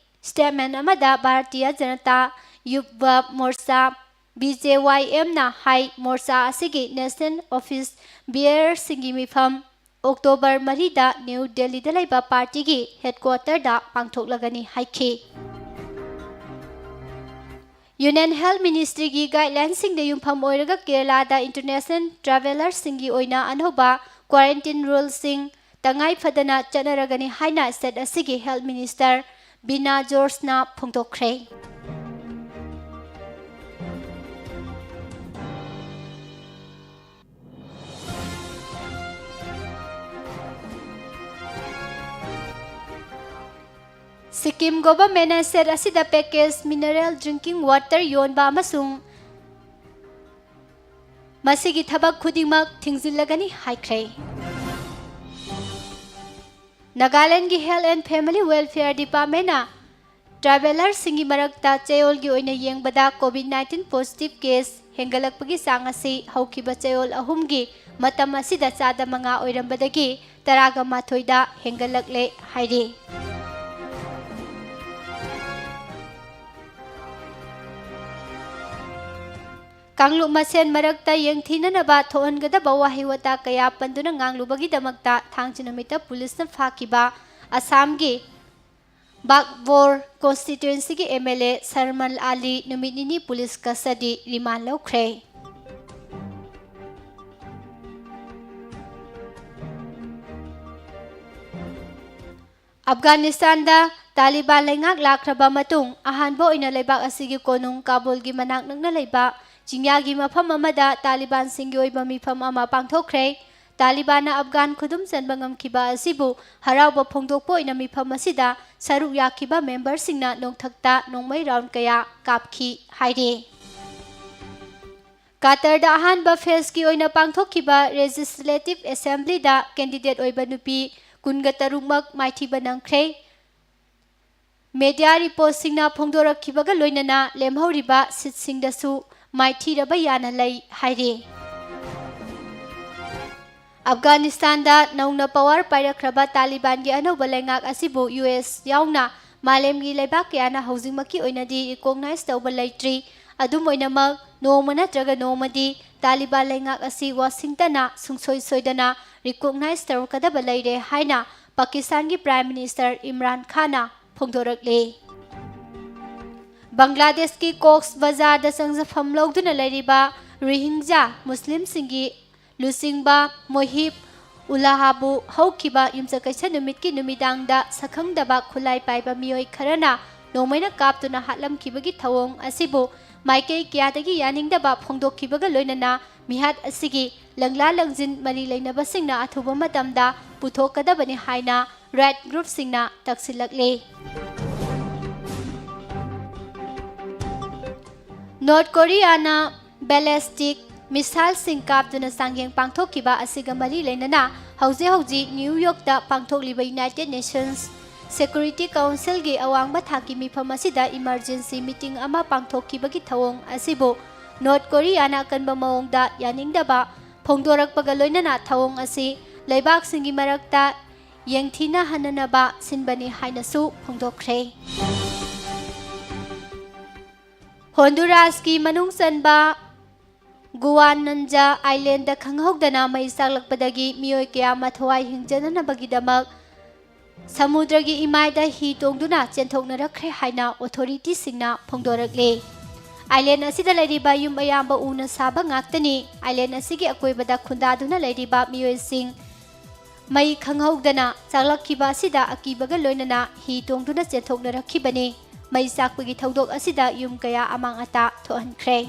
Statement ꯑꯃꯗ ꯚꯥꯔꯇꯤꯌ ꯖꯅꯇꯥ ꯌꯨꯚ ꯃꯣꯔꯆꯥ, ꯕꯤ ꯖꯦ ꯋꯥꯏ ꯑꯦꯝꯅ ꯍꯥꯏ, ꯃꯣꯔꯆꯥ ꯑꯁꯤꯒꯤ ꯅꯦꯁꯅꯦꯜ ꯑꯣꯐꯤꯁ ꯕꯤꯌꯔꯁꯤꯡꯒꯤ ꯃꯤꯐꯝ ꯑꯣꯛꯇꯣꯕꯔ ꯃꯔꯤꯗ ꯅ꯭ꯌꯨ ꯗꯦꯜꯂꯤꯗ ꯂꯩꯕ ꯄꯥꯔꯇꯤꯒꯤ ꯍꯦꯗꯀ꯭ꯋꯥꯇꯔꯗ ꯄꯥꯡꯊꯣꯛꯂꯒꯅꯤ ꯍꯥꯏꯈꯤ꯫ ꯌꯨꯅꯤꯌꯟ ꯍꯦꯜꯊ ꯃꯤꯅꯤꯁꯇ꯭ꯔꯤꯒꯤ ꯒꯥꯏꯗꯂꯥꯏꯟꯁꯤꯡꯗ ꯌꯨꯝꯐꯝ ꯑꯣꯏꯔꯒ ꯀꯦꯔꯂꯥꯗ ꯏꯟꯇꯔꯅꯦꯁꯅꯦꯜ ꯇ꯭ꯔꯥꯚꯦꯂꯔꯁꯤꯡꯒꯤ ꯑꯣꯏꯅ ꯑꯅꯧꯕ ꯀ꯭ꯋꯥꯔꯦꯟꯇꯤꯟ ꯔꯨꯜꯁꯤꯡ ꯇꯉꯥꯏ ꯐꯗꯅ ꯆꯠꯅꯔꯒꯅꯤ ꯍꯥꯏꯅ ꯁ꯭ꯇꯦꯠ ꯑꯁꯤꯒꯤ ꯍꯦꯜꯊ ꯃꯤꯅꯤꯁꯇꯔ ꯕꯤꯅꯥ ꯖꯣꯔꯖꯅ ꯐꯣꯡꯗꯣꯛꯈ꯭ꯔꯦ꯫ ꯁꯤꯛꯀꯤꯝ ꯒꯣꯚꯔꯟꯃꯦꯟꯠꯅ ꯁ꯭ꯇꯦꯠ ꯑꯁꯤꯗ ꯄꯦꯀꯦꯖ ꯃꯤꯅꯔꯦꯜ ꯗ꯭ꯔꯤꯡꯀꯤꯡ ꯋꯥꯇꯔ ꯌꯣꯟꯕ ꯑꯃꯁꯨꯡ ꯃꯁꯤꯒꯤ ꯊꯕꯛ ꯈꯨꯗꯤꯡꯃꯛ ꯊꯤꯡꯖꯤꯜꯂꯒꯅꯤ ꯍꯥꯏꯈ꯭ꯔꯦ꯫ ꯅꯥꯒꯥꯂꯦꯟꯒꯤ ꯍꯦꯜꯊ ꯑꯦꯟꯗ ꯐꯦꯃꯤꯂꯤ ꯋꯦꯜꯐꯤꯌꯔ ꯗꯤꯄꯥꯔꯠꯃꯦꯟꯠꯅ ꯇ꯭ꯔꯥꯚꯦꯂꯔꯁꯤꯡꯒꯤ ꯃꯔꯛꯇ ꯆꯌꯣꯜꯒꯤ ꯑꯣꯏꯅ ꯌꯦꯡꯕꯗ ꯀꯣꯚꯤꯗ ꯅꯥꯏꯟꯇꯤꯟ ꯄꯣꯖꯤꯇꯤꯚ ꯀꯦꯁ ꯍꯦꯟꯒꯠꯂꯛꯄꯒꯤ ꯆꯥꯡ ꯑꯁꯤ ꯍꯧꯈꯤꯕ ꯆꯌꯣꯜ ꯑꯍꯨꯝꯒꯤ ꯃꯇꯝ ꯑꯁꯤꯗ ꯆꯥꯗ ꯃꯉꯥ ꯑꯣꯏꯔꯝꯕꯗꯒꯤ ꯇꯔꯥꯒ ꯃꯥꯊꯣꯏꯗ ꯍꯦꯟꯒꯠꯂꯛꯂꯦ ꯍꯥꯏꯔꯤ꯫ ꯀꯥꯡꯂꯨꯞ ꯃꯁꯦꯟ ꯃꯔꯛꯇ ꯌꯦꯡꯊꯤꯅꯅꯕ ꯊꯣꯛꯍꯟꯒꯗꯕ ꯋꯥꯍꯩ ꯋꯥꯇꯥ ꯀꯌꯥ ꯄꯟꯗꯨꯅ ꯉꯥꯡꯂꯨꯕꯒꯤꯗꯃꯛꯇ ꯊꯥꯡꯖ ꯅꯨꯃꯤꯠꯇ ꯄꯨꯂꯤꯁꯅ ꯐꯥꯈꯤꯕ ꯑꯁꯥꯝꯒꯤ ꯕꯥꯒꯕꯣꯔ ꯀꯣꯟꯁꯇꯤꯇ꯭ꯋꯦꯟꯁꯤꯒꯤ ꯑꯦꯝ ꯑꯦꯜ ꯑꯦ ꯁꯔꯃꯜ ꯑꯥꯂꯤ ꯅꯨꯃꯤꯠ ꯅꯤꯅꯤ ꯄꯨꯂꯤꯁ ꯀꯁꯇꯗꯤ ꯔꯤꯃꯥꯟ ꯂꯧꯈ꯭ꯔꯦ꯫ ꯑꯐꯒꯥꯅꯤꯁꯇꯥꯟꯗ ꯇꯥꯂꯤꯕꯥꯟ ꯂꯩꯉꯥꯛ ꯂꯥꯛꯈ꯭ꯔꯕ ꯃꯇꯨꯡ ꯑꯍꯥꯟꯕ ꯑꯣꯏꯅ ꯂꯩꯕꯥꯛ ꯑꯁꯤꯒꯤ ꯀꯣꯅꯨꯡ ꯀꯥꯕꯨꯜꯒꯤ ꯃꯅꯥꯛ ꯅꯛꯅ ꯂꯩꯕ ꯆꯤꯡꯌꯥꯒꯤ ꯃꯐꯝ ꯑꯃꯗ ꯇꯥꯂꯤꯕꯥꯟꯁꯤꯡꯒꯤ ꯑꯣꯏꯕ ꯃꯤꯐꯝ ꯑꯃ ꯄꯥꯡꯊꯣꯛꯈ꯭ꯔꯦ꯫ ꯇꯥꯂꯤꯕꯥꯟꯅ ꯑꯐꯒꯥꯟ ꯈꯨꯗꯨꯝ ꯆꯟꯕ ꯉꯝꯈꯤꯕ ꯑꯁꯤꯕꯨ ꯍꯔꯥꯎꯕ ꯐꯣꯡꯗꯣꯛꯄ ꯑꯣꯏꯅ ꯃꯤꯐꯝ ꯑꯁꯤꯗ ꯁꯔꯨꯛ ꯌꯥꯈꯤꯕ ꯃꯦꯝꯕꯔꯁꯤꯡꯅ ꯅꯣꯡꯊꯛꯇ ꯅꯣꯡꯃꯩ ꯔꯥꯎꯟ ꯀꯌꯥ ꯀꯥꯞꯈꯤ ꯍꯥꯏꯔꯤ꯫ ꯀꯥꯇꯔꯗ ꯑꯍꯥꯟꯕ ꯐꯦꯖꯀꯤ ꯑꯣꯏꯅ ꯄꯥꯡꯊꯣꯛꯈꯤꯕ ꯂꯦꯖꯤꯁꯂꯦꯇꯤꯚ ꯑꯦꯁꯦꯝꯕ꯭ꯂꯤꯗ ꯀꯦꯟꯗꯤꯗꯦꯠ ꯑꯣꯏꯕ ꯅꯨꯄꯤ ꯀꯨꯟꯒ ꯇꯔꯨꯛꯃꯛ ꯃꯥꯏꯊꯤꯕ ꯅꯪꯈ꯭ꯔꯦ꯫ ꯃꯦꯗꯤꯌꯥ ꯔꯤꯄꯣꯔꯠꯁꯤꯡꯅ ꯐꯣꯡꯗꯣꯔꯛꯈꯤꯕꯒ ꯂꯣꯏꯅꯅ ꯂꯦꯝꯍꯧꯔꯤꯕ ꯁꯤꯠꯁꯤꯡꯗꯁꯨ ꯃꯥꯏꯊꯤꯔꯕ ꯌꯥꯅ ꯂꯩ ꯍꯥꯏꯔꯤ꯫ ꯑꯐꯒꯥꯅꯤꯁꯇꯥꯟꯗ ꯅꯧꯅ ꯄꯋꯥꯔ ꯄꯥꯏꯔꯛꯈ꯭ꯔꯕ ꯇꯥꯂꯤꯕꯥꯟꯒꯤ ꯑꯅꯧꯕ ꯂꯩꯉꯥꯛ ꯑꯁꯤꯕꯨ ꯌꯨ ꯑꯦꯁ ꯌꯥꯎꯅ ꯃꯥꯂꯦꯝꯒꯤ ꯂꯩꯕꯥꯛ ꯀꯌꯥꯅ ꯍꯧꯖꯤꯛꯃꯛꯀꯤ ꯑꯣꯏꯅꯗꯤ recognize ꯇꯧꯕ ꯂꯩꯇ꯭ꯔꯤ꯫ ꯑꯗꯨꯝ ꯑꯣꯏꯅꯃꯛ, ꯅꯣꯡꯃ ꯅꯠꯇ꯭ꯔꯒ ꯅꯣꯡꯃꯗꯤ ꯇꯥꯂꯤꯕꯥꯟ ꯂꯩꯉꯥꯛ ꯑꯁꯤ ꯋꯥꯁꯤꯡꯇꯟꯅ ꯁꯨꯡꯁꯣꯏ ꯁꯣꯏꯗꯅ recognize ꯇꯧꯔꯛꯀꯗꯕ ꯂꯩꯔꯦ ꯍꯥꯏꯅ ꯄꯥꯀꯤꯁꯇꯥꯟꯒꯤ Prime Minister ꯏꯝꯔꯥꯟ ꯈꯥꯟꯅ ꯐꯣꯡꯗꯣꯔꯛꯂꯤ꯫ ꯕꯪꯒ꯭ꯂꯥꯗꯦꯁꯀꯤ ꯀꯣꯛꯁ ꯕꯖꯥꯔꯗ ꯆꯪꯖꯐꯝ ꯂꯧꯗꯨꯅ ꯂꯩꯔꯤꯕ ꯔꯣꯍꯤꯡꯖꯥ ꯃꯨꯁꯂꯤꯝꯁꯤꯡꯒꯤ ꯂꯨꯆꯤꯡꯕ ꯃꯣꯍꯤꯕ ꯎꯂꯥꯍꯥꯕꯨ ꯍꯧꯈꯤꯕ ꯌꯨꯝꯁꯀꯩꯁ ꯅꯨꯃꯤꯠꯀꯤ ꯅꯨꯃꯤꯗꯥꯡꯗ ꯁꯛꯈꯪꯗꯕ ꯈꯨꯠꯂꯥꯏ ꯄꯥꯏꯕ ꯃꯤꯑꯣꯏ ꯈꯔꯅ ꯅꯣꯡꯃꯩꯅ ꯀꯥꯞꯇꯨꯅ ꯍꯥꯠꯂꯝꯈꯤꯕꯒꯤ ꯊꯧꯑꯣꯡ ꯑꯁꯤꯕꯨ ꯃꯥꯏꯀꯩ ꯀꯌꯥꯗꯒꯤ ꯌꯥꯅꯤꯡꯗꯕ ꯐꯣꯡꯗꯣꯛꯈꯤꯕꯒ ꯂꯣꯏꯅꯅ ꯃꯤꯍꯥꯠ ꯑꯁꯤꯒꯤ ꯂꯪꯂꯥ ꯂꯪꯖꯤꯟ ꯃꯔꯤ ꯂꯩꯅꯕꯁꯤꯡꯅ ꯑꯊꯨꯕ ꯃꯇꯝꯗ ꯄꯨꯊꯣꯛꯀꯗꯕꯅꯤ ꯍꯥꯏꯅ right groupꯁꯤꯡꯅ ꯇꯛꯁꯤꯜꯂꯛꯂꯤ꯫ ꯅꯣꯔꯠ ꯀꯣꯔꯤꯌꯥꯅ ballistic missileꯁꯤꯡ ꯀꯥꯞꯇꯨꯅ ꯆꯥꯡꯌꯦꯡ ꯄꯥꯡꯊꯣꯛꯈꯤꯕ ꯑꯁꯤꯒ ꯃꯔꯤ ꯂꯩꯅꯅ ꯍꯧꯖꯤꯛ ꯍꯧꯖꯤꯛ ꯅ꯭ꯌꯨ ꯌꯣꯔꯛꯇ ꯄꯥꯡꯊꯣꯛꯂꯤꯕ United Nations Security Councilꯒꯤ ꯑꯋꯥꯡꯕ ꯊꯥꯛꯀꯤ ꯃꯤꯐꯝ ꯑꯁꯤꯗ emergency meeting ꯑꯃ ꯄꯥꯡꯊꯣꯛꯈꯤꯕꯒꯤ ꯊꯧꯑꯣꯡ ꯑꯁꯤꯕꯨ ꯅꯣꯔꯠ ꯀꯣꯔꯤꯌꯥꯅ ꯑꯀꯟꯕ ꯃꯑꯣꯡꯗ ꯌꯥꯅꯤꯡꯗꯕ ꯐꯣꯡꯗꯣꯔꯛꯄꯒ ꯂꯣꯏꯅꯅ ꯊꯧꯑꯣꯡ ꯑꯁꯤ ꯂꯩꯕꯥꯛꯁꯤꯡꯒꯤ ꯃꯔꯛꯇ ꯌꯦꯡꯊꯤꯅꯍꯟꯅꯅꯕ ꯁꯤꯟꯕꯅꯤ ꯍꯥꯏꯅꯁꯨ ꯐꯣꯡꯗꯣꯛꯈ꯭ꯔꯦ꯫ ꯍꯣꯟꯗꯨꯔꯥꯁꯀꯤ ꯃꯅꯨꯡ ꯆꯟꯕ ꯒꯨꯋꯥꯅꯟꯖꯥ ꯑꯥꯏꯂꯦꯟꯗ ꯈꯪꯍꯧꯗꯅ ꯃꯩ ꯆꯥꯛꯂꯛꯄꯗꯒꯤ ꯃꯤꯑꯣꯏ ꯀꯌꯥ ꯑꯃ ꯊꯋꯥꯏ ꯍꯤꯡꯖꯅꯅꯕꯒꯤꯗꯃꯛ ꯁꯃꯨꯗ꯭ꯔꯒꯤ ꯏꯃꯥꯏꯗ ꯍꯤ ꯇꯣꯡꯗꯨꯅ ꯆꯦꯟꯊꯣꯛꯅꯔꯛꯈ꯭ꯔꯦ ꯍꯥꯏꯅ ꯑꯣꯊꯣꯔꯤꯇꯤꯁꯤꯡꯅ ꯐꯣꯡꯗꯣꯔꯛꯂꯤ꯫ ꯑꯥꯏꯂꯦꯟ ꯑꯁꯤꯗ ꯂꯩꯔꯤꯕ ꯌꯨꯝ ꯑꯌꯥꯝꯕ ꯎꯅ ꯁꯥꯕ ꯉꯥꯛꯇꯅꯤ꯫ ꯑꯥꯏꯂꯦꯟ ꯑꯁꯤꯒꯤ ꯑꯀꯣꯏꯕꯗ ꯈꯨꯟꯗꯥꯗꯨꯅ ꯂꯩꯔꯤꯕ ꯃꯤꯑꯣꯏꯁꯤꯡ ꯃꯩ ꯈꯪꯍꯧꯗꯅ ꯆꯥꯛꯂꯛꯈꯤꯕ ꯑꯁꯤꯗ ꯑꯀꯤꯕꯒ ꯂꯣꯏꯅꯅ ꯍꯤ ꯇꯣꯡꯗꯨꯅ ꯆꯦꯟꯊꯣꯛꯅꯔꯛꯈꯤꯕꯅꯤ꯫ ꯃꯩ ꯆꯥꯛꯄꯒꯤ ꯊꯧꯗꯣꯛ ꯑꯁꯤꯗ ꯌꯨꯝ ꯀꯌꯥ ꯑꯃꯥꯡ ꯑꯇꯥ ꯊꯣꯛꯍꯟꯈ꯭ꯔꯦ꯫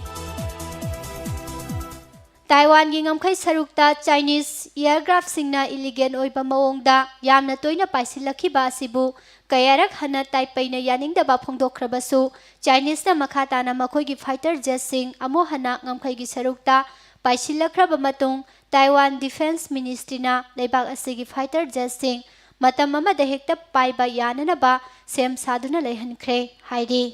ꯇꯥꯏꯋꯥꯟꯒꯤ ꯉꯝꯈꯩ ꯁꯔꯨꯛꯇ Chinese aircraftꯁꯤꯡꯅ illegal ꯑꯣꯏꯕ ꯃꯑꯣꯡꯗ ꯌꯥꯝꯅ ꯇꯣꯏꯅ ꯄꯥꯏꯁꯤꯜꯂꯛꯈꯤꯕ ꯑꯁꯤꯕꯨ ꯀꯌꯥꯔꯛ ꯍꯟꯅ ꯇꯥꯏꯄꯩꯅ ꯌꯥꯅꯤꯡꯗꯕ ꯐꯣꯡꯗꯣꯛꯈ꯭ꯔꯕꯁꯨ, Chineseꯅ ꯃꯈꯥ ꯇꯥꯅ ꯃꯈꯣꯏꯒꯤ fighter jetꯁꯤꯡ ꯑꯃꯨꯛ ꯍꯟꯅ ꯉꯝꯈꯩꯒꯤ ꯁꯔꯨꯛꯇ ꯄꯥꯏꯁꯤꯜꯂꯛꯈ꯭ꯔꯕ ꯃꯇꯨꯡ, Taiwan Defense Ministryꯅ ꯂꯩꯕꯥꯛ ꯑꯁꯤꯒꯤ fighter jetꯁꯤꯡ ꯃꯇꯝ ꯑꯃꯗ ꯍꯦꯛꯇ ꯄꯥꯏꯕ ꯌꯥꯅꯅꯕ ꯁꯦꯝ ꯁꯥꯗꯨꯅ ꯂꯩꯍꯟꯈ꯭ꯔꯦ ꯍꯥꯏꯔꯤ꯫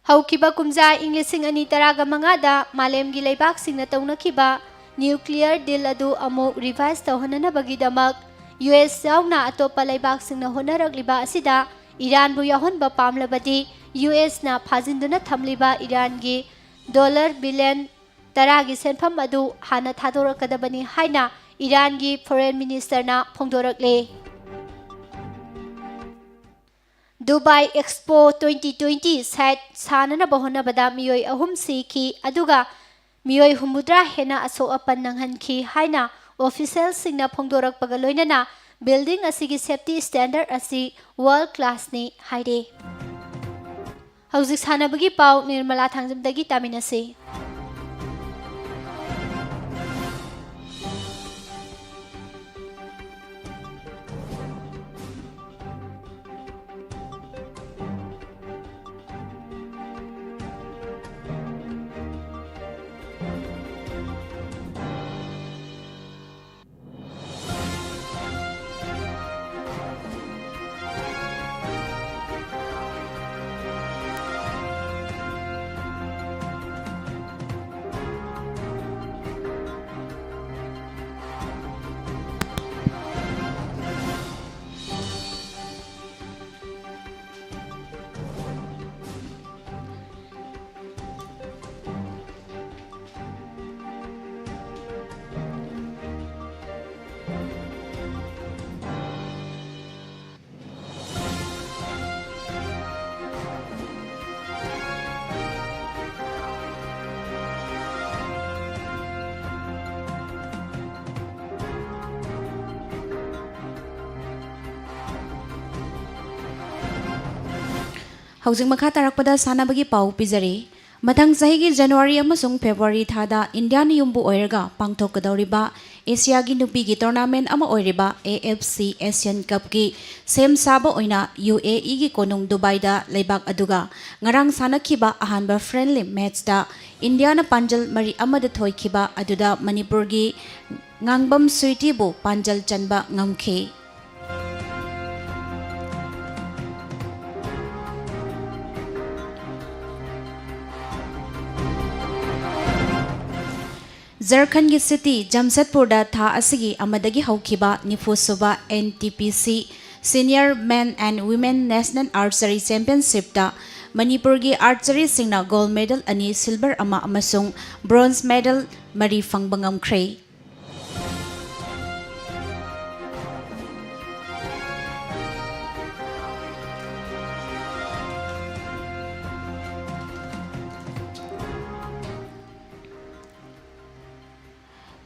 ꯍꯧꯈꯤꯕ ꯀꯨꯝꯖꯥ ꯏꯪ ꯂꯤꯁꯤꯡ ꯑꯅꯤ ꯇꯔꯥꯒ ꯃꯉꯥꯗ ꯃꯥꯂꯦꯝꯒꯤ ꯂꯩꯕꯥꯛꯁꯤꯡꯅ ꯇꯧꯅꯈꯤꯕ nuclear deal ꯑꯗꯨ ꯑꯃꯨꯛ revise ꯇꯧꯍꯟꯅꯅꯕꯒꯤꯗꯃꯛ ꯌꯨ ꯑꯦꯁ ꯌꯥꯎꯅ ꯑꯇꯣꯞꯄ ꯂꯩꯕꯥꯛꯁꯤꯡꯅ ꯍꯣꯠꯅꯔꯛꯂꯤꯕ ꯑꯁꯤꯗ ꯏꯔꯥꯟꯕꯨ ꯌꯥꯎꯍꯟꯕ ꯄꯥꯝꯂꯕꯗꯤ ꯌꯨ ꯑꯦꯁꯅ ꯐꯥꯖꯤꯟꯗꯨꯅ ꯊꯝꯂꯤꯕ ꯏꯔꯥꯟꯒꯤ ꯗꯣꯂꯔ ꯕꯤꯂꯤꯌꯟ ꯇꯔꯥꯒꯤ ꯁꯦꯟꯐꯝ ꯑꯗꯨ ꯍꯥꯟꯅ ꯊꯥꯗꯣꯔꯛꯀꯗꯕꯅꯤ ꯍꯥꯏꯅ ꯏꯔꯥꯟꯒꯤ ꯐꯣꯔꯦꯟ ꯃꯤꯅꯤꯁꯇꯔꯅ ꯐꯣꯡꯗꯣꯔꯛꯂꯦ꯫ Dubai expo twenty twenty site ꯁꯥꯟꯅꯅꯕ ꯍꯣꯠꯅꯕꯗ ꯃꯤꯑꯣꯏ ꯑꯍꯨꯝ ꯁꯤꯈꯤ, ꯑꯗꯨꯒ ꯃꯤꯑꯣꯏ ꯍꯨꯝꯐꯨꯇꯔꯥ ꯍꯦꯟꯅ ꯑꯁꯣꯛ ꯑꯄꯟ ꯅꯪꯍꯟꯈꯤ ꯍꯥꯏꯅ ꯑꯣꯐꯤꯁꯤꯌꯦꯜꯁꯤꯡꯅ ꯐꯣꯡꯗꯣꯔꯛꯄꯒ ꯂꯣꯏꯅꯅ building ꯑꯁꯤꯒꯤ safety standard ꯑꯁꯤ world classꯅꯤ ꯍꯥꯏꯔꯦ꯫ ꯍꯧꯖꯤꯛ ꯁꯥꯟꯅꯕꯒꯤ ꯄꯥꯎ ꯅꯤꯔꯃꯂꯥ ꯊꯥꯡꯖꯝꯗꯒꯤ ꯇꯥꯃꯤꯟꯅꯁꯤ꯫ ꯍꯧꯖꯤꯛ ꯃꯈꯥ ꯇꯥꯔꯛꯄꯗ ꯁꯥꯟꯅꯕꯒꯤ ꯄꯥꯎ ꯄꯤꯖꯔꯤ꯫ ꯃꯊꯪ ꯆꯍꯤꯒꯤ ꯖꯅꯋꯥꯔꯤ ꯑꯃꯁꯨꯡ ꯐꯦꯕ꯭ꯔꯨꯋꯥꯔꯤ ꯊꯥꯗ ꯏꯟꯗꯤꯌꯥꯟ ꯌꯨꯝꯕꯨ ꯑꯣꯏꯔꯒ ꯄꯥꯡꯊꯣꯛꯀꯗꯧꯔꯤꯕ ꯑꯦꯁꯤꯌꯥꯒꯤ ꯅꯨꯄꯤꯒꯤ tournament ꯑꯃ ꯑꯣꯏꯔꯤꯕ A F C Asian Cupꯀꯤ ꯁꯦꯝ ꯁꯥꯕ ꯑꯣꯏꯅ U A Eꯒꯤ ꯀꯣꯅꯨꯡ ꯗꯨꯕꯥꯏꯗ ꯂꯩꯕꯥꯛ ꯑꯗꯨꯒ ꯉꯔꯥꯡ ꯁꯥꯟꯅꯈꯤꯕ ꯑꯍꯥꯟꯕ friendly matchꯇ ꯏꯟꯗꯤꯌꯥꯅ ꯄꯥꯟꯖꯜ ꯃꯔꯤ ꯑꯃꯗ ꯊꯣꯏꯈꯤꯕ ꯑꯗꯨꯗ ꯃꯅꯤꯄꯨꯔꯒꯤ ꯉꯥꯡꯕꯝ ꯁ꯭ꯋꯤꯇꯤꯕꯨ ꯄꯥꯟꯖꯜ ꯆꯟꯕ ꯉꯝꯈꯤ꯫ ꯖꯔꯈꯟꯒꯤ city ꯖꯝꯁꯦꯗꯄꯨꯔꯗ ꯊꯥ ꯑꯁꯤꯒꯤ ꯑꯃꯗꯒꯤ ꯍꯧꯈꯤꯕ ꯅꯤꯐꯨ ꯁꯨꯕ N T P C Senior Men and Women National Archery Championshipꯇ ꯃꯅꯤꯄꯨꯔꯒꯤ archeryꯁꯤꯡꯅ gold medal ꯑꯅꯤ, silver ꯑꯃ ꯑꯃꯁꯨꯡ bronze medal ꯃꯔꯤ ꯐꯪꯕ ꯉꯝꯈ꯭ꯔꯦ꯫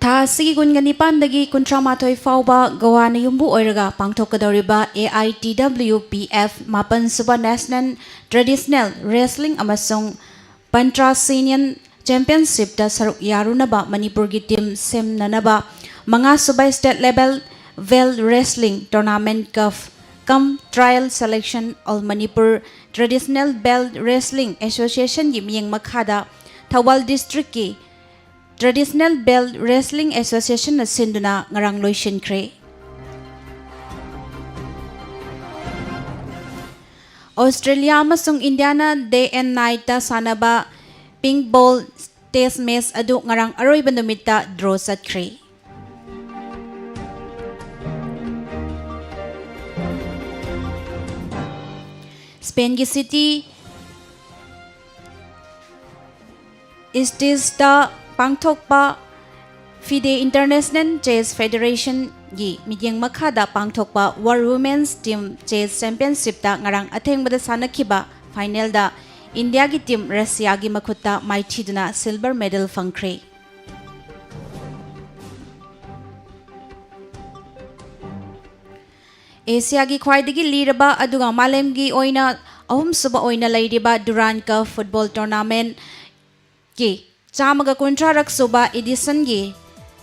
ꯊꯥ ꯑꯁꯤꯒꯤ ꯀꯨꯟꯒ ꯅꯤꯄꯥꯟꯗꯒꯤ ꯀꯨꯟꯊ꯭ꯔꯥ ꯃꯥꯊꯣꯏ ꯐꯥꯎꯕ ꯒꯣꯋꯥꯅ ꯌꯨꯝꯕꯨ ꯑꯣꯏꯔꯒ ꯄꯥꯡꯊꯣꯛꯀꯗꯧꯔꯤꯕ A I T W P F ꯃꯥꯄꯟ ꯁꯨꯕ National Traditional Wrestling ꯑꯃꯁꯨꯡ Pantra Senior Championshipꯇ ꯁꯔꯨꯛ ꯌꯥꯔꯨꯅꯕ ꯃꯅꯤꯄꯨꯔꯒꯤ team ꯁꯦꯝꯅꯅꯕ ꯃꯉꯥ ꯁꯨꯕ state level belt wrestling tournament cup cum trial selection All Manipur Traditional Belt Wrestling Associationꯒꯤ ꯃꯤꯠꯌꯦꯡ ꯃꯈꯥꯗ ꯊꯧꯕꯥꯜ districtꯀꯤ Traditional Belt Wrestling Associationꯅ ꯁꯤꯟꯗꯨꯅ ꯉꯔꯥꯡ ꯂꯣꯏꯁꯤꯟꯈ꯭ꯔꯦ꯫ ꯑꯣꯁꯇ꯭ꯔꯦꯂꯤꯌꯥ ꯑꯃꯁꯨꯡ ꯏꯟꯗꯤꯌꯥꯅ day and nightꯇ ꯁꯥꯟꯅꯕ pink ball test match ꯑꯗꯨ ꯉꯔꯥꯡ ꯑꯔꯣꯏꯕ ꯅꯨꯃꯤꯠꯇ draw ꯆꯠꯈ꯭ꯔꯦ꯫ ꯁ꯭ꯄꯦꯟꯒꯤ city Istizꯗ ꯄꯥꯡꯊꯣꯛꯄ FIDE International Chess Federationꯒꯤ ꯃꯤꯠꯌꯦꯡ ꯃꯈꯥꯗ ꯄꯥꯡꯊꯣꯛꯄ World Women's Team Chess Championshipꯇ ꯉꯔꯥꯡ ꯑꯊꯦꯡꯕꯗ ꯁꯥꯟꯅꯈꯤꯕ finalꯗ ꯏꯟꯗꯤꯌꯥꯒꯤ team ꯔꯁꯤꯌꯥꯒꯤ ꯃꯈꯨꯠꯇ ꯃꯥꯏꯊꯤꯗꯨꯅ silver medal ꯐꯪꯈ꯭ꯔꯦ꯫ ꯑꯦꯁꯤꯌꯥꯒꯤ ꯈ꯭ꯋꯥꯏꯗꯒꯤ ꯂꯤꯔꯕ ꯑꯗꯨꯒ ꯃꯥꯂꯦꯝꯒꯤ ꯑꯣꯏꯅ ꯑꯍꯨꯝꯁꯨꯕ ꯑꯣꯏꯅ ꯂꯩꯔꯤꯕ Durand Cup football tournamentꯀꯤ ꯆꯥꯝꯃꯒ ꯀꯨꯟꯊ꯭ꯔꯥꯔꯛ ꯁꯨꯕ editionꯒꯤ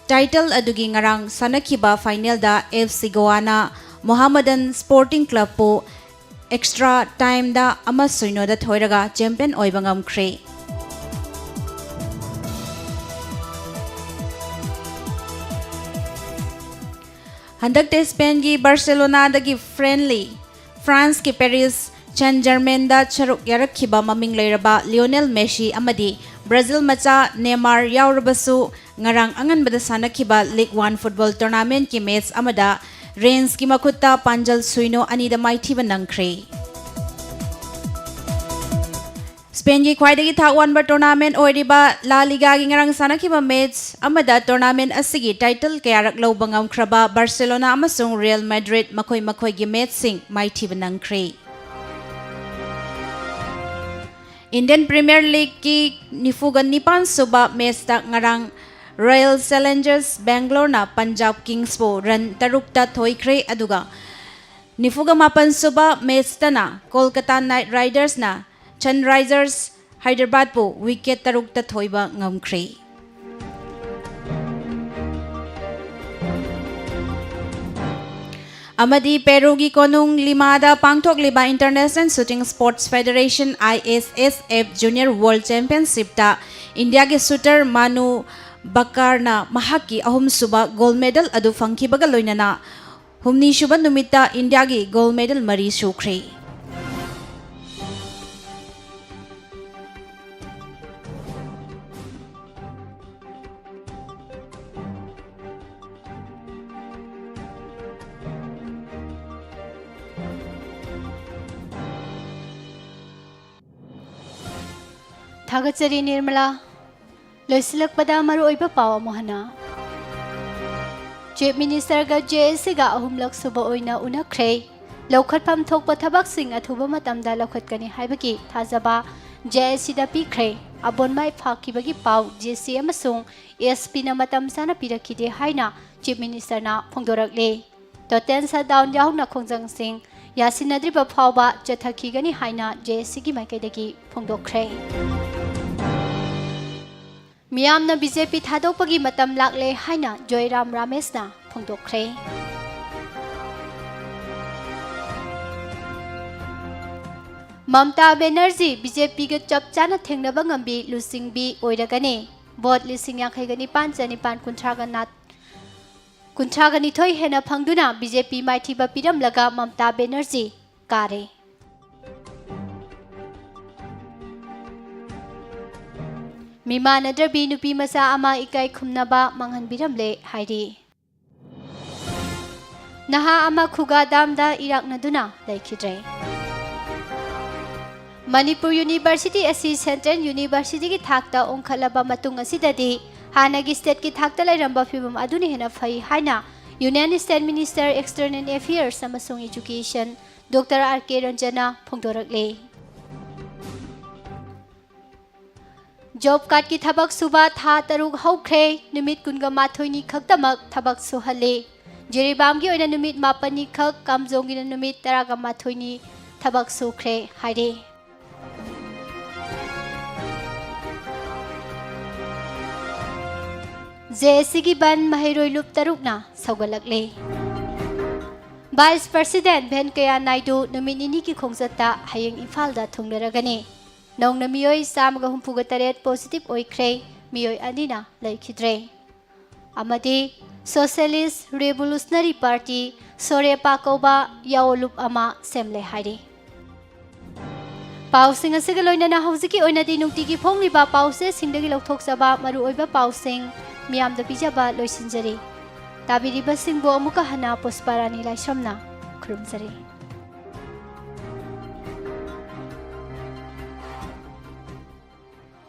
title ꯑꯗꯨꯒꯤ ꯉꯔꯥꯡ ꯁꯥꯟꯅꯈꯤꯕ finalꯗ F C ꯒꯣꯋꯥꯅ Mohammedan Sporting Clubꯄꯨ extra timeꯗ ꯑꯃ ꯁꯤꯅꯣꯗ ꯊꯣꯏꯔꯒ champion ꯑꯣꯏꯕ ꯉꯝꯈ꯭ꯔꯦ꯫ ꯍꯟꯗꯛꯇ ꯁ꯭ꯄꯦꯟꯒꯤ ꯕꯥꯔꯁꯦꯂꯣꯅꯥꯗꯒꯤ friendly ꯐ꯭ꯔꯥꯟꯁꯀꯤ Paris Saint-Germainꯗ ꯁꯔꯨꯛ ꯌꯥꯔꯛꯈꯤꯕ ꯃꯃꯤꯡ ꯂꯩꯔꯕ ꯂꯤꯑꯣꯅꯦꯜ ꯃꯦꯁꯤ ꯑꯃꯗꯤ ꯕ꯭ꯔꯥꯖꯤꯜ ꯃꯆꯥ ꯅꯦꯃꯥꯔ ꯌꯥꯎꯔꯕꯁꯨ, ꯉꯔꯥꯡ ꯑꯉꯟꯕꯗ ꯁꯥꯟꯅꯈꯤꯕ League One football tournamentꯀꯤ match ꯑꯃꯗ Rennesꯀꯤ ꯃꯈꯨꯠꯇ ꯄꯥꯟꯖꯜ ꯁꯨꯏꯅꯣ ꯑꯅꯤꯗ ꯃꯥꯏꯊꯤꯕ ꯅꯪꯈ꯭ꯔꯦ꯫ Spainꯒꯤ ꯈ꯭ꯋꯥꯏꯗꯒꯤ ꯊꯥꯛ ꯋꯥꯡꯕ tournament ꯑꯣꯏꯔꯤꯕ La Ligaꯒꯤ ꯉꯔꯥꯡ ꯁꯥꯟꯅꯈꯤꯕ match ꯑꯃꯗ tournament ꯑꯁꯤꯒꯤ title ꯀꯌꯥꯔꯛ ꯂꯧꯕ ꯉꯝꯈ꯭ꯔꯕ Barcelona ꯑꯃꯁꯨꯡ Real Madrid ꯃꯈꯣꯏ ꯃꯈꯣꯏꯒꯤ matchꯁꯤꯡ ꯃꯥꯏꯊꯤꯕ ꯅꯪꯈ꯭ꯔꯦ꯫ Indian Premier Leagueꯀꯤ ꯅꯤꯐꯨꯒ ꯅꯤꯄꯥꯟ ꯁꯨꯕ matchꯇ ꯉꯔꯥꯡ Royal Challengers Bangaloreꯅ Punjab Kingsꯄꯨ run ꯇꯔꯨꯛꯇ ꯊꯣꯏꯈ꯭ꯔꯦ, ꯑꯗꯨꯒ ꯅꯤꯐꯨꯒ ꯃꯥꯄꯟ ꯁꯨꯕ matchꯇꯅ Kolkata Knight Ridersꯅ Sunrisers Hyderabadꯄꯨ wicket ꯇꯔꯨꯛꯇ ꯊꯣꯏꯕ ꯉꯝꯈ꯭ꯔꯦ꯫ ꯑꯃꯗꯤ ꯄꯦꯔꯨꯒꯤ ꯀꯣꯅꯨꯡ ꯂꯤꯃꯥꯗ ꯄꯥꯡꯊꯣꯛꯂꯤꯕ International Shooting Sports Federation, I S S F, Junior World Championshipꯇ ꯏꯟꯗꯤꯌꯥꯒꯤ shooter ꯃꯥꯅꯨ ꯕꯀꯥꯔꯅ ꯃꯍꯥꯛꯀꯤ ꯑꯍꯨꯝꯁꯨꯕ gold medal ꯑꯗꯨ ꯐꯪꯈꯤꯕꯒ ꯂꯣꯏꯅꯅ ꯍꯨꯝꯅꯤꯁꯨꯕ ꯅꯨꯃꯤꯠꯇ ꯏꯟꯗꯤꯌꯥꯒꯤ gold medal ꯃꯔꯤ ꯁꯨꯈ꯭ꯔꯦ꯫ ꯊꯥꯒꯠꯆꯔꯤ ꯅꯤꯔꯃꯂꯥ꯫ ꯂꯣꯏꯁꯤꯜꯂꯛꯄꯗ ꯃꯔꯨꯑꯣꯏꯕ ꯄꯥꯎ ꯑꯃꯨꯛ ꯍꯟꯅ꯫ Chief Ministerꯒ J A Cꯒ ꯑꯍꯨꯝꯂꯛ ꯁꯨꯕ ꯑꯣꯏꯅ ꯎꯅꯈ꯭ꯔꯦ꯫ ꯂꯧꯈꯠꯐꯝ ꯊꯣꯛꯄ ꯊꯕꯛꯁꯤꯡ ꯑꯊꯨꯕ ꯃꯇꯝꯗ ꯂꯧꯈꯠꯀꯅꯤ ꯍꯥꯏꯕꯒꯤ ꯊꯥꯖꯕ J A Cꯗ ꯄꯤꯈ꯭ꯔꯦ꯫ ꯑꯕꯣꯟꯃꯥꯏ ꯐꯥꯈꯤꯕꯒꯤ ꯄꯥꯎ J C ꯑꯃꯁꯨꯡ S Pꯅ ꯃꯇꯝ ꯆꯥꯅ ꯄꯤꯔꯛꯈꯤꯗꯦ ꯍꯥꯏꯅ Chief Ministerꯅ ꯐꯣꯡꯗꯣꯔꯛꯂꯦ꯫ Total shutdown ꯌꯥꯎꯅ ꯈꯣꯡꯖꯪꯁꯤꯡ ꯌꯥꯁꯤꯟꯅꯗ꯭ꯔꯤꯕ ꯐꯥꯎꯕ ꯆꯠꯊꯈꯤꯒꯅꯤ ꯍꯥꯏꯅ J A Cꯒꯤ ꯃꯥꯏꯀꯩꯗꯒꯤ ꯐꯣꯡꯗꯣꯛꯈ꯭ꯔꯦ꯫ ꯃꯤꯌꯥꯝꯅ B J P ꯊꯥꯗꯣꯛꯄꯒꯤ ꯃꯇꯝ ꯂꯥꯛꯂꯦ ꯍꯥꯏꯅ ꯖꯣꯏꯔꯥꯝ ꯔꯥꯃꯦꯁꯅ ꯐꯣꯡꯗꯣꯛꯈ꯭ꯔꯦ꯫ ꯃꯝꯇꯥ ꯕꯦꯅꯔꯖꯤ B J Pꯒ ꯆꯞ ꯆꯥꯅ ꯊꯦꯡꯅꯕ ꯉꯝꯕꯤ ꯂꯨꯆꯤꯡꯕꯤ ꯑꯣꯏꯔꯒꯅꯤ꯫ Vote ꯂꯤꯁꯤꯡ ꯌꯥꯡꯈꯩꯒ ꯅꯤꯄꯥꯟ ꯆꯅꯤꯄꯥꯟ ꯀꯨꯟꯊ꯭ꯔꯥꯒ ꯅꯥ-, ꯀꯨꯟꯊ꯭ꯔꯥꯒ ꯅꯤꯊꯣꯏ ꯍꯦꯟꯅ ꯐꯪꯗꯨꯅ B J P ꯃꯥꯏꯊꯤꯕ ꯄꯤꯔꯝꯂꯒ ꯃꯝꯇꯥ ꯕꯦꯅꯔꯖꯤ ꯀꯥꯔꯦ꯫ ꯃꯤꯃꯥꯟꯅꯗ꯭ꯔꯕꯤ ꯅꯨꯄꯤ ꯃꯆꯥ ꯑꯃ ꯏꯀꯥꯏ ꯈꯨꯝꯅꯕ ꯃꯥꯡꯍꯟꯕꯤꯔꯝꯂꯦ ꯍꯥꯏꯔꯤ꯫ ꯅꯍꯥ ꯑꯃ ꯈꯨꯒꯥ ꯗꯥꯝꯗ ꯏꯔꯥꯛꯅꯗꯨꯅ ꯂꯩꯈꯤꯗ꯭ꯔꯦ꯫ ꯃꯅꯤꯄꯨꯔ ꯌꯨꯅꯤꯚꯔꯁꯤꯇꯤ ꯑꯁꯤ ꯁꯦꯟꯇ꯭ꯔꯦꯜ ꯌꯨꯅꯤꯚꯔꯁꯤꯇꯤꯒꯤ ꯊꯥꯛꯇ ꯑꯣꯟꯈꯠꯂꯕ ꯃꯇꯨꯡ ꯑꯁꯤꯗꯗꯤ ꯍꯥꯟꯅꯒꯤ ꯁ꯭ꯇꯦꯠꯀꯤ ꯊꯥꯛꯇ ꯂꯩꯔꯝꯕ ꯐꯤꯕꯝ ꯑꯗꯨꯅ ꯍꯦꯟꯅ ꯐꯩ ꯍꯥꯏꯅ union state minister external affairs ꯑꯃꯁꯨꯡ ꯑꯦꯖꯨꯀꯦꯁꯟ ꯗꯣꯛꯇꯔ ꯑꯥꯔ ꯀꯦ ꯔꯟꯖꯅ ꯐꯣꯡꯗꯣꯔꯛꯂꯦ꯫ ꯖꯣꯕ ꯀꯥꯔꯗꯀꯤ ꯊꯕꯛ ꯁꯨꯕ ꯊꯥ ꯇꯔꯨꯛ ꯍꯧꯈ꯭ꯔꯦ, ꯅꯨꯃꯤꯠ ꯀꯨꯟꯒ ꯃꯥꯊꯣꯏꯅꯤ ꯈꯛꯇꯃꯛ ꯊꯕꯛ ꯁꯨꯍꯜꯂꯤ꯫ ꯖꯤꯔꯤꯕꯥꯝꯒꯤ ꯑꯣꯏꯅ ꯅꯨꯃꯤꯠ ꯃꯥꯄꯟꯅꯤ ꯈꯛ, ꯀꯥꯝꯖꯣꯡꯒꯤꯅ ꯅꯨꯃꯤꯠ ꯇꯔꯥꯒ ꯃꯥꯊꯣꯏꯅꯤ ꯊꯕꯛ ꯁꯨꯈ꯭ꯔꯦ ꯍꯥꯏꯔꯤ꯫ ꯖꯦ ꯑꯦꯁ ꯁꯤꯒꯤ ꯕꯟ ꯃꯍꯩꯔꯣꯏ ꯂꯨꯞ ꯇꯔꯨꯛꯅ ꯁꯧꯒꯠꯂꯛꯂꯦ꯫ ꯚꯥꯏꯁ ꯄ꯭ꯔꯁꯤꯗꯦꯟ ꯚꯦꯟꯀꯌꯥ ꯅꯥꯏꯗꯨ ꯅꯨꯃꯤꯠ ꯅꯤꯅꯤꯒꯤ ꯈꯣꯡꯆꯠꯇ ꯍꯌꯦꯡ ꯏꯝꯐꯥꯜꯗ ꯊꯨꯡꯂꯔꯒꯅꯤ꯫ ꯅꯧꯅ ꯃꯤꯑꯣꯏ ꯆꯥꯝꯃꯒ ꯍꯨꯝꯐꯨꯒ ꯇꯔꯦꯠ ꯄꯣꯖꯤꯇꯤꯚ ꯑꯣꯏꯈ꯭ꯔꯦ, ꯃꯤꯑꯣꯏ ꯑꯅꯤꯅ ꯂꯩꯈꯤꯗ꯭ꯔꯦ꯫ ꯑꯃꯗꯤ ꯁꯣꯁꯤꯌꯦꯂꯤꯁ ꯔꯤꯚꯣꯂꯨꯁꯅꯔꯤ ꯄꯥꯔꯇꯤ, ꯁꯣꯔꯦꯄꯥ ꯀꯧꯕ ꯌꯥꯑꯣ ꯂꯨꯞ ꯑꯃ ꯁꯦꯝꯂꯦ ꯍꯥꯏꯔꯤ꯫ ꯄꯥꯎꯁꯤꯡ ꯑꯁꯤꯒ ꯂꯣꯏꯅꯅ ꯍꯧꯖꯤꯛꯀꯤ ꯑꯣꯏꯅꯗꯤ ꯅꯨꯡꯇꯤꯒꯤ ꯐꯣꯡꯂꯤꯕ ꯄꯥꯎꯆꯦꯁꯤꯡꯗꯒꯤ ꯂꯧꯊꯣꯛꯆꯕ ꯃꯔꯨꯑꯣꯏꯕ ꯄꯥꯎꯁꯤꯡ ꯃꯤꯌꯥꯝꯗ ꯄꯤꯖꯕ ꯂꯣꯏꯁꯤꯟꯖꯔꯤ꯫ ꯇꯥꯕꯤꯔꯤꯕꯁꯤꯡꯕꯨ ꯑꯃꯨꯛꯀ ꯍꯟꯅ ꯄꯨꯁꯄꯥꯔꯥꯅꯤ ꯂꯥꯏꯁ꯭ꯔꯝꯅ ꯈꯨꯔꯨꯝꯖꯔꯤ꯫